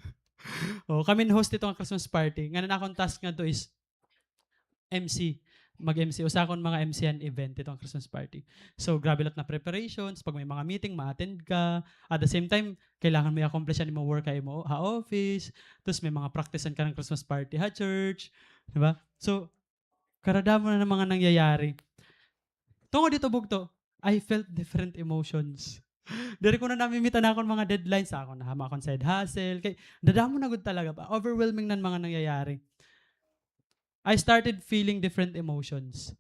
O, kami an host didto nga Christmas party. Ngan an akon task ngadto is M C. Mag-M C. Usa akon mga M C an event didto nga Christmas party. So, grabe liwat na preparations. Pag may mga meeting, ma-attend ka. At the same time, kailangan mo i-accomplish an imo work ha imo, ha office. Tapos may mga practice-an ka han Christmas party ha church. Di ba? So, karadamo na nga mga nangyayari. Tungod didto, bugto, I felt different emotions. Diri ko na nami-meet an akon mga deadlines, akon na ha akon side hustle. Kay, dadamo na gud talaga. Overwhelming na an mga nangyayari. I started feeling different emotions.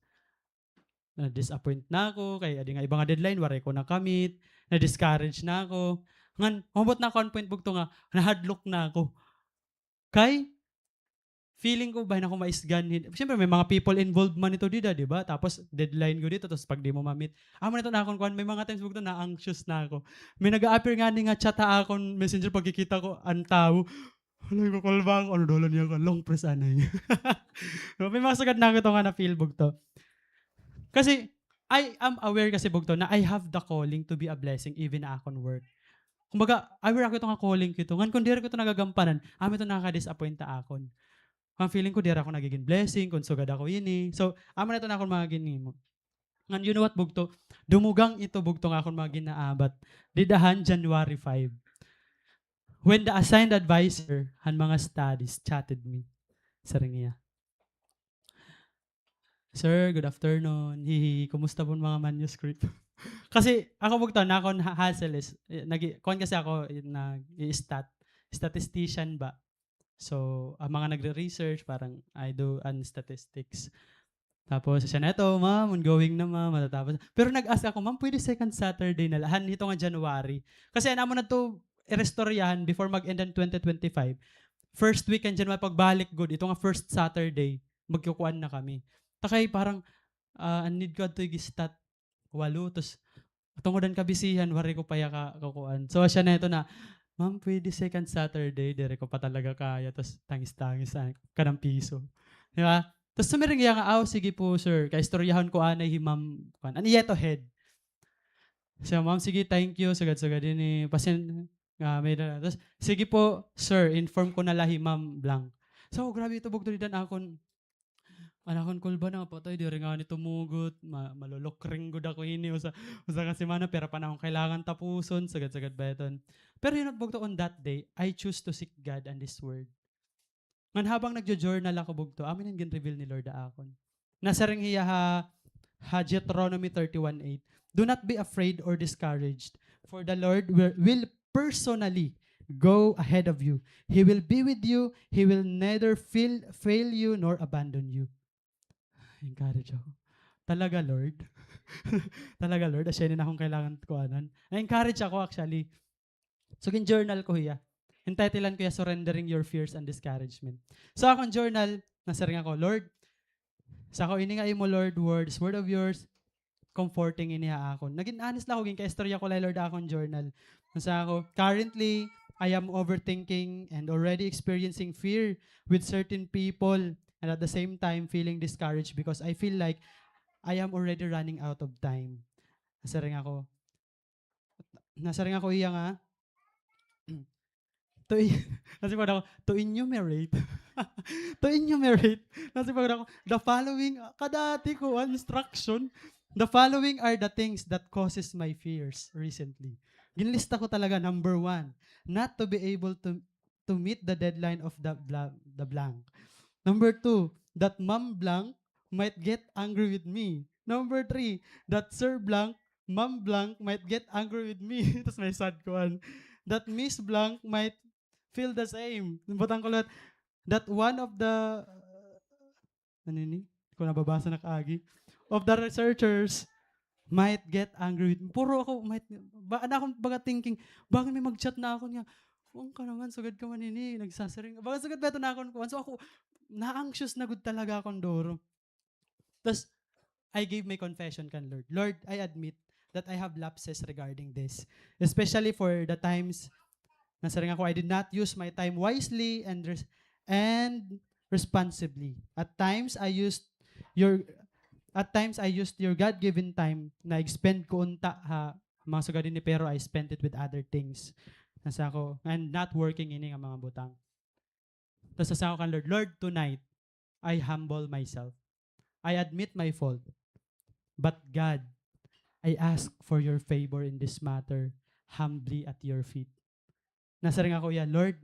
Na-disappoint na ako, kay adi nga iba nga deadline, waray ko naka-meet, na-discourage na ako. Ngan, umabot na ako an point, bugto, nga nahadlok na ako. Kay, feeling ko, bahin ako maisgan. Hin-, siyempre, may mga people involved man ito dida, di ba? Tapos, deadline ko dito, tapos pag di mo ma-meet. Amo na ito na akon kuan, may mga times, bugto, na-anxious na ako. May nag-a-appear ngani nga chat ha akon messenger, pagkikita ko, an tawo. Hala, ikaw, kalbang, ano daw la niya ka, long press anay. May mga sugad na ako ito nga na-feel, bugto. Kasi, I am aware kasi, bugto, na I have the calling to be a blessing even ha akon work. Kumbaga, aware ako ito nga calling ko ito. Ngan kung diri ko ito nagagampanan, amo ito nakaka-disappoint ha akon. Ang feeling ko, diri ako nagiging blessing, kung sugad ako ini. So, amo na ito na akon mga ginhimo. Ngan, you know what, bugto? Dumugang ito, bugto, nga akon mga ginaabat. Dida han January five. When the assigned advisor han mga studies chatted me. Siring niya, "Sir, good afternoon. Hihi, kumusta po an mga manuscript?" Kasi ako, bugto, an akon ha-, hustle is, eh, nag-, kuan kasi ako, eh, nag-i-stat-, statistician ba? So, an mga nagre-research, parang I do an statistics. Tapos, siya na ito, "Ma'am, ongoing na, ma'am, matatapos." Pero nag-ask ako, "Ma'am, pwede second Saturday na la-, han hito nga January." Kasi an amon adto iristoryahan before mag-end an twenty twenty-five, first week an January, pagbalik gud, ito nga first Saturday, magkukuan na kami. Ta kay parang, ah, an need ko adto ig-start walo, tas tungod han kabisihan, waray ko pa iya ka-, kakuan. So, siya na ito na, "Ma'am, pwede second Saturday?" Diri ko pa talaga kaya, tas tangis-tangis, ah, kanang piso. Di ba? Tas sumiring hiya nga, "Aw, sige po, sir. Kaistoryahon ko anay hi Ma'am," kuan. An iya ito head. So, "Ma'am, sige, thank you. Sugad-sugad ini. Pasen-, nga, may dala." Tas, "Sige po, sir. Inform ko na la hi Ma'am Blank." So, grabe ito, bugto, dida an akon, an akon kulba na, "Patay, diri ngani tumugot. Ma-, malulukring gud ako hini. Usa, usa ka semana, pira pa na akon kailangan tapuson." Sugad-sugad ba iton? Pero you know, bugto, on that day, I choose to seek God and His Word. Ngan habang nagjo-journal ako bugto, amo ini an gin-reveal ni Lord ha akon. Nasiring hiya ha, ha Deuteronomy thirty-one eight, "Do not be afraid or discouraged, for the Lord will, will personally go ahead of you. He will be with you. He will neither fail, fail you nor abandon you." Encourage ako. Talaga, Lord? Talaga, Lord? Asya ini an akon kailangan kuanan. Na-encourage ako, actually. So, gin-journal ko hiya. Entitlean ko hiya, Surrendering Your Fears and Discouragement. So, akon journal, nasiring ako, "Lord," sa ako, "ini nga imo, Lord, words, word of yours, comforting ini ha akon." Nagin honest la ako, ginkaistorya ko la hi Lord ha akon journal. Sa ako, "Currently, I am overthinking and already experiencing fear with certain people, and at the same time, feeling discouraged because I feel like I am already running out of time." Nasiring ako, nasiring ako hiya nga, to e-, nasiring ako, to enumerate. To enumerate. Nasiring ako, the following, ah, kadati ko, ah, instruction. "The following are the things that causes my fears recently." Ginlista ko talaga, number one, not to be able to, to meet the deadline of the bla-, the blank. Number two, that Ma'am Blank might get angry with me. Number three, that Sir Blank, Ma'am Blank might get angry with me. Tas may sad kuan. That Miss Blank might feel the same. Butang ko lahat. That one of the, ano ini? Kung nababasa na kaagi. Of the researchers might get angry with me. Puro ako, might, ba, na akong baga thinking, bangin may mag-chat na ako niya, "Kuan ka naman, sugad ka man ini, nagsasiring." Baga sugad ba ito na akong kuan? So ako, na-anxious na gud talaga akong duro. Tas, I gave my confession kan Lord. "Lord, I admit that I have lapses regarding this, especially for the times," nasiring ako, "I did not use my time wisely and res-, and responsibly. At times, I used your, at times, I used your God-given time na expend ko unta ha mga sugad ini, pero I spent it with other things." Nasiring ako, "And not working ini nga mga butang." Tas nasiring ako kan Lord, "Lord, tonight, I humble myself. I admit my fault. But God, I ask for your favor in this matter, humbly at your feet." Nasiring ako hiya, "Lord,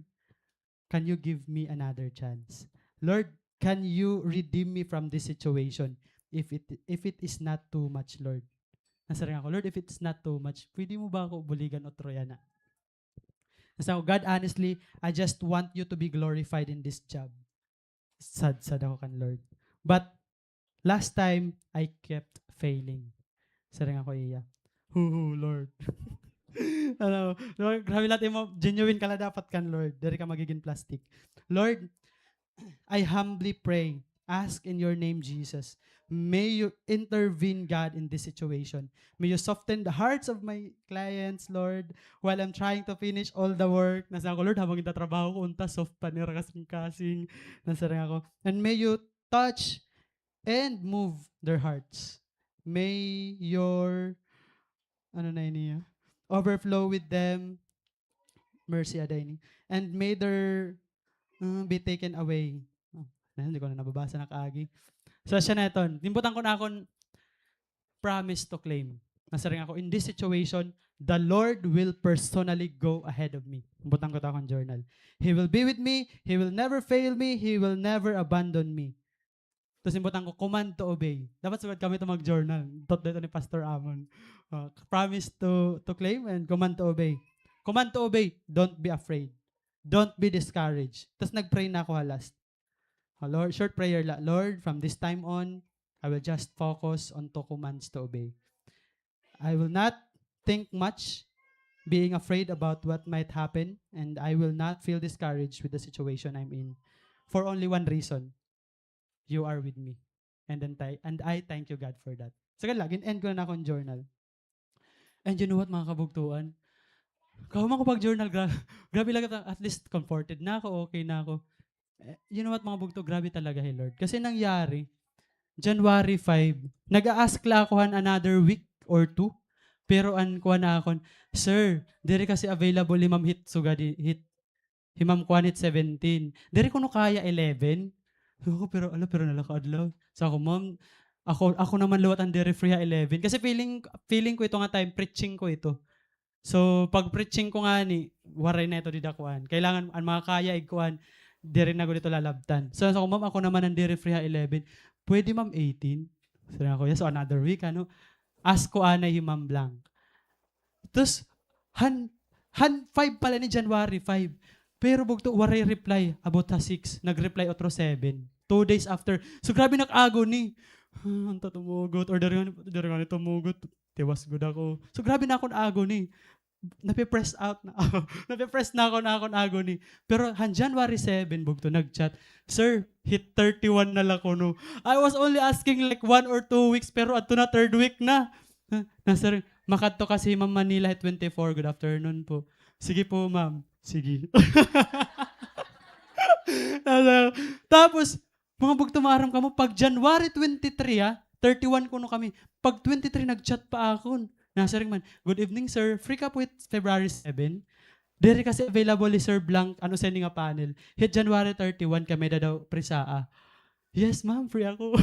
can you give me another chance? Lord, can you redeem me from this situation if it, if it is not too much, Lord?" Nasiring ako, "Lord, if it's not too much, pwede mo ba ako buligan utro yana?" Nasiring ako, "God, honestly, I just want you to be glorified in this job." Sad-sad ako kan Lord. "But last time, I kept failing." Siring ako iya, "Huhu, Lord." Ano, no, grabe lahat imo, genuine ka la dapat kan Lord. Diri ka magigin plastic. "Lord, I humbly pray, ask in your name, Jesus. May you intervene, God, in this situation. May you soften the hearts of my clients, Lord, while I'm trying to finish all the work." Nasiring ako, "Lord, habang nagtatrabaho ko, unta soft pa nira kasingkasing." Nasiring ako, "And may you touch and move their hearts. May your," ano na ini, ah, "overflow with them." Mercy ada ini. "And may their, mm, be taken away." Oh, na, hindi ko na nababasa na kaagi. So, siya na iton. Ginbutangan ko na akon promise to claim. Nasiring ako, "In this situation, the Lord will personally go ahead of me." Ginbutangan ko ito akon journal. "He will be with me. He will never fail me. He will never abandon me." Tapos ginbutangan ko, "Command to obey." Dapat sugad kami ito mag-journal. Taught dito ni Pastor Amon. Uh, promise to, to claim and command to obey. Command to obey, don't be afraid. Don't be discouraged. Tapos nag-pray na ako ha last. Oh, Lord, short prayer la, "Lord, from this time on, I will just focus on two commands to obey. I will not think much, being afraid about what might happen, and I will not feel discouraged with the situation I'm in. For only one reason, you are with me. And then ti-, and I thank you, God, for that. Sa kanila, gin-end ko na akong journal. And you know what, mga kabugtuan? Kahuman ko pag-journal, gra-, grabe lang, at least comforted na ako, okay na ako. Eh, you know what, mga bugto, grabe talaga hi Lord. Kasi nangyari, January five, nag-a-ask la ako han another week or two. Pero an kuan na akon, "Sir, diri kasi available hi Ma'am hit sugad hi, hit, hi Ma'am kuan hit seventeen. Diri kuno kaya eleven." Ako, pero, ala, pero nalakaadlaw. Sa ako, "Ma'am, ako, ako naman liwat an diri free ha eleven." Kasi feeling, feeling ko ito nga time, preaching ko ito. So, pag-preaching ko ngani, waray na ito dida kuan. Kailangan an mga kaya igkuan, diri na gud ito lalabtan. So, sa ako, "Ma'am, ako naman an diri free ha eleven." "Pwede, ma'am, eighteen?" Sabi ko, "Yes, so another week, ano?" Ask ko anay hi Ma'am Blanc. Tapos, han, han five pala ni January five. Pero bugto, waray reply about ha six. Nag-reply otro seven. Two days after. So, grabe nak-agony. Ah, unta tumugot. Or diri ngani, diri ngani tumugot. Tiwas gud ako. So, grabe na akon agony. Nape-press out na ako. Nape-press na ako na akon agony. Pero han January seven, bugto, nag-chat, "Sir, hit thirty-one na la kuno." I was only asking like one or two weeks, pero adto na third week na. Na, "Sir, makadto kasi hi Ma'am Manila hit twenty-four. Good afternoon po." "Sige po, ma'am." Sige. Tapos, mga bugto, maaram kamo, pag January twenty-three, ah, thirty-one kuno kami. Pag twenty-three, nag-chat pa akon. Nasiring man, "Good evening, sir. Free ka po hit February seven? Diri kasi available hi Sir Blank, ano, sini nga panel. Hit January thirty-one kami da daw free saa." "Yes, ma'am, free ako."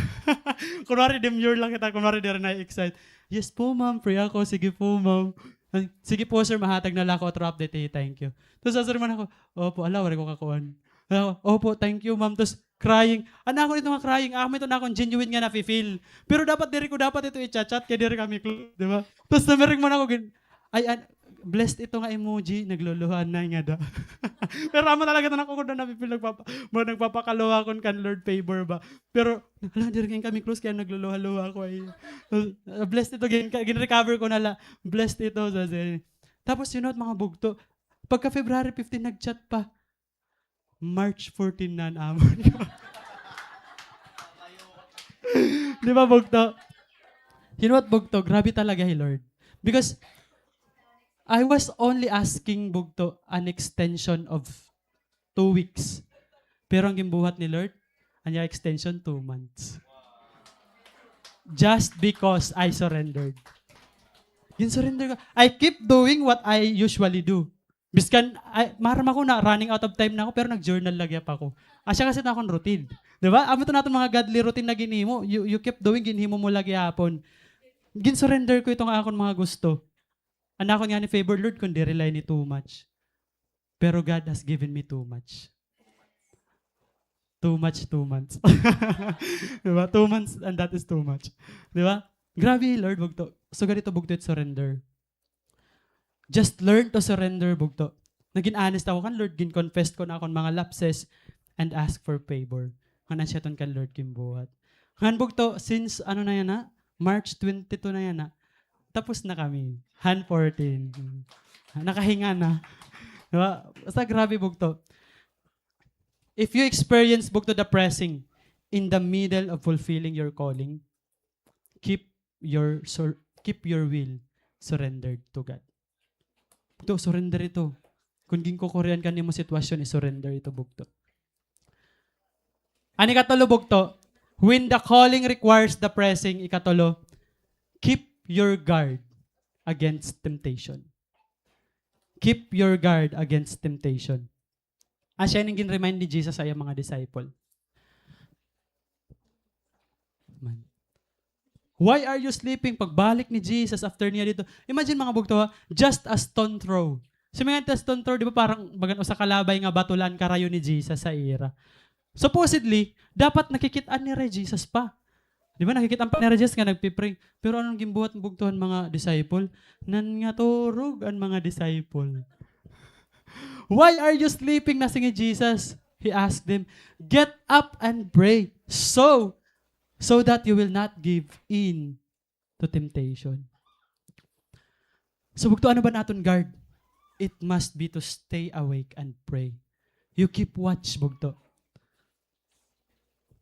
Kunwari, demure lang kita. Kunwari, diri na excite. "Yes po, ma'am, free ako. Sige po, ma'am." Ay, "Sige po, sir, mahatag na la ako otro update, eh. Thank you." Tapos, sasari man ako, "Opo, ala, waray ko kakuan." Ako, "Opo, thank you, ma'am." Tapos, crying. An akon ito nga crying, amo ito an akon genuine nga nafe-feel. Pero dapat diri ko dapat ito i-chat-chat, kay diri kami close, di ba? Tapos, namiring man ako, gin-, ay, an-, blessed ito nga emoji, nagluluha na nga da. Pero amo talaga ito an akon nafe-feel, nagpapa-, mo, nagpapakaluha kon kan Lord favor ba. Pero, hala, diri kay kami close, kay nagluluha-luha ako, ay. Uh, blessed ito, gin-, gin-recover ko na la. Blessed ito, sa, sa, tapos, you know what, mga bugto? Pagka February fifteen, nag-chat pa. March fourteen na an amon. Di ba, bugto? You know what, bugto? Grabe talaga hi Lord. Because I was only asking, bugto, an extension of two weeks. Pero an ginbuhat ni Lord, an iya extension, two months. Just because I surrendered. Gin-surrender ko. I keep doing what I usually do. Biskan, ay, maaram ako na running out of time na ako, pero nag-journal la gihap ako. Asya kasi ito akon routine. Di ba? Amo ito an aton mga godly routine na ginhimo. You, you keep doing, ginhimo mo la gihapon. Gin-surrender ko ito nga akon mga gusto. An akon ngani favor, Lord, kon diri la ini too much. Pero God has given me too much. Too much, two months. Di ba? Two months and that is too much. Di ba? Grabe, Lord, bugto. Sugad ito, bugto, it surrender. Just learn to surrender, bugto. Nagin honest ako kan Lord, gin-confess ko an akon mga lapses and ask for favor. Ngan asya iton kan Lord ginbuhat. Ngan bugto, since ano na yana, March twenty-two na yana, tapos na kami. Han fourteen. Nakahinga na. Di ba? Basta grabe, bugto. If you experience, bugto, the pressing in the middle of fulfilling your calling, keep your sur-, keep your will surrendered to God. Ito, surrender ito. Kon ginkukurian ka nimo sitwasyon, i-surrender ito, bugto. An ikatulo, bugto, when the calling requires the pressing, ikatulo, keep your guard against temptation. Keep your guard against temptation. Asya ini an gin-remind ni Jesus sa iya mga disciple. Man. "Why are you sleeping?" Pagbalik ni Jesus after niya didto. Imagine, mga bugto, ha? Just a stone throw. Sa mga stone throw, di ba, parang bagan usa ka labay nga bato la an karayo ni Jesus sa ira. Supposedly, dapat nakikit-an nira hi Jesus pa. Di ba, nakikit-an pa nira hi Jesus nga nagpi-pray. Pero ano an ginbuhat, bugto, han mga disciple? Nangaturog an mga disciple. "Why are you sleeping?" nasiring hi Jesus. He asked them, "Get up and pray so so that you will not give in to temptation. So, bugto, ano ba an aton guard? It must be to stay awake and pray. You keep watch, bugto.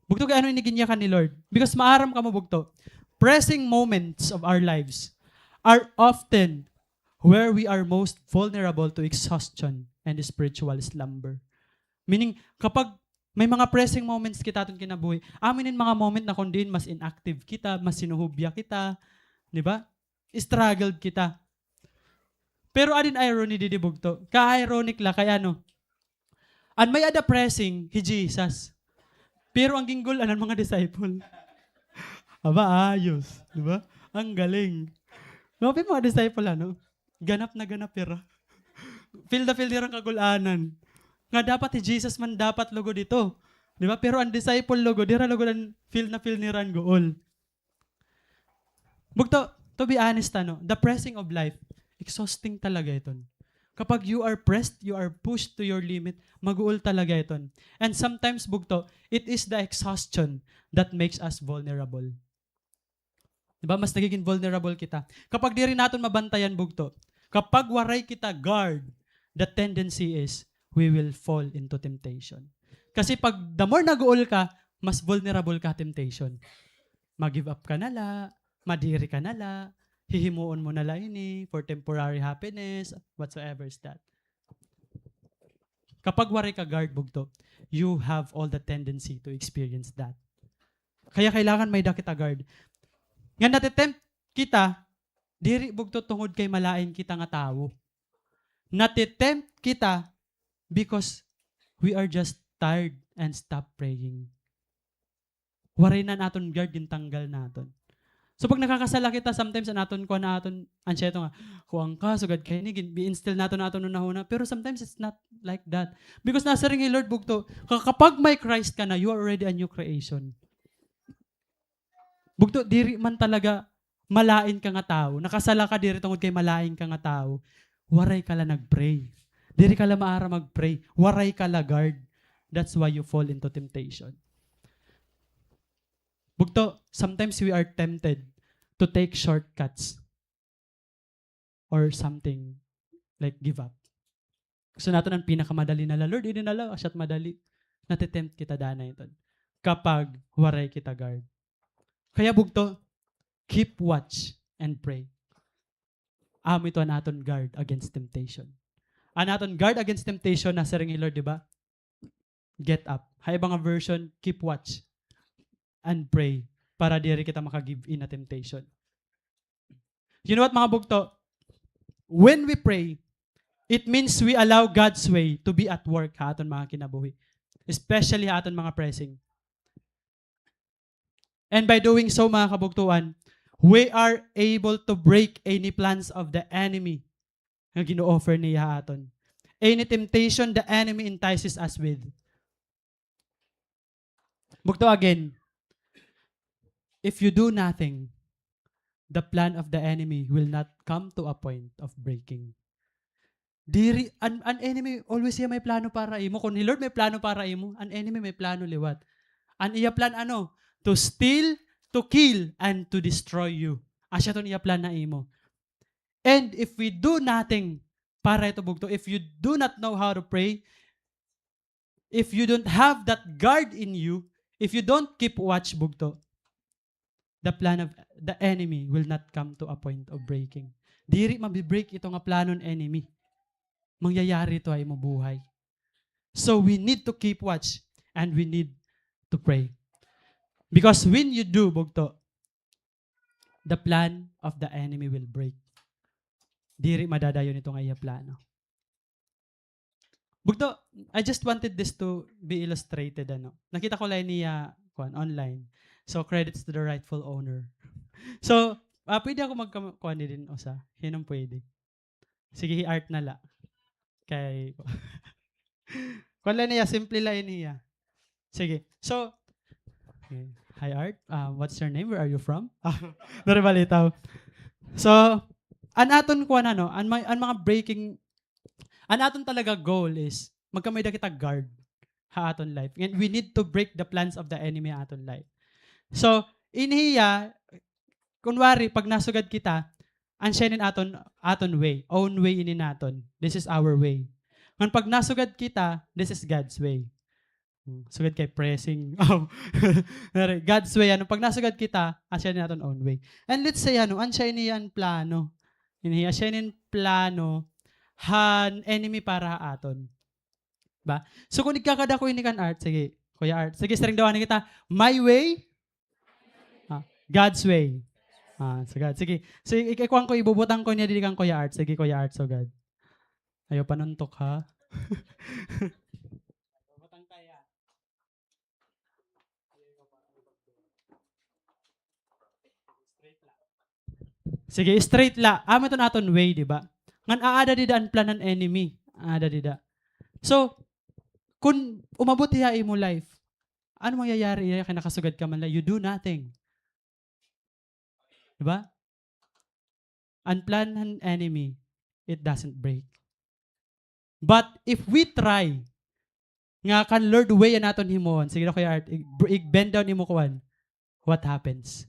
Bugto, kay ano ini ginyakan ni Lord? Because maaram kamo, bugto, pressing moments of our lives are often where we are most vulnerable to exhaustion and spiritual slumber. Meaning, kapag may mga pressing moments kita aton kinabuhi, amo ini mga moment na kon diin mas inactive kita, mas sinuhubya kita, di ba? Struggled kita. Pero adi an irony didi, bugto. Ka-ironic la kay ano, an may-ada pressing, hi Jesus. Pero an ginggul-an an mga disciple. Aba, ayos, di ba? An galing. Grabe mga disciple, ano? Ganap na ganap hira. Feel na feel nira an kagul-anan. Nga dapat hi Jesus man dapat lugod ito. Di ba? Pero an disciple lugod, dira lugod an feel na feel nira an guol. Bugto, to be honest, ano, the pressing of life, exhausting talaga iton. Kapag you are pressed, you are pushed to your limit, maguol talaga iton. And sometimes, bugto, it is the exhaustion that makes us vulnerable. Di ba? Mas nagiging vulnerable kita. Kapag diri naton mabantayan, bugto, kapag waray kita guard, the tendency is we will fall into temptation. Kasi pag the more naguol ka, mas vulnerable ka temptation. Ma-give up ka na la, madiri ka na la, hihimuon mo na la ini for temporary happiness, whatsoever is that. Kapag waray ka guard, bugto, you have all the tendency to experience that. Kaya kailangan may-ada kita guard. Nga nate-tempt kita, diri, bugto, tungod kay malain kita nga tawo. Nate-tempt kita because we are just tired and stop praying. Waray na an aton guard, gintanggal naton. So, pag nakakasala kita, sometimes an aton, kuan na aton, an siya ito nga, kuan ka, sugad kay ini, gin-, i-instill naton aton hunahuna. Pero sometimes it's not like that. Because nasiring hi Lord, bugto, ka-, kapag may Christ ka na, you are already a new creation. Bugto, diri man talaga malain ka nga tawo. Nakasala ka diri tungod kay malain ka nga tawo. Waray ka la nag-pray. Diri ka la maaram mag-pray. Waray ka la guard. That's why you fall into temptation. Bugto, sometimes we are tempted to take shortcuts or something like give up. Gusto naton an pinakamadali na la, Lord, ini na la, asya it madali. Nate-tempt kita danay iton. Kapag waray kita guard. Kaya bugto, keep watch and pray. Amo ito an aton guard against temptation. An aton guard against temptation, nasiring hi Lord, di ba? Get up. Ha iba nga version, keep watch and pray para diri kita maka-give in na temptation. You know what, mga bugto? When we pray, it means we allow God's way to be at work ha aton mga kinabuhi. Especially ha aton mga pressing. And by doing so, mga kabugtoan, we are able to break any plans of the enemy nga gino-offer niya ha aton. Any temptation the enemy entices us with. Bugto, again, if you do nothing, the plan of the enemy will not come to a point of breaking. Diri, an, an enemy always hiya may plano para imo. Kon hi Lord may plano para imo, an enemy may plano liwat. An iya plan ano? To steal, to kill, and to destroy you. Asya ton iya plan na imo. And if we do nothing para ito, bugto, if you do not know how to pray, if you don't have that guard in you, if you don't keep watch, bugto, the plan of the enemy will not come to a point of breaking. Diri mabi-break ito nga plano ng enemy. Mangyayari ito ha imo buhay. So we need to keep watch and we need to pray. Because when you do, bugto, the plan of the enemy will break. Diri madadayon ito nga iya plano. Bugto, I just wanted this to be illustrated, ano. Nakita ko la ini ha, kuan, online. So, credits to the rightful owner. So, ah, pwede ako magka-, kuan din usa. Hinong pwede? Sige, hi Art na la. Kay, kuan la niya, simple la ini hiya. Sige. So, okay. Hi, Art. Ah, what's your name? Where are you from? Very balitaw. So, an aton kuan, ano, an may, an mga breaking, an aton talaga goal is magkamay-ada kita guard ha aton life. And we need to break the plans of the enemy ha aton life. So, ini hiya, kunwari, pag nasugad kita, an siya inin aton, aton way, own way ini naton. This is our way. Ngan pag nasugad kita, this is God's way. Hmm, sugad kay pressing. Oh. Dari, God's way, ano, pag nasugad kita, an siya inin aton own way. And let's say, ano, an siya ini an plano. Ini, an siya inin plano, han enemy para ha aton. Ba? So, kung igkakadako ini kan Art, sige, Kuya Art. Sige, siring daw ani kita, my way, ah, God's way. Ah, sugad. Sige. So, ik-, ikuan ko, ibubutang ko niya didi kan Kuya Art. Sige, Kuya Art, sugad. Ayaw panuntok, ha? Sige, straight la. Amo iton aton way, di ba? Ngan aada dida an plan han enemy. Aada dida. So, kun umabot hiya ha imo life, ano mangyayari iya kay nakasugad ka man la? You do nothing. Di ba? An plan han enemy, it doesn't break. But if we try nga kan Lord way an aton himuon, sige daw, Kuya Art, ig-, ig-bend down imo kuan, what happens?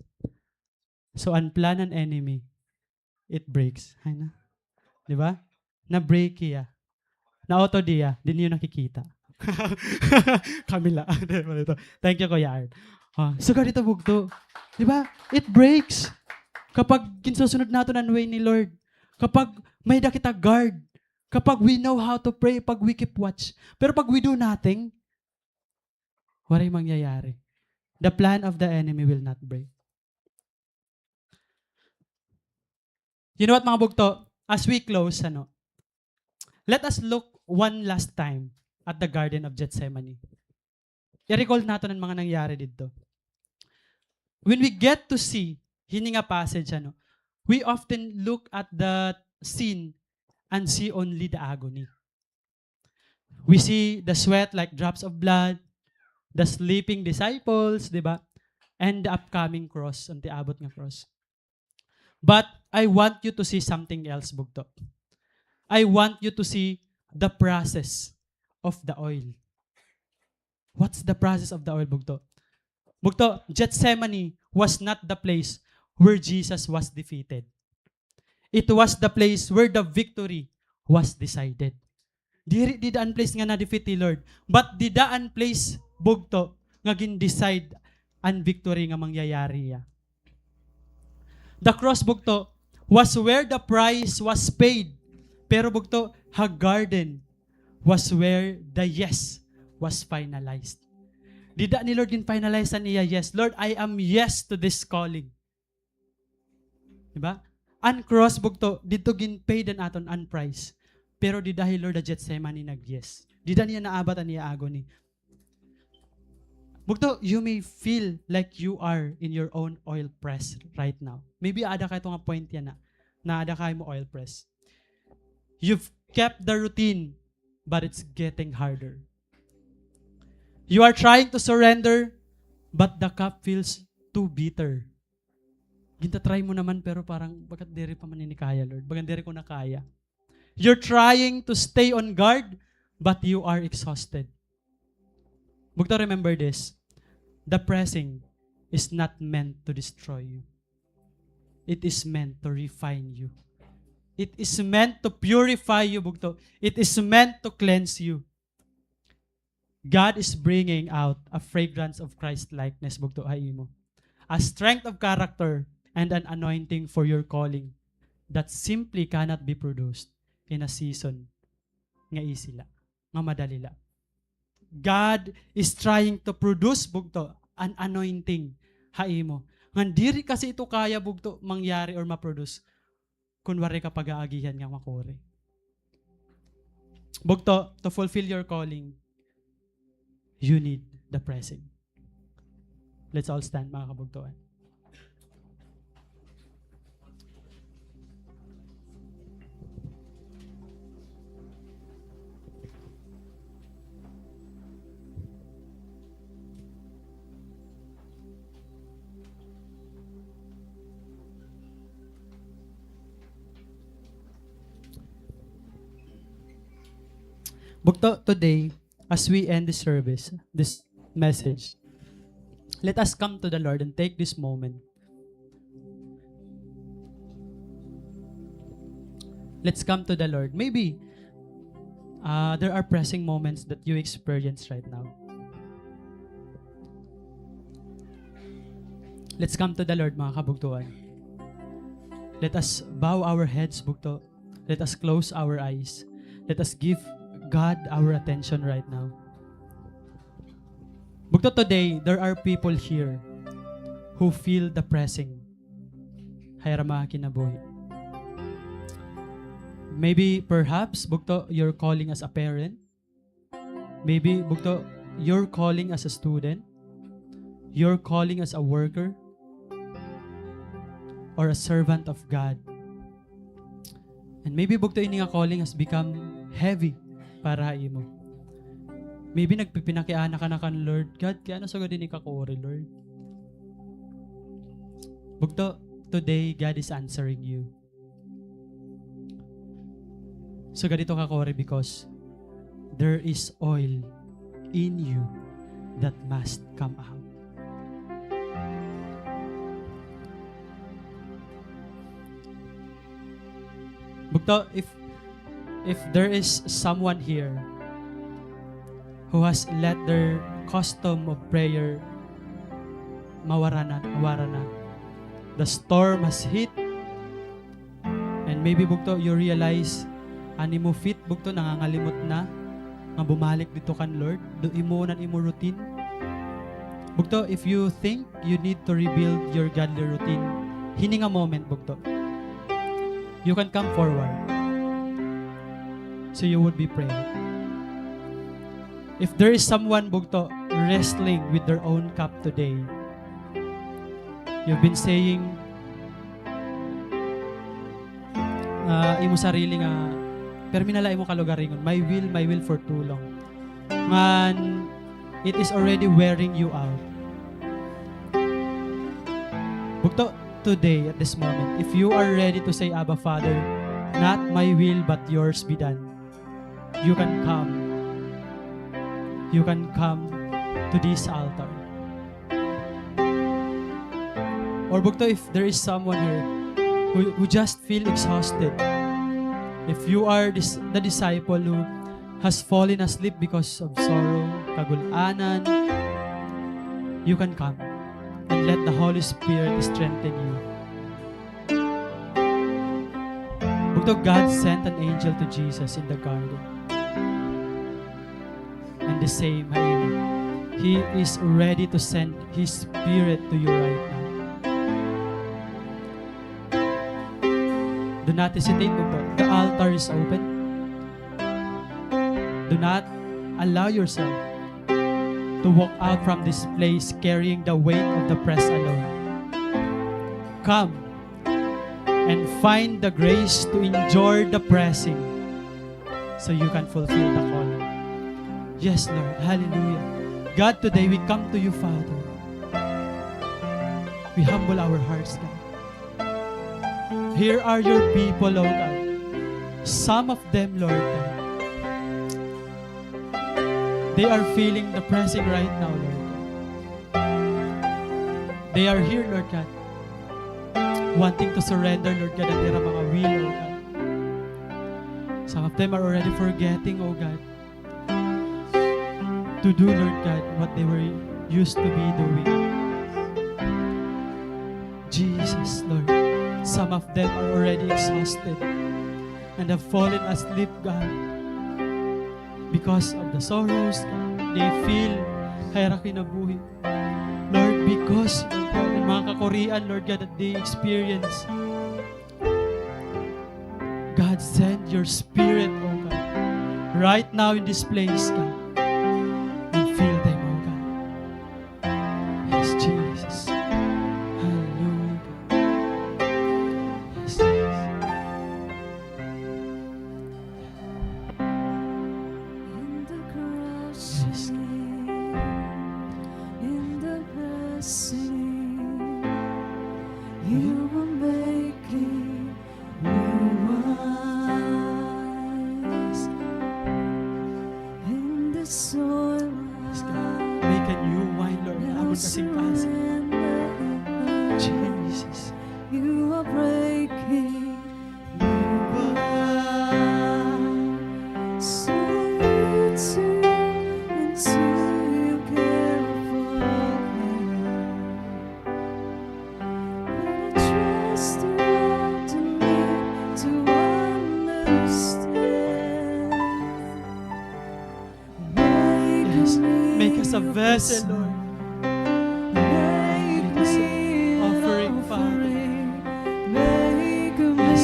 So, an plan han enemy, it breaks. Ay na. Di ba? Na-break hiya. Na-auto diya. Di niyo nakikita. Kami la. Thank you, Kuya Art. Ah, sugad ito, bugto. Di ba? It breaks. Kapag ginsusunod naton an way ni Lord. Kapag may-ada kita guard. Kapag we know how to pray, pag we keep watch. Pero pag we do nothing, waray mangyayari. The plan of the enemy will not break. You know what, mga bugto? As we close, ano, let us look one last time at the Garden of Gethsemane. I-recall naton an mga nangyari didto. When we get to see hini nga passage, ano, we often look at the scene and see only the agony. We see the sweat like drops of blood, the sleeping disciples, di ba? And the upcoming cross, an tiabot nga cross. But I want you to see something else, bugto. I want you to see the process of the oil. What's the process of the oil, bugto? Bugto, Gethsemane was not the place where Jesus was defeated. It was the place where the victory was decided. Diri dida an place nga na-defeat hi Lord. But dida an place, bugto, nga gin-decide an victory nga mangyayari hiya. The cross, bugto, was where the price was paid. Pero, bugto, ha garden was where the yes was finalized. Dida ni Lord gin-finalize an iya yes. Lord, I am yes to this calling. Di ba? An cross, bugto, didto gin-paid an aton an price. Pero dida hi Lord ha Gethsemane nag-yes. Dida niya naabat an iya agony. Bugto, you may feel like you are in your own oil press right now. Maybe aada ka ito nga point yana, na aada ka ha imo oil press. You've kept the routine, but it's getting harder. You are trying to surrender, but the cup feels too bitter. Ginta-try mo naman, pero parang, "Bakit diri pa man ini kaya, Lord? Bakit diri ko na kaya?" You're trying to stay on guard, but you are exhausted. Bugto, remember this. The pressing is not meant to destroy you. It is meant to refine you. It is meant to purify you, bugto. It is meant to cleanse you. God is bringing out a fragrance of Christ-likeness, bugto, ha imo. A strength of character and an anointing for your calling that simply cannot be produced in a season nga easy la, nga madali la. God is trying to produce, bugto, an anointing ha imo. Ngan diri kasi ito kaya, bugto, mangyari or ma-produce kun waray ka pag-aagihan nga makuri. Bugto, to fulfill your calling, you need the pressing. Let's all stand, mga kabugtoan. Bugto, today, as we end this service, this message, Let us come to the Lord and take this moment. Let's come to the Lord. Maybe, uh, there are pressing moments that you experience right now. Let's come to the Lord, mga kabugtoan. Let us bow our heads, bugto. Let us close our eyes. Let us give God our attention right now. Bugto, today, there are people here who feel the pressing ha ira mga kinabuhi. Maybe, perhaps, bugto, you're calling as a parent. Maybe, bugto, you're calling as a student. You're calling as a worker or a servant of God. And maybe, bugto, ini nga calling has become heavy para ha imo. Maybe nagpipinakiana ka na kan Lord, "God, kay ano sugad ini kakuri, Lord?" Bugto, today God is answering you. Sugad ito kakuri because there is oil in you that must come out. Bugto, if, if there is someone here who has let their custom of prayer mawara na, mawara na. The storm has hit, and maybe, bugto, you realize an imo feet, bugto, nangangalimot na nga bumalik didto kan Lord, do imo na an imo routine. Bugto, if you think you need to rebuild your godly routine, hini nga moment, bugto, you can come forward. So you would be praying. If there is someone, bugto, wrestling with their own cup today, you've been saying, ah, imo sarili nga, permi na la imo kalugaringon, "My will, my will," for too long. Ngan, it is already wearing you out. Bugto, today, at this moment, if you are ready to say, "Abba, Father, not my will, but yours be done," you can come. You can come to this altar. Or bugto, if there is someone here who, who just feel exhausted, if you are dis-, the disciple who has fallen asleep because of sorrow, kagul-anan, you can come and let the Holy Spirit strengthen you. Bugto, God sent an angel to Jesus in the garden. And the same ha imo. He is ready to send His Spirit to you right now. Do not hesitate, bugto. The altar is open. Do not allow yourself to walk out from this place carrying the weight of the press alone. Come and find the grace to endure the pressing so you can fulfill the calling. Yes, Lord. Hallelujah. God, today we come to you, Father. We humble our hearts, God. Here are your people, O God. Some of them, Lord God, they are feeling the pressing right now, Lord God. They are here, Lord God, wanting to surrender, Lord God, an ira mga will, O God. Some of them are already forgetting, O God, to do, Lord God, what they were used to be doing. Jesus, Lord, some of them are already exhausted and have fallen asleep, God, because of the sorrows, God, they feel ha ira kinabuhi. Lord, because of the mga kakurian, Lord God, that they experience, God, send your Spirit, O God, right now in this place, God, and fill them, O God. Yes, Jesus. Hallelujah, God. Yes, Jesus. In the crushing, in the pressing, you are making new wines. In the soil, yes, God. Make a new wine, Lord. Amo Jesus. You are breaking me apart. So you took into your care for me. When I trust you to understand. Yes. Make us a vessel, Lord. Make us an offering, Father. Yes.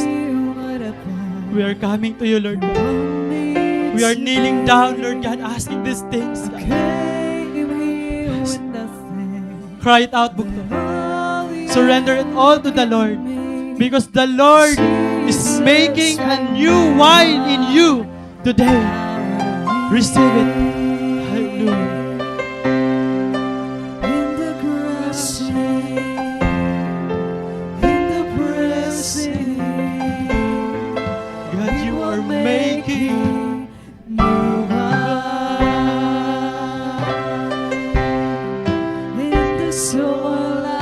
We are coming to you, Lord God. We are kneeling down, Lord God, asking these things, God. Yes. Cry it out, bugto. Surrender it all to the Lord, because the Lord is making a new wine in you today. Receive it. Hallelujah. In the crushing, in the pressing, God, you are making new wine. In the soul I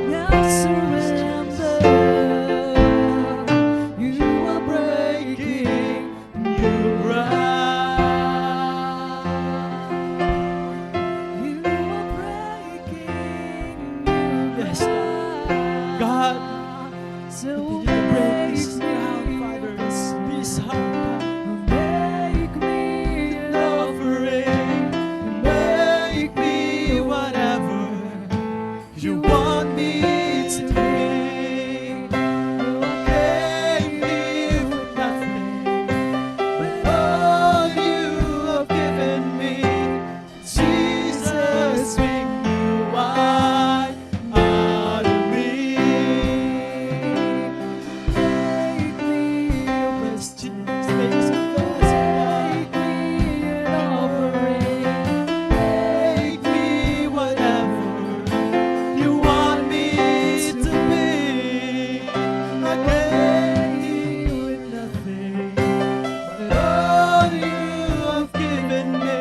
now surrender. You are breaking new ground. You are breaking new ground. Yes, God. So continue to break this ground, Father. This heart, God. Make me an offering. Make me whatever you want me to be. I came here with nothing, but all you have given me. Jesus, bring new wine out of me. Make me your vessel. Make me an offering. Make me whatever you want me to be. I came with nothing, but all you have given me.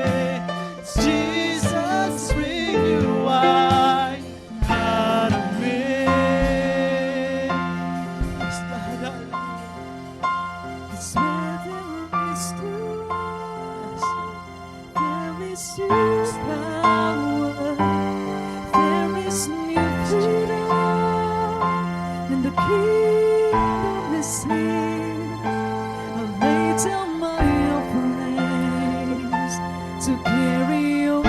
Jesus, bring new wine out of me. Yes, God, hallelujah. 'Cause where there is truth, there is new power, there is new freedom, and the kingdom is here. I lay down my old ways to carry on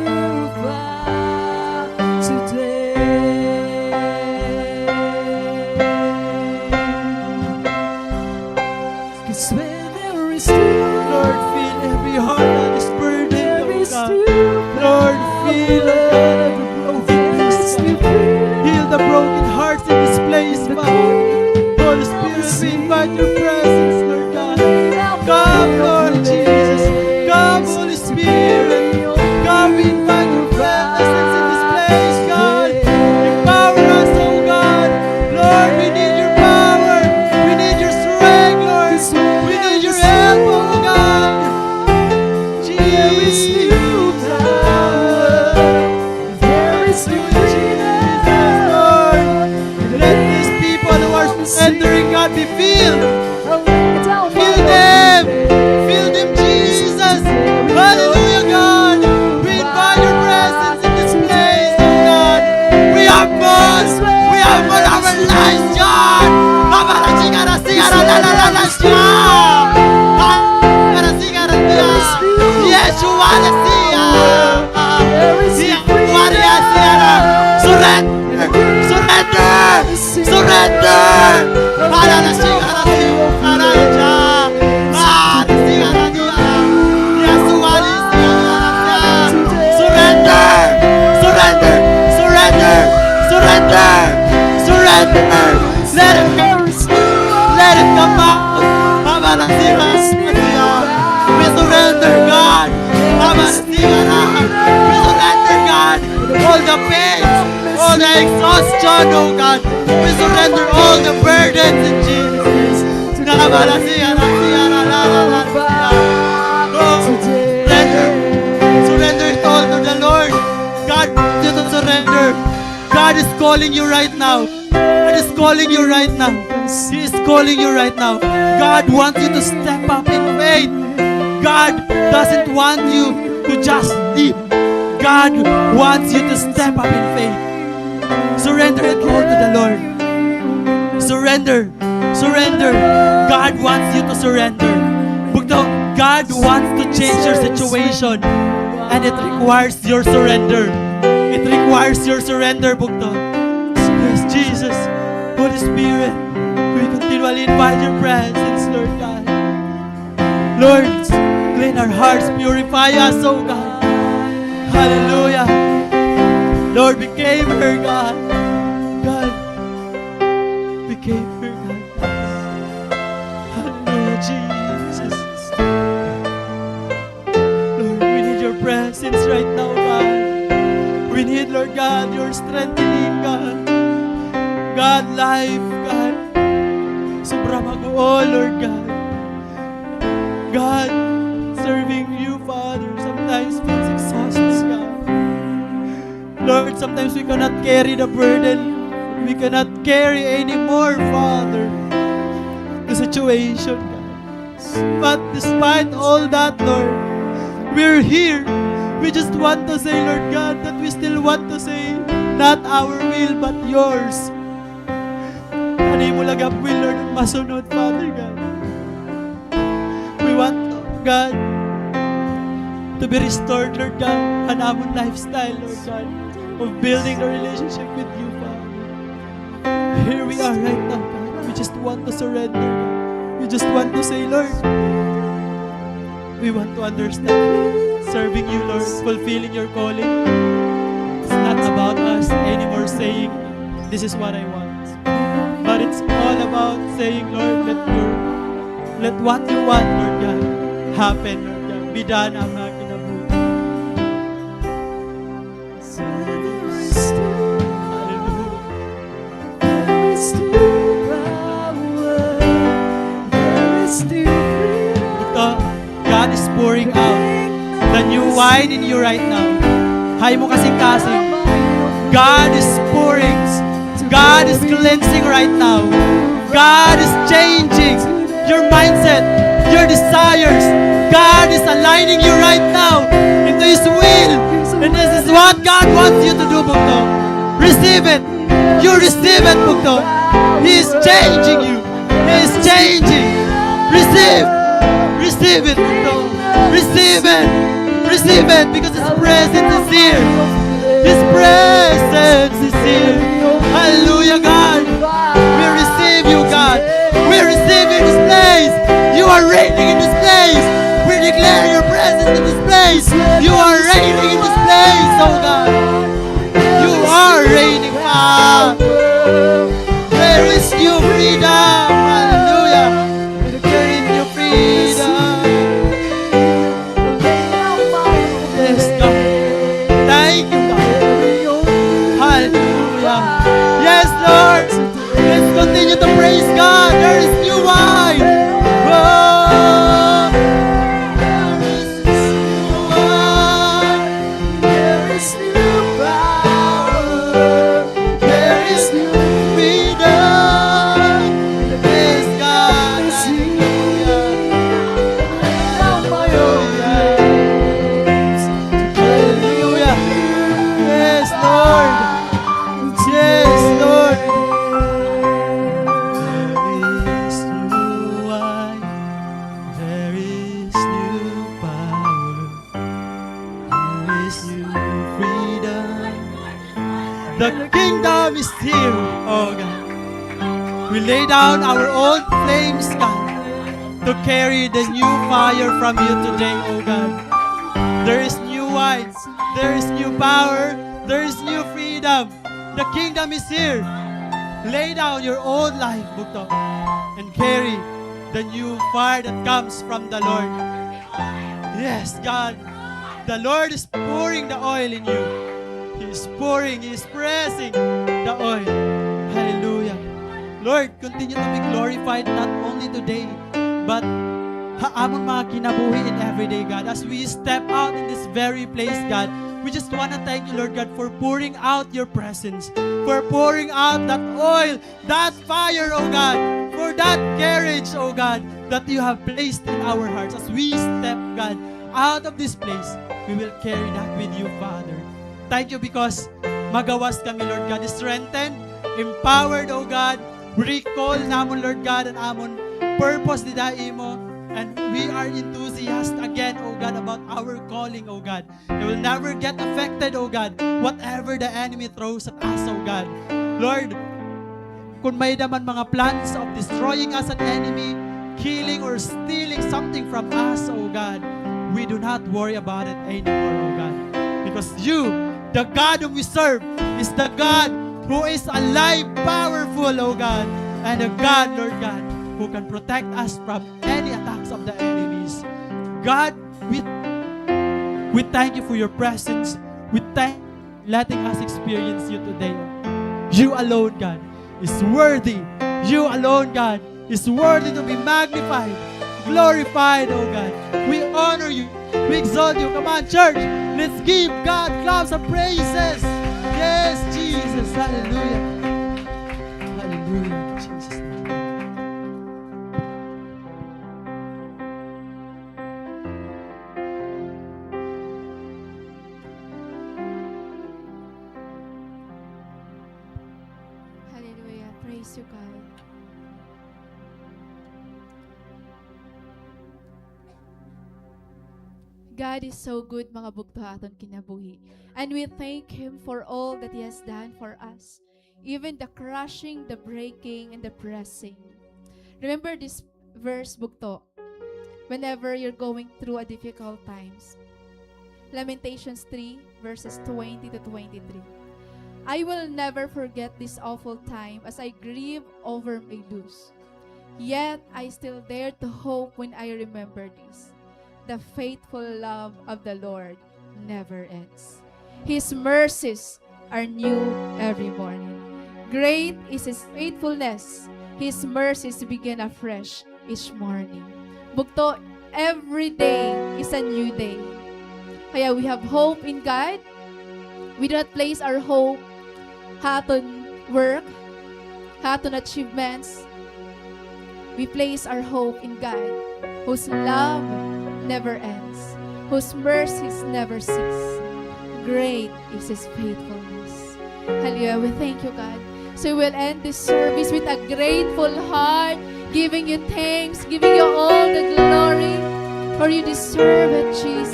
new fire today. 'Cause where there is truth, Lord, fill every heart that is burdened, oh God. Lord, fill, oh God, every broken place, God. Heal the broken hearts in this place, Father. Holy Spirit, we invite your presence, Lord God. Come, Lord Jesus. Come, Holy Spirit. Come, we invite your presence in this place, God. Empower us, oh God. Lord, we need your power. We need your strength, Lord. We need your help, oh God. Jesus. There is new power. There is new freedom. Lord, let these people who are surrendering, God, be filled. Fill them. Fill them, Jesus. Hallelujah, God. We invite your presence in this place, oh God. We have more. We have more of our lives, God. Yeshua Messiah. Surrender! Surrender! Surrender! Surrender! Surrender! Surrender! Surrender! Surrender! Let it come! Let it come out! We surrender, God! We surrender, God! All the pain, all the exhaustion, oh God. We surrender all the burdens in Jesus' name. Surrender. Surrender it all to the Lord. God is calling you right now. God is calling you right now. He is calling you right now. God wants you to step up in faith. God doesn't want you to just sleep. God wants you to step up in faith. Surrender it all to the Lord. Surrender. Surrender. God wants you to surrender. Bugto, God wants to change your situation. And it requires your surrender. It requires your surrender, bugto. Yes, Jesus. Holy Spirit, we continually invite your presence, Lord God. Lord, clean our hearts, purify us, oh God. Hallelujah. Lord, became her, God. God, became her, God. Hallelujah, Jesus. Lord, we need your presence right now, God. We need, Lord God, your strengthening, God. God, life, God. Sobra maguol, Lord God. God, serving you, Father, sometimes feels exhausting, God. Lord, sometimes we cannot carry the burden. We cannot carry anymore, Father, the situation, God. But despite all that, Lord, we're here. We just want to say, Lord God, that we still want to say, "Not our will, but yours." An imo la gihap will, Lord, an masunod, Father God. We want, God, to be restored, Lord God, an amon lifestyle, Lord God, of building a relationship with you, Father. Here we are right now, God. We just want to surrender, God. We just want to say, Lord, we want to understand serving you, Lord, fulfilling your calling. It's not about us anymore saying, "This is what I want." But it's all about saying, "Lord, let your, let what you want, Lord God, happen, Lord God. Be done an akon kinabuhi." Hallelujah. Ito, God is pouring out the new wine in you right now. Ha imo kasingkasing, God is pouring. God is cleansing right now. God is changing your mindset, your desires. God is aligning you right now into His will. And this is what God wants you to do, bugto. Receive it. You receive it, bugto. He is changing you. He is changing. Receive. Receive it, bugto. Receive it. Receive it, because His presence is here. His presence is here. Hallelujah, God. We receive you, God. We receive you in this place. You are reigning in this place. We declare your presence in this place. You are reigning in this place, oh God. You are reigning, Father. There is new freedom. Hallelujah. There is new freedom. Yes, God. Thank you, God. Hallelujah. Yes, Lord. Let's continue to praise God. There is new wine. Oh. There is new wine. There is new power. There is new freedom. Praise God. Hallelujah. Hallelujah. Hallelujah. Yes, Lord. Yes, Lord. There is new wine. There is new power. There is new freedom. The kingdom is here, oh God. We lay down our old flames, God, to carry the new fire from you today, oh God. There is new wine, there is new power, there is new freedom. The kingdom is here. Lay down your old life, bugto, and carry the new fire that comes from the Lord. Yes, God. The Lord is pouring the oil in you. He is pouring, He is pressing the oil. Hallelujah. Lord, continue to be glorified not only today, but ha amon mga kinabuhi in everyday, God. As we step out in this very place, God, We just want to thank you, Lord God, for pouring out your presence, for pouring out that oil, that fire, oh God, for that courage, oh God, that you have placed in our hearts. As we step, God, out of this place, we will carry that with you, Father. Thank you because magawas kami, Lord God, strengthened, empowered, oh God. Recall namon, Lord God, an amon purpose dida ha imo. And we are enthusiastic again, oh God, about our calling, oh God. We will never get affected, oh God, whatever the enemy throws at us, oh God. Lord, kun may-ada man mga plans of destroying us an enemy, killing or stealing something from us, oh God, we do not worry about it anymore, oh God. Because you, the God whom we serve, is the God who is alive, powerful, oh God, and a God, Lord God, who can protect us from any attacks of the enemies. God, we, we thank you for your presence. We thank you for letting us experience you today. You alone, God, is worthy. You alone, God, is worthy to be magnified, glorified, oh God. We honor you. We exalt you. Come on, church. Let's give God claps of praises. Yes, Jesus. Hallelujah. Hallelujah. Jesus. Hallelujah. Praise you, God. God is so good, mga bugto, ha aton kinabuhi. And we thank Him for all that He has done for us. Even the crushing, the breaking, and the pressing. Remember this verse, bugto, whenever you're going through a difficult times. Lamentations three, verses twenty to twenty-three. I will never forget this awful time as I grieve over my loss. Yet I still dare to hope when I remember this. The faithful love of the Lord never ends. His mercies are new every morning. Great is His faithfulness. His mercies begin afresh each morning. Bugto, every day is a new day. Kaya we have hope in God. We do not place our hope ha aton work, ha aton achievements. We place our hope in God, whose love never ends, whose mercies never cease. Great is His faithfulness. Hallelujah. We thank you, God. So we will end this service with a grateful heart, giving you thanks, giving you all the glory, for you deserve it, Jesus.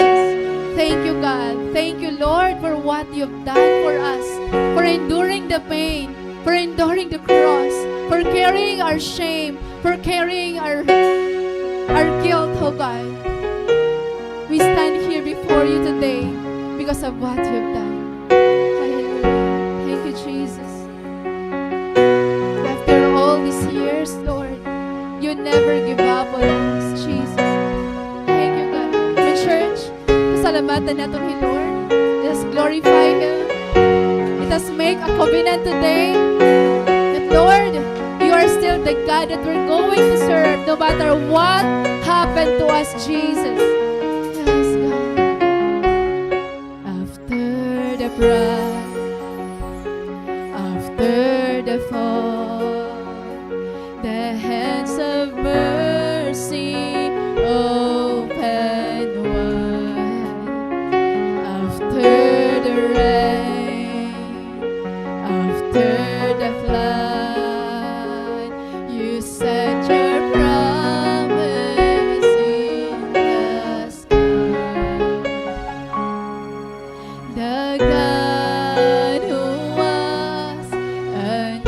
Thank you, God. Thank you, Lord, for what you've done for us, for enduring the pain, for enduring the cross, for carrying our shame, for carrying our, our guilt, oh God. We stand here before you today because of what you've done. Hallelujah. Thank you, Jesus. After all these years, Lord, you never give up on us, Jesus. Thank you, God. And church, pasalamatan naton hi Lord. Let us glorify Him. Let us make a covenant today that, Lord, you are still the God that we're going to serve no matter what happened to us, Jesus. Yes, God. After the pride, after the fall, the hands of mercy open wide. After the rain, after the flood, you set your promise in the sky. The God who was and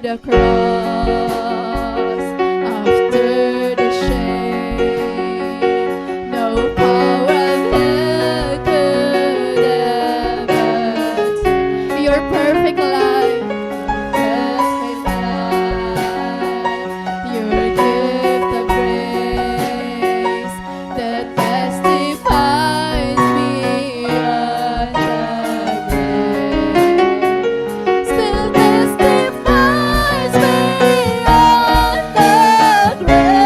the cross, after the shame, no power of hell could ever. Your perfect life, perfect life, your gift of grace, that testifies beyond the grave. Still testifies beyond the grave.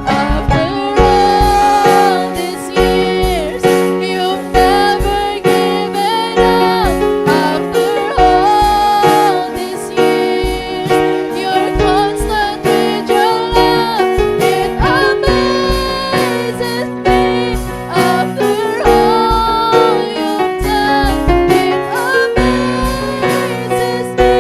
After all these years, you've never given up. After all these years, you're constant with your love. It amazes me. After all you've done, it amazes me.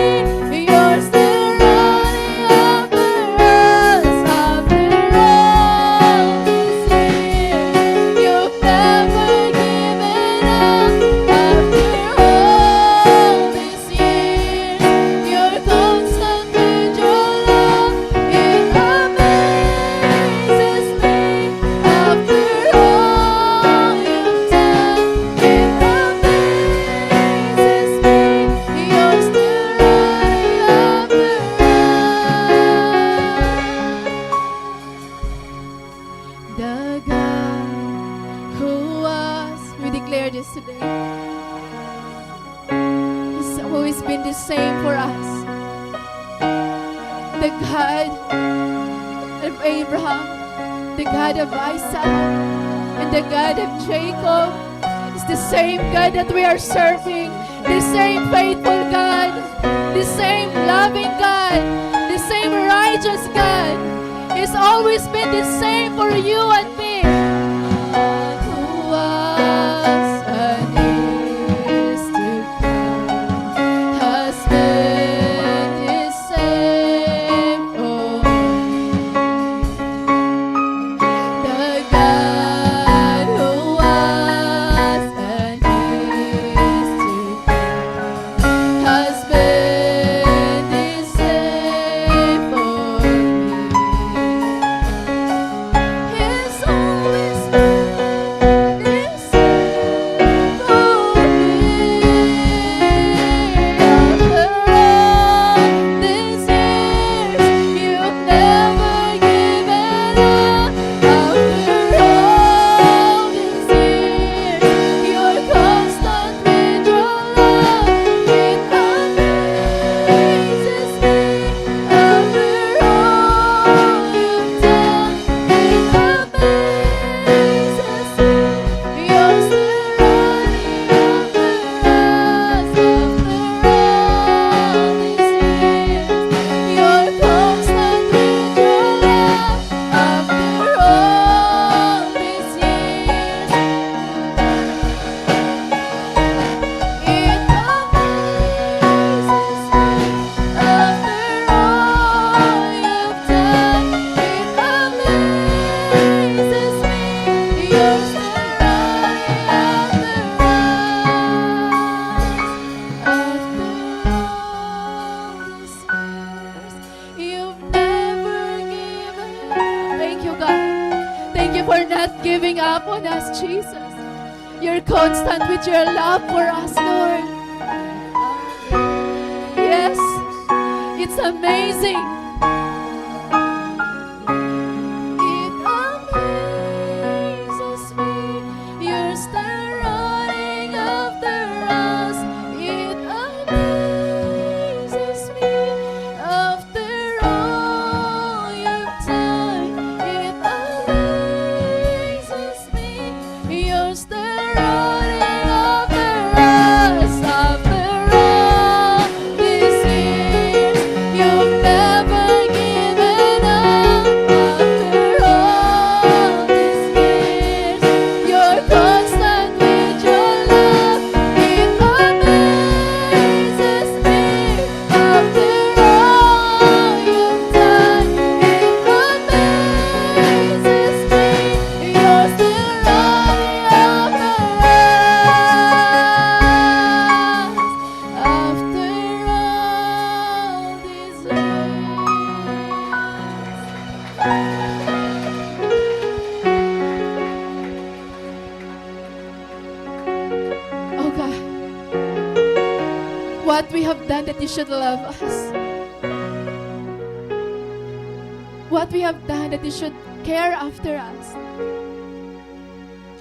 You're still running after us. After all these years, you've never given up. After all these years, you're constant with your love. It amazes me. After all you've done, it amazes me. You're still running after us. The God who was, we declare this today. He's always been the same for us. The God of Abraham, the God of Isaac, and the God of Jacob is the same God that we are serving, the same faithful God, the same loving God, the same righteous God. He's always been the same for you and me. Who was and is to come has been the same for me. The God who was and is to come has been the same for me. He's always been the same for me. After all these years, you've never given up. After all these years, you're constant with your love. It amazes me. After all you've done, it amazes me. You're still running after us. After all these years, you're constant with your love. After all these years, it amazes me. After all you've done, it amazes me. You're still running after us. After all these years, you've never given up. Thank you, God. Thank you for not giving up on us, Jesus. You're constant with your love for us, Lord. Yes, it's amazing. It amazes me. You're still running after us. It amazes me. After all you've done, it amazes me. You're still running after us. After all these years, you've never What we have done that you should love us? What we have done that you should care after us?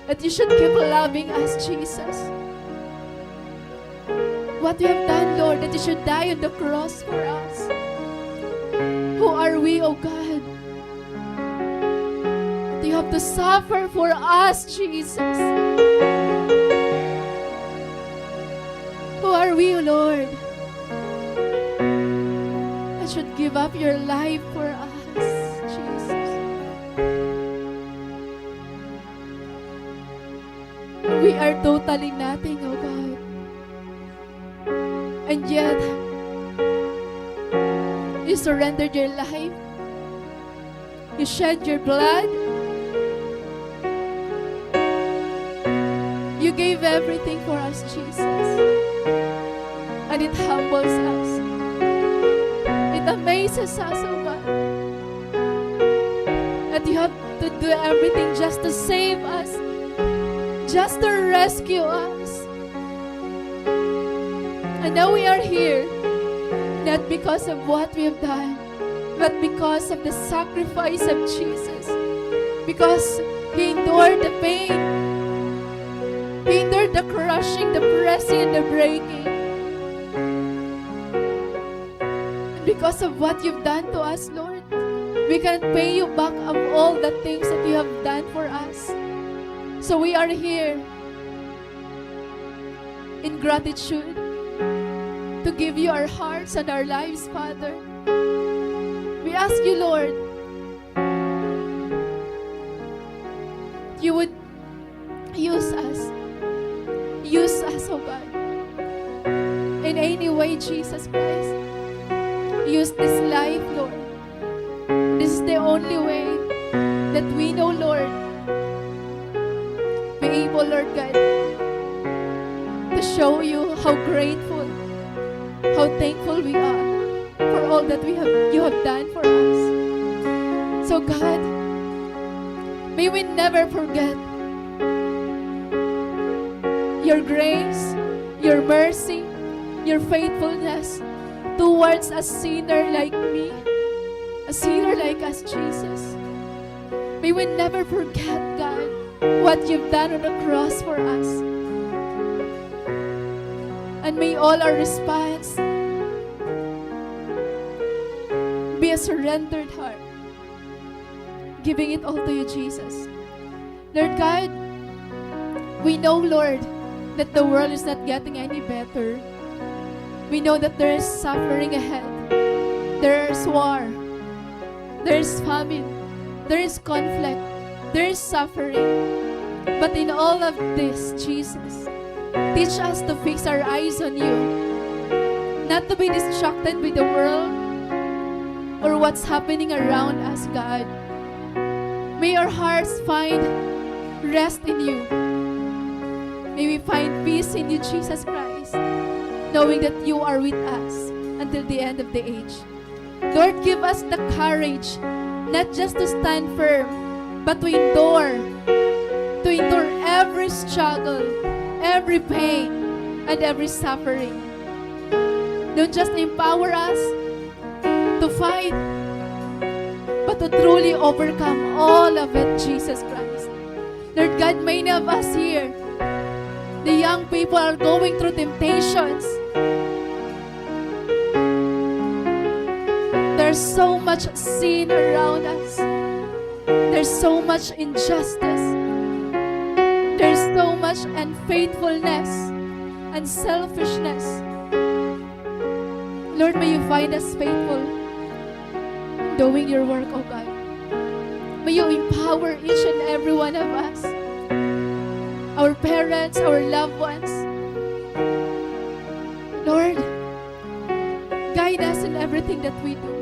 That you should keep loving us, Jesus? What we have done, Lord, that you should die on the cross for us? Who are we, O God? You have to suffer for us, Jesus. Who are we, Lord, that should give up your life for us, Jesus? We are totally nothing, O God. And yet, you surrendered your life. You shed your blood. You gave everything for us, Jesus. And it humbles us. It amazes us, O God, that you have to do everything just to save us, just to rescue us. And now we are here, not because of what we have done, but because of the sacrifice of Jesus. Because he endured the pain. He endured the crushing, the pressing, and the breaking. And because of what you've done to us, Lord, we cannot pay you back of all the things that you have done for us. So we are here in gratitude to give you our hearts and our lives, Father. We ask you, Lord, you would use us. Use us, O God, in any way, Jesus Christ. Use this life, Lord. This is the only way that we know, Lord, be able, Lord God, to show you how grateful, how thankful we are for all that we have, you have done for us. So, God, may we never forget your grace, your mercy, your faithfulness towards a sinner like me, a sinner like us, Jesus. May we never forget, God, what you've done on the cross for us. And may all our response be a surrendered heart, giving it all to you, Jesus. Lord God, we know, Lord, that the world is not getting any better. We know that there is suffering ahead. There is war. There is famine. There is conflict. There is suffering. But in all of this, Jesus, teach us to fix our eyes on you, not to be distracted by the world or what's happening around us, God. May our hearts find rest in you. May we find peace in you, Jesus Christ, knowing that you are with us until the end of the age. Lord, give us the courage not just to stand firm, but to endure, to endure every struggle, every pain, and every suffering. Don't just empower us to fight, but to truly overcome all of it, Jesus Christ. Lord God, many of us here, the young people are going through temptations. There's so much sin around us. There's so much injustice. There's so much unfaithfulness and selfishness. Lord, may you find us faithful in doing your work, O God. May you empower each and every one of us, our parents, our loved ones. Lord, guide us in everything that we do.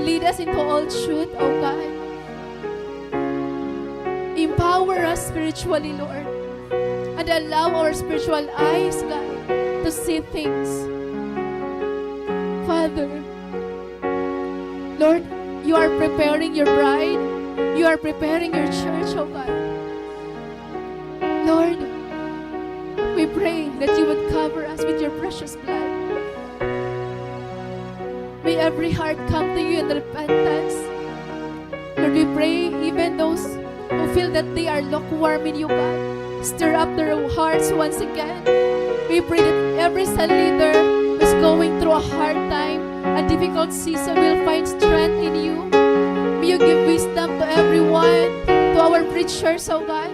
Lead us into all truth, O God. Empower us spiritually, Lord, and allow our spiritual eyes, God, to see things. Father, Lord, you are preparing your bride. You are preparing your church, O God. Lord, we pray that you would cover us with your precious blood. May every heart come to you in repentance. Lord, we pray even those who feel that they are lukewarm in you, God, stir up their hearts once again. We pray that every cell leader who is going through a hard time, a difficult season, will find strength in you. May you give wisdom to everyone, to our preachers, O God.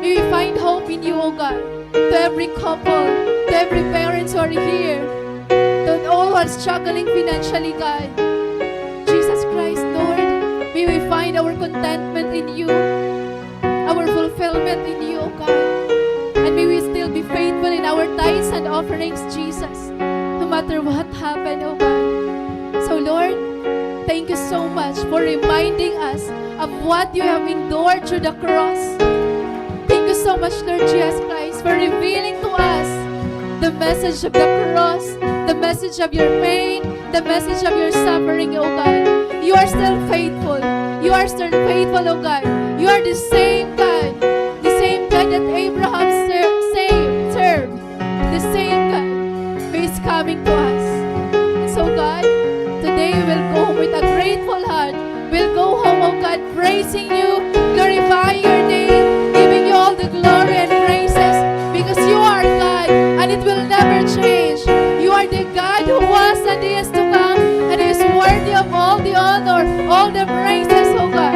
May we find hope in you, O God. To every couple, to every parents who are here, to all who are struggling financially, God. Jesus Christ, Lord, may we find our contentment in you, our fulfillment in you, O God. And may we still be faithful in our tithes and offerings, Jesus, no matter what happened, O God. So, Lord, thank you so much for reminding us of what you have endured through the cross. Thank you so much, Lord Jesus Christ, for revealing to us the message of the cross, the message of your pain, the message of your suffering, O God. You are still faithful. You are still faithful, O God. You are the same God, the same God that Abraham ser- saved, served, the same God who is coming to us. And so, God, today we will go home with a grateful heart. We'll go home, oh God, praising you, glorifying your name, giving you all the glory and praises, because you are God and it will never change. You are the God who was and is to come and is worthy of all the honor, all the praises, oh God.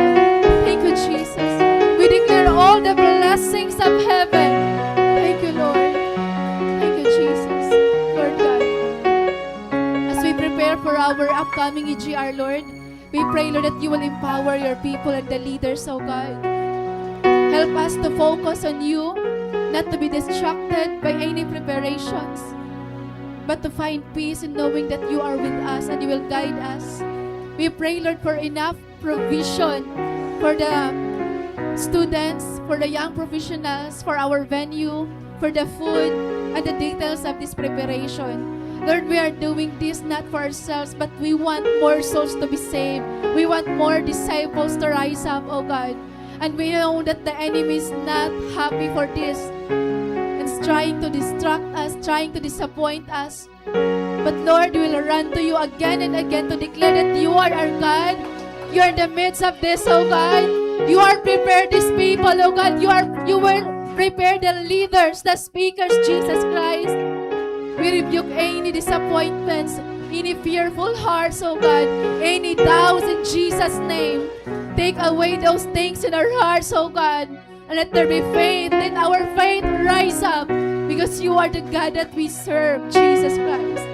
Thank you, Jesus. We declare all the blessings of heaven. Thank you, Lord. Thank you, Jesus. Lord God, as we prepare for our upcoming E G R, Lord, we pray, Lord, that you will empower your people and the leaders, oh God. Help us to focus on you, not to be distracted by any preparations, but to find peace in knowing that you are with us and you will guide us. We pray, Lord, for enough provision for the students, for the young professionals, for our venue, for the food, and the details of this preparation. Lord, we are doing this not for ourselves, but we want more souls to be saved. We want more disciples to rise up, oh God. And we know that the enemy is not happy for this. It's trying to distract us, trying to disappoint us. But Lord, we will run to you again and again to declare that you are our God. You are in the midst of this, oh God. You are prepared these people, oh God. You are, you will prepare the leaders, the speakers, Jesus Christ. We rebuke any disappointments, any fearful hearts, oh God, any doubts in Jesus' name. Take away those things in our hearts, oh God. And let there be faith. Let our faith rise up because you are the God that we serve, Jesus Christ.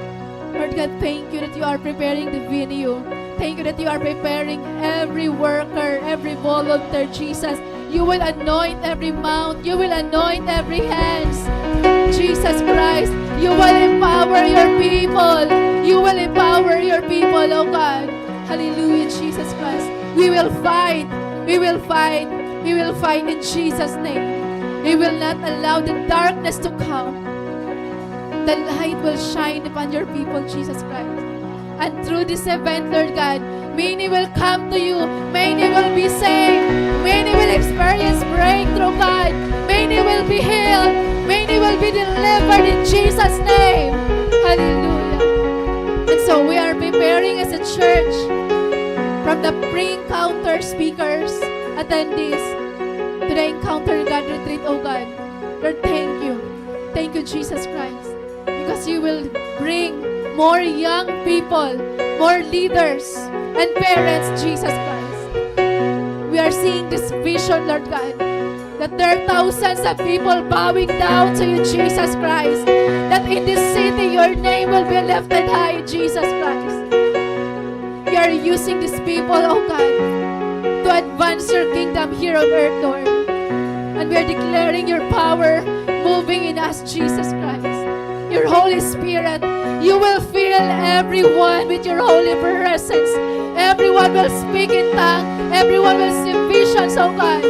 Lord God, thank you that you are preparing the venue. Thank you that you are preparing every worker, every volunteer, Jesus. You will anoint every mouth. You will anoint every hands. Jesus Christ, you will empower your people. You will empower your people, oh God. Hallelujah, Jesus Christ. We will fight. We will fight. We will fight in Jesus' name. We will not allow the darkness to come. The light will shine upon your people, Jesus Christ. And through this event, Lord God, many will come to you. Many will be saved. Many will experience breakthrough, God. Many will be healed. Many will be delivered in Jesus' name. Hallelujah. And so we are preparing as a church from the pre-encounter speakers, attendees, to the Encounter God Retreat, oh God. Lord, thank you. Thank you, Jesus Christ. Because you will bring more young people, more leaders, and parents, Jesus Christ. We are seeing this vision, Lord God, that there are thousands of people bowing down to you, Jesus Christ, that in this city your name will be lifted high, Jesus Christ. You are using these people, oh God, to advance your kingdom here on earth, Lord. And we are declaring your power moving in us, Jesus Christ. Your Holy Spirit, you will fill everyone with your holy presence. Everyone will speak in tongue. Everyone will see visions, oh God.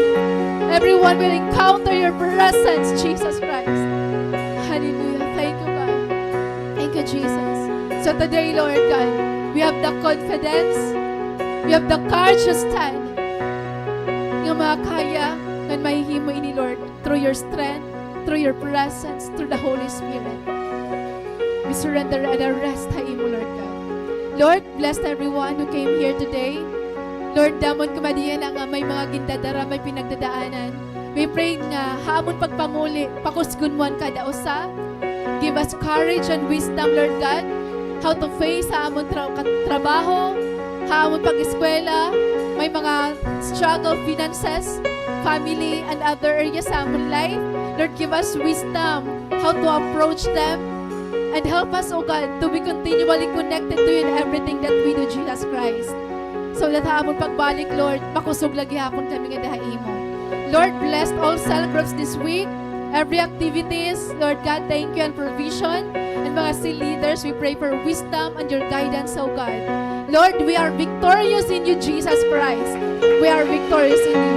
Everyone will encounter your presence, Jesus Christ. Hallelujah. Thank you, God. Thank you, Jesus. So today, Lord God, we have the confidence, we have the courage to stand nga makaya ngan mahihimo ini, Lord, through your strength, through your presence, through the Holy Spirit. We surrender and rest ha imo, Lord God. Lord, bless everyone who came here today. Lord, damo nga madiyan nga may mga gindadara, may pinagdadaanan. We pray nga ha amon pagpamuli, pakusgon mo an kada usa. Give us courage and wisdom, Lord God, how to face ha amon tra-, kat-, trabaho, ha amon pag-eskwela, may mga struggle, finances, family, and other areas sa amon life. Lord, give us wisdom how to approach them. And help us, O God, to be continually connected to you in everything that we do, Jesus Christ. So that ha amon pagbalik, Lord, makusog la gihapon kami ngada ha imo. Lord, bless all cell groups this week, every activities. Lord God, thank you and provision. And mga cell leaders, we pray for wisdom and your guidance, O God. Lord, we are victorious in you, Jesus Christ. We are victorious in you.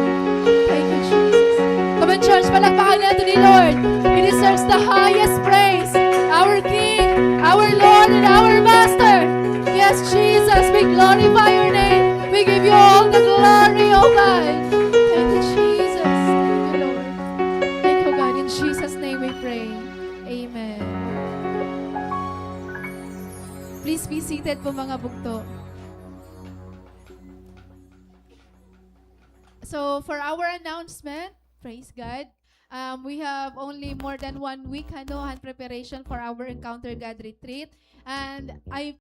Thank you, Jesus. Come on, church, palakpakan natin ni Lord. He deserves the highest praise. Our King, our Lord, and our Master. Yes, Jesus, we glorify your name. We give you all the glory, O God. Thank you, Jesus. Thank you, Lord. Thank you, God. In Jesus' name we pray. Amen. Please be seated po, mga bugto. So, for our announcement, praise God. Um, we have only more than one week, ano, han preparation for our Encounter God Retreat. And I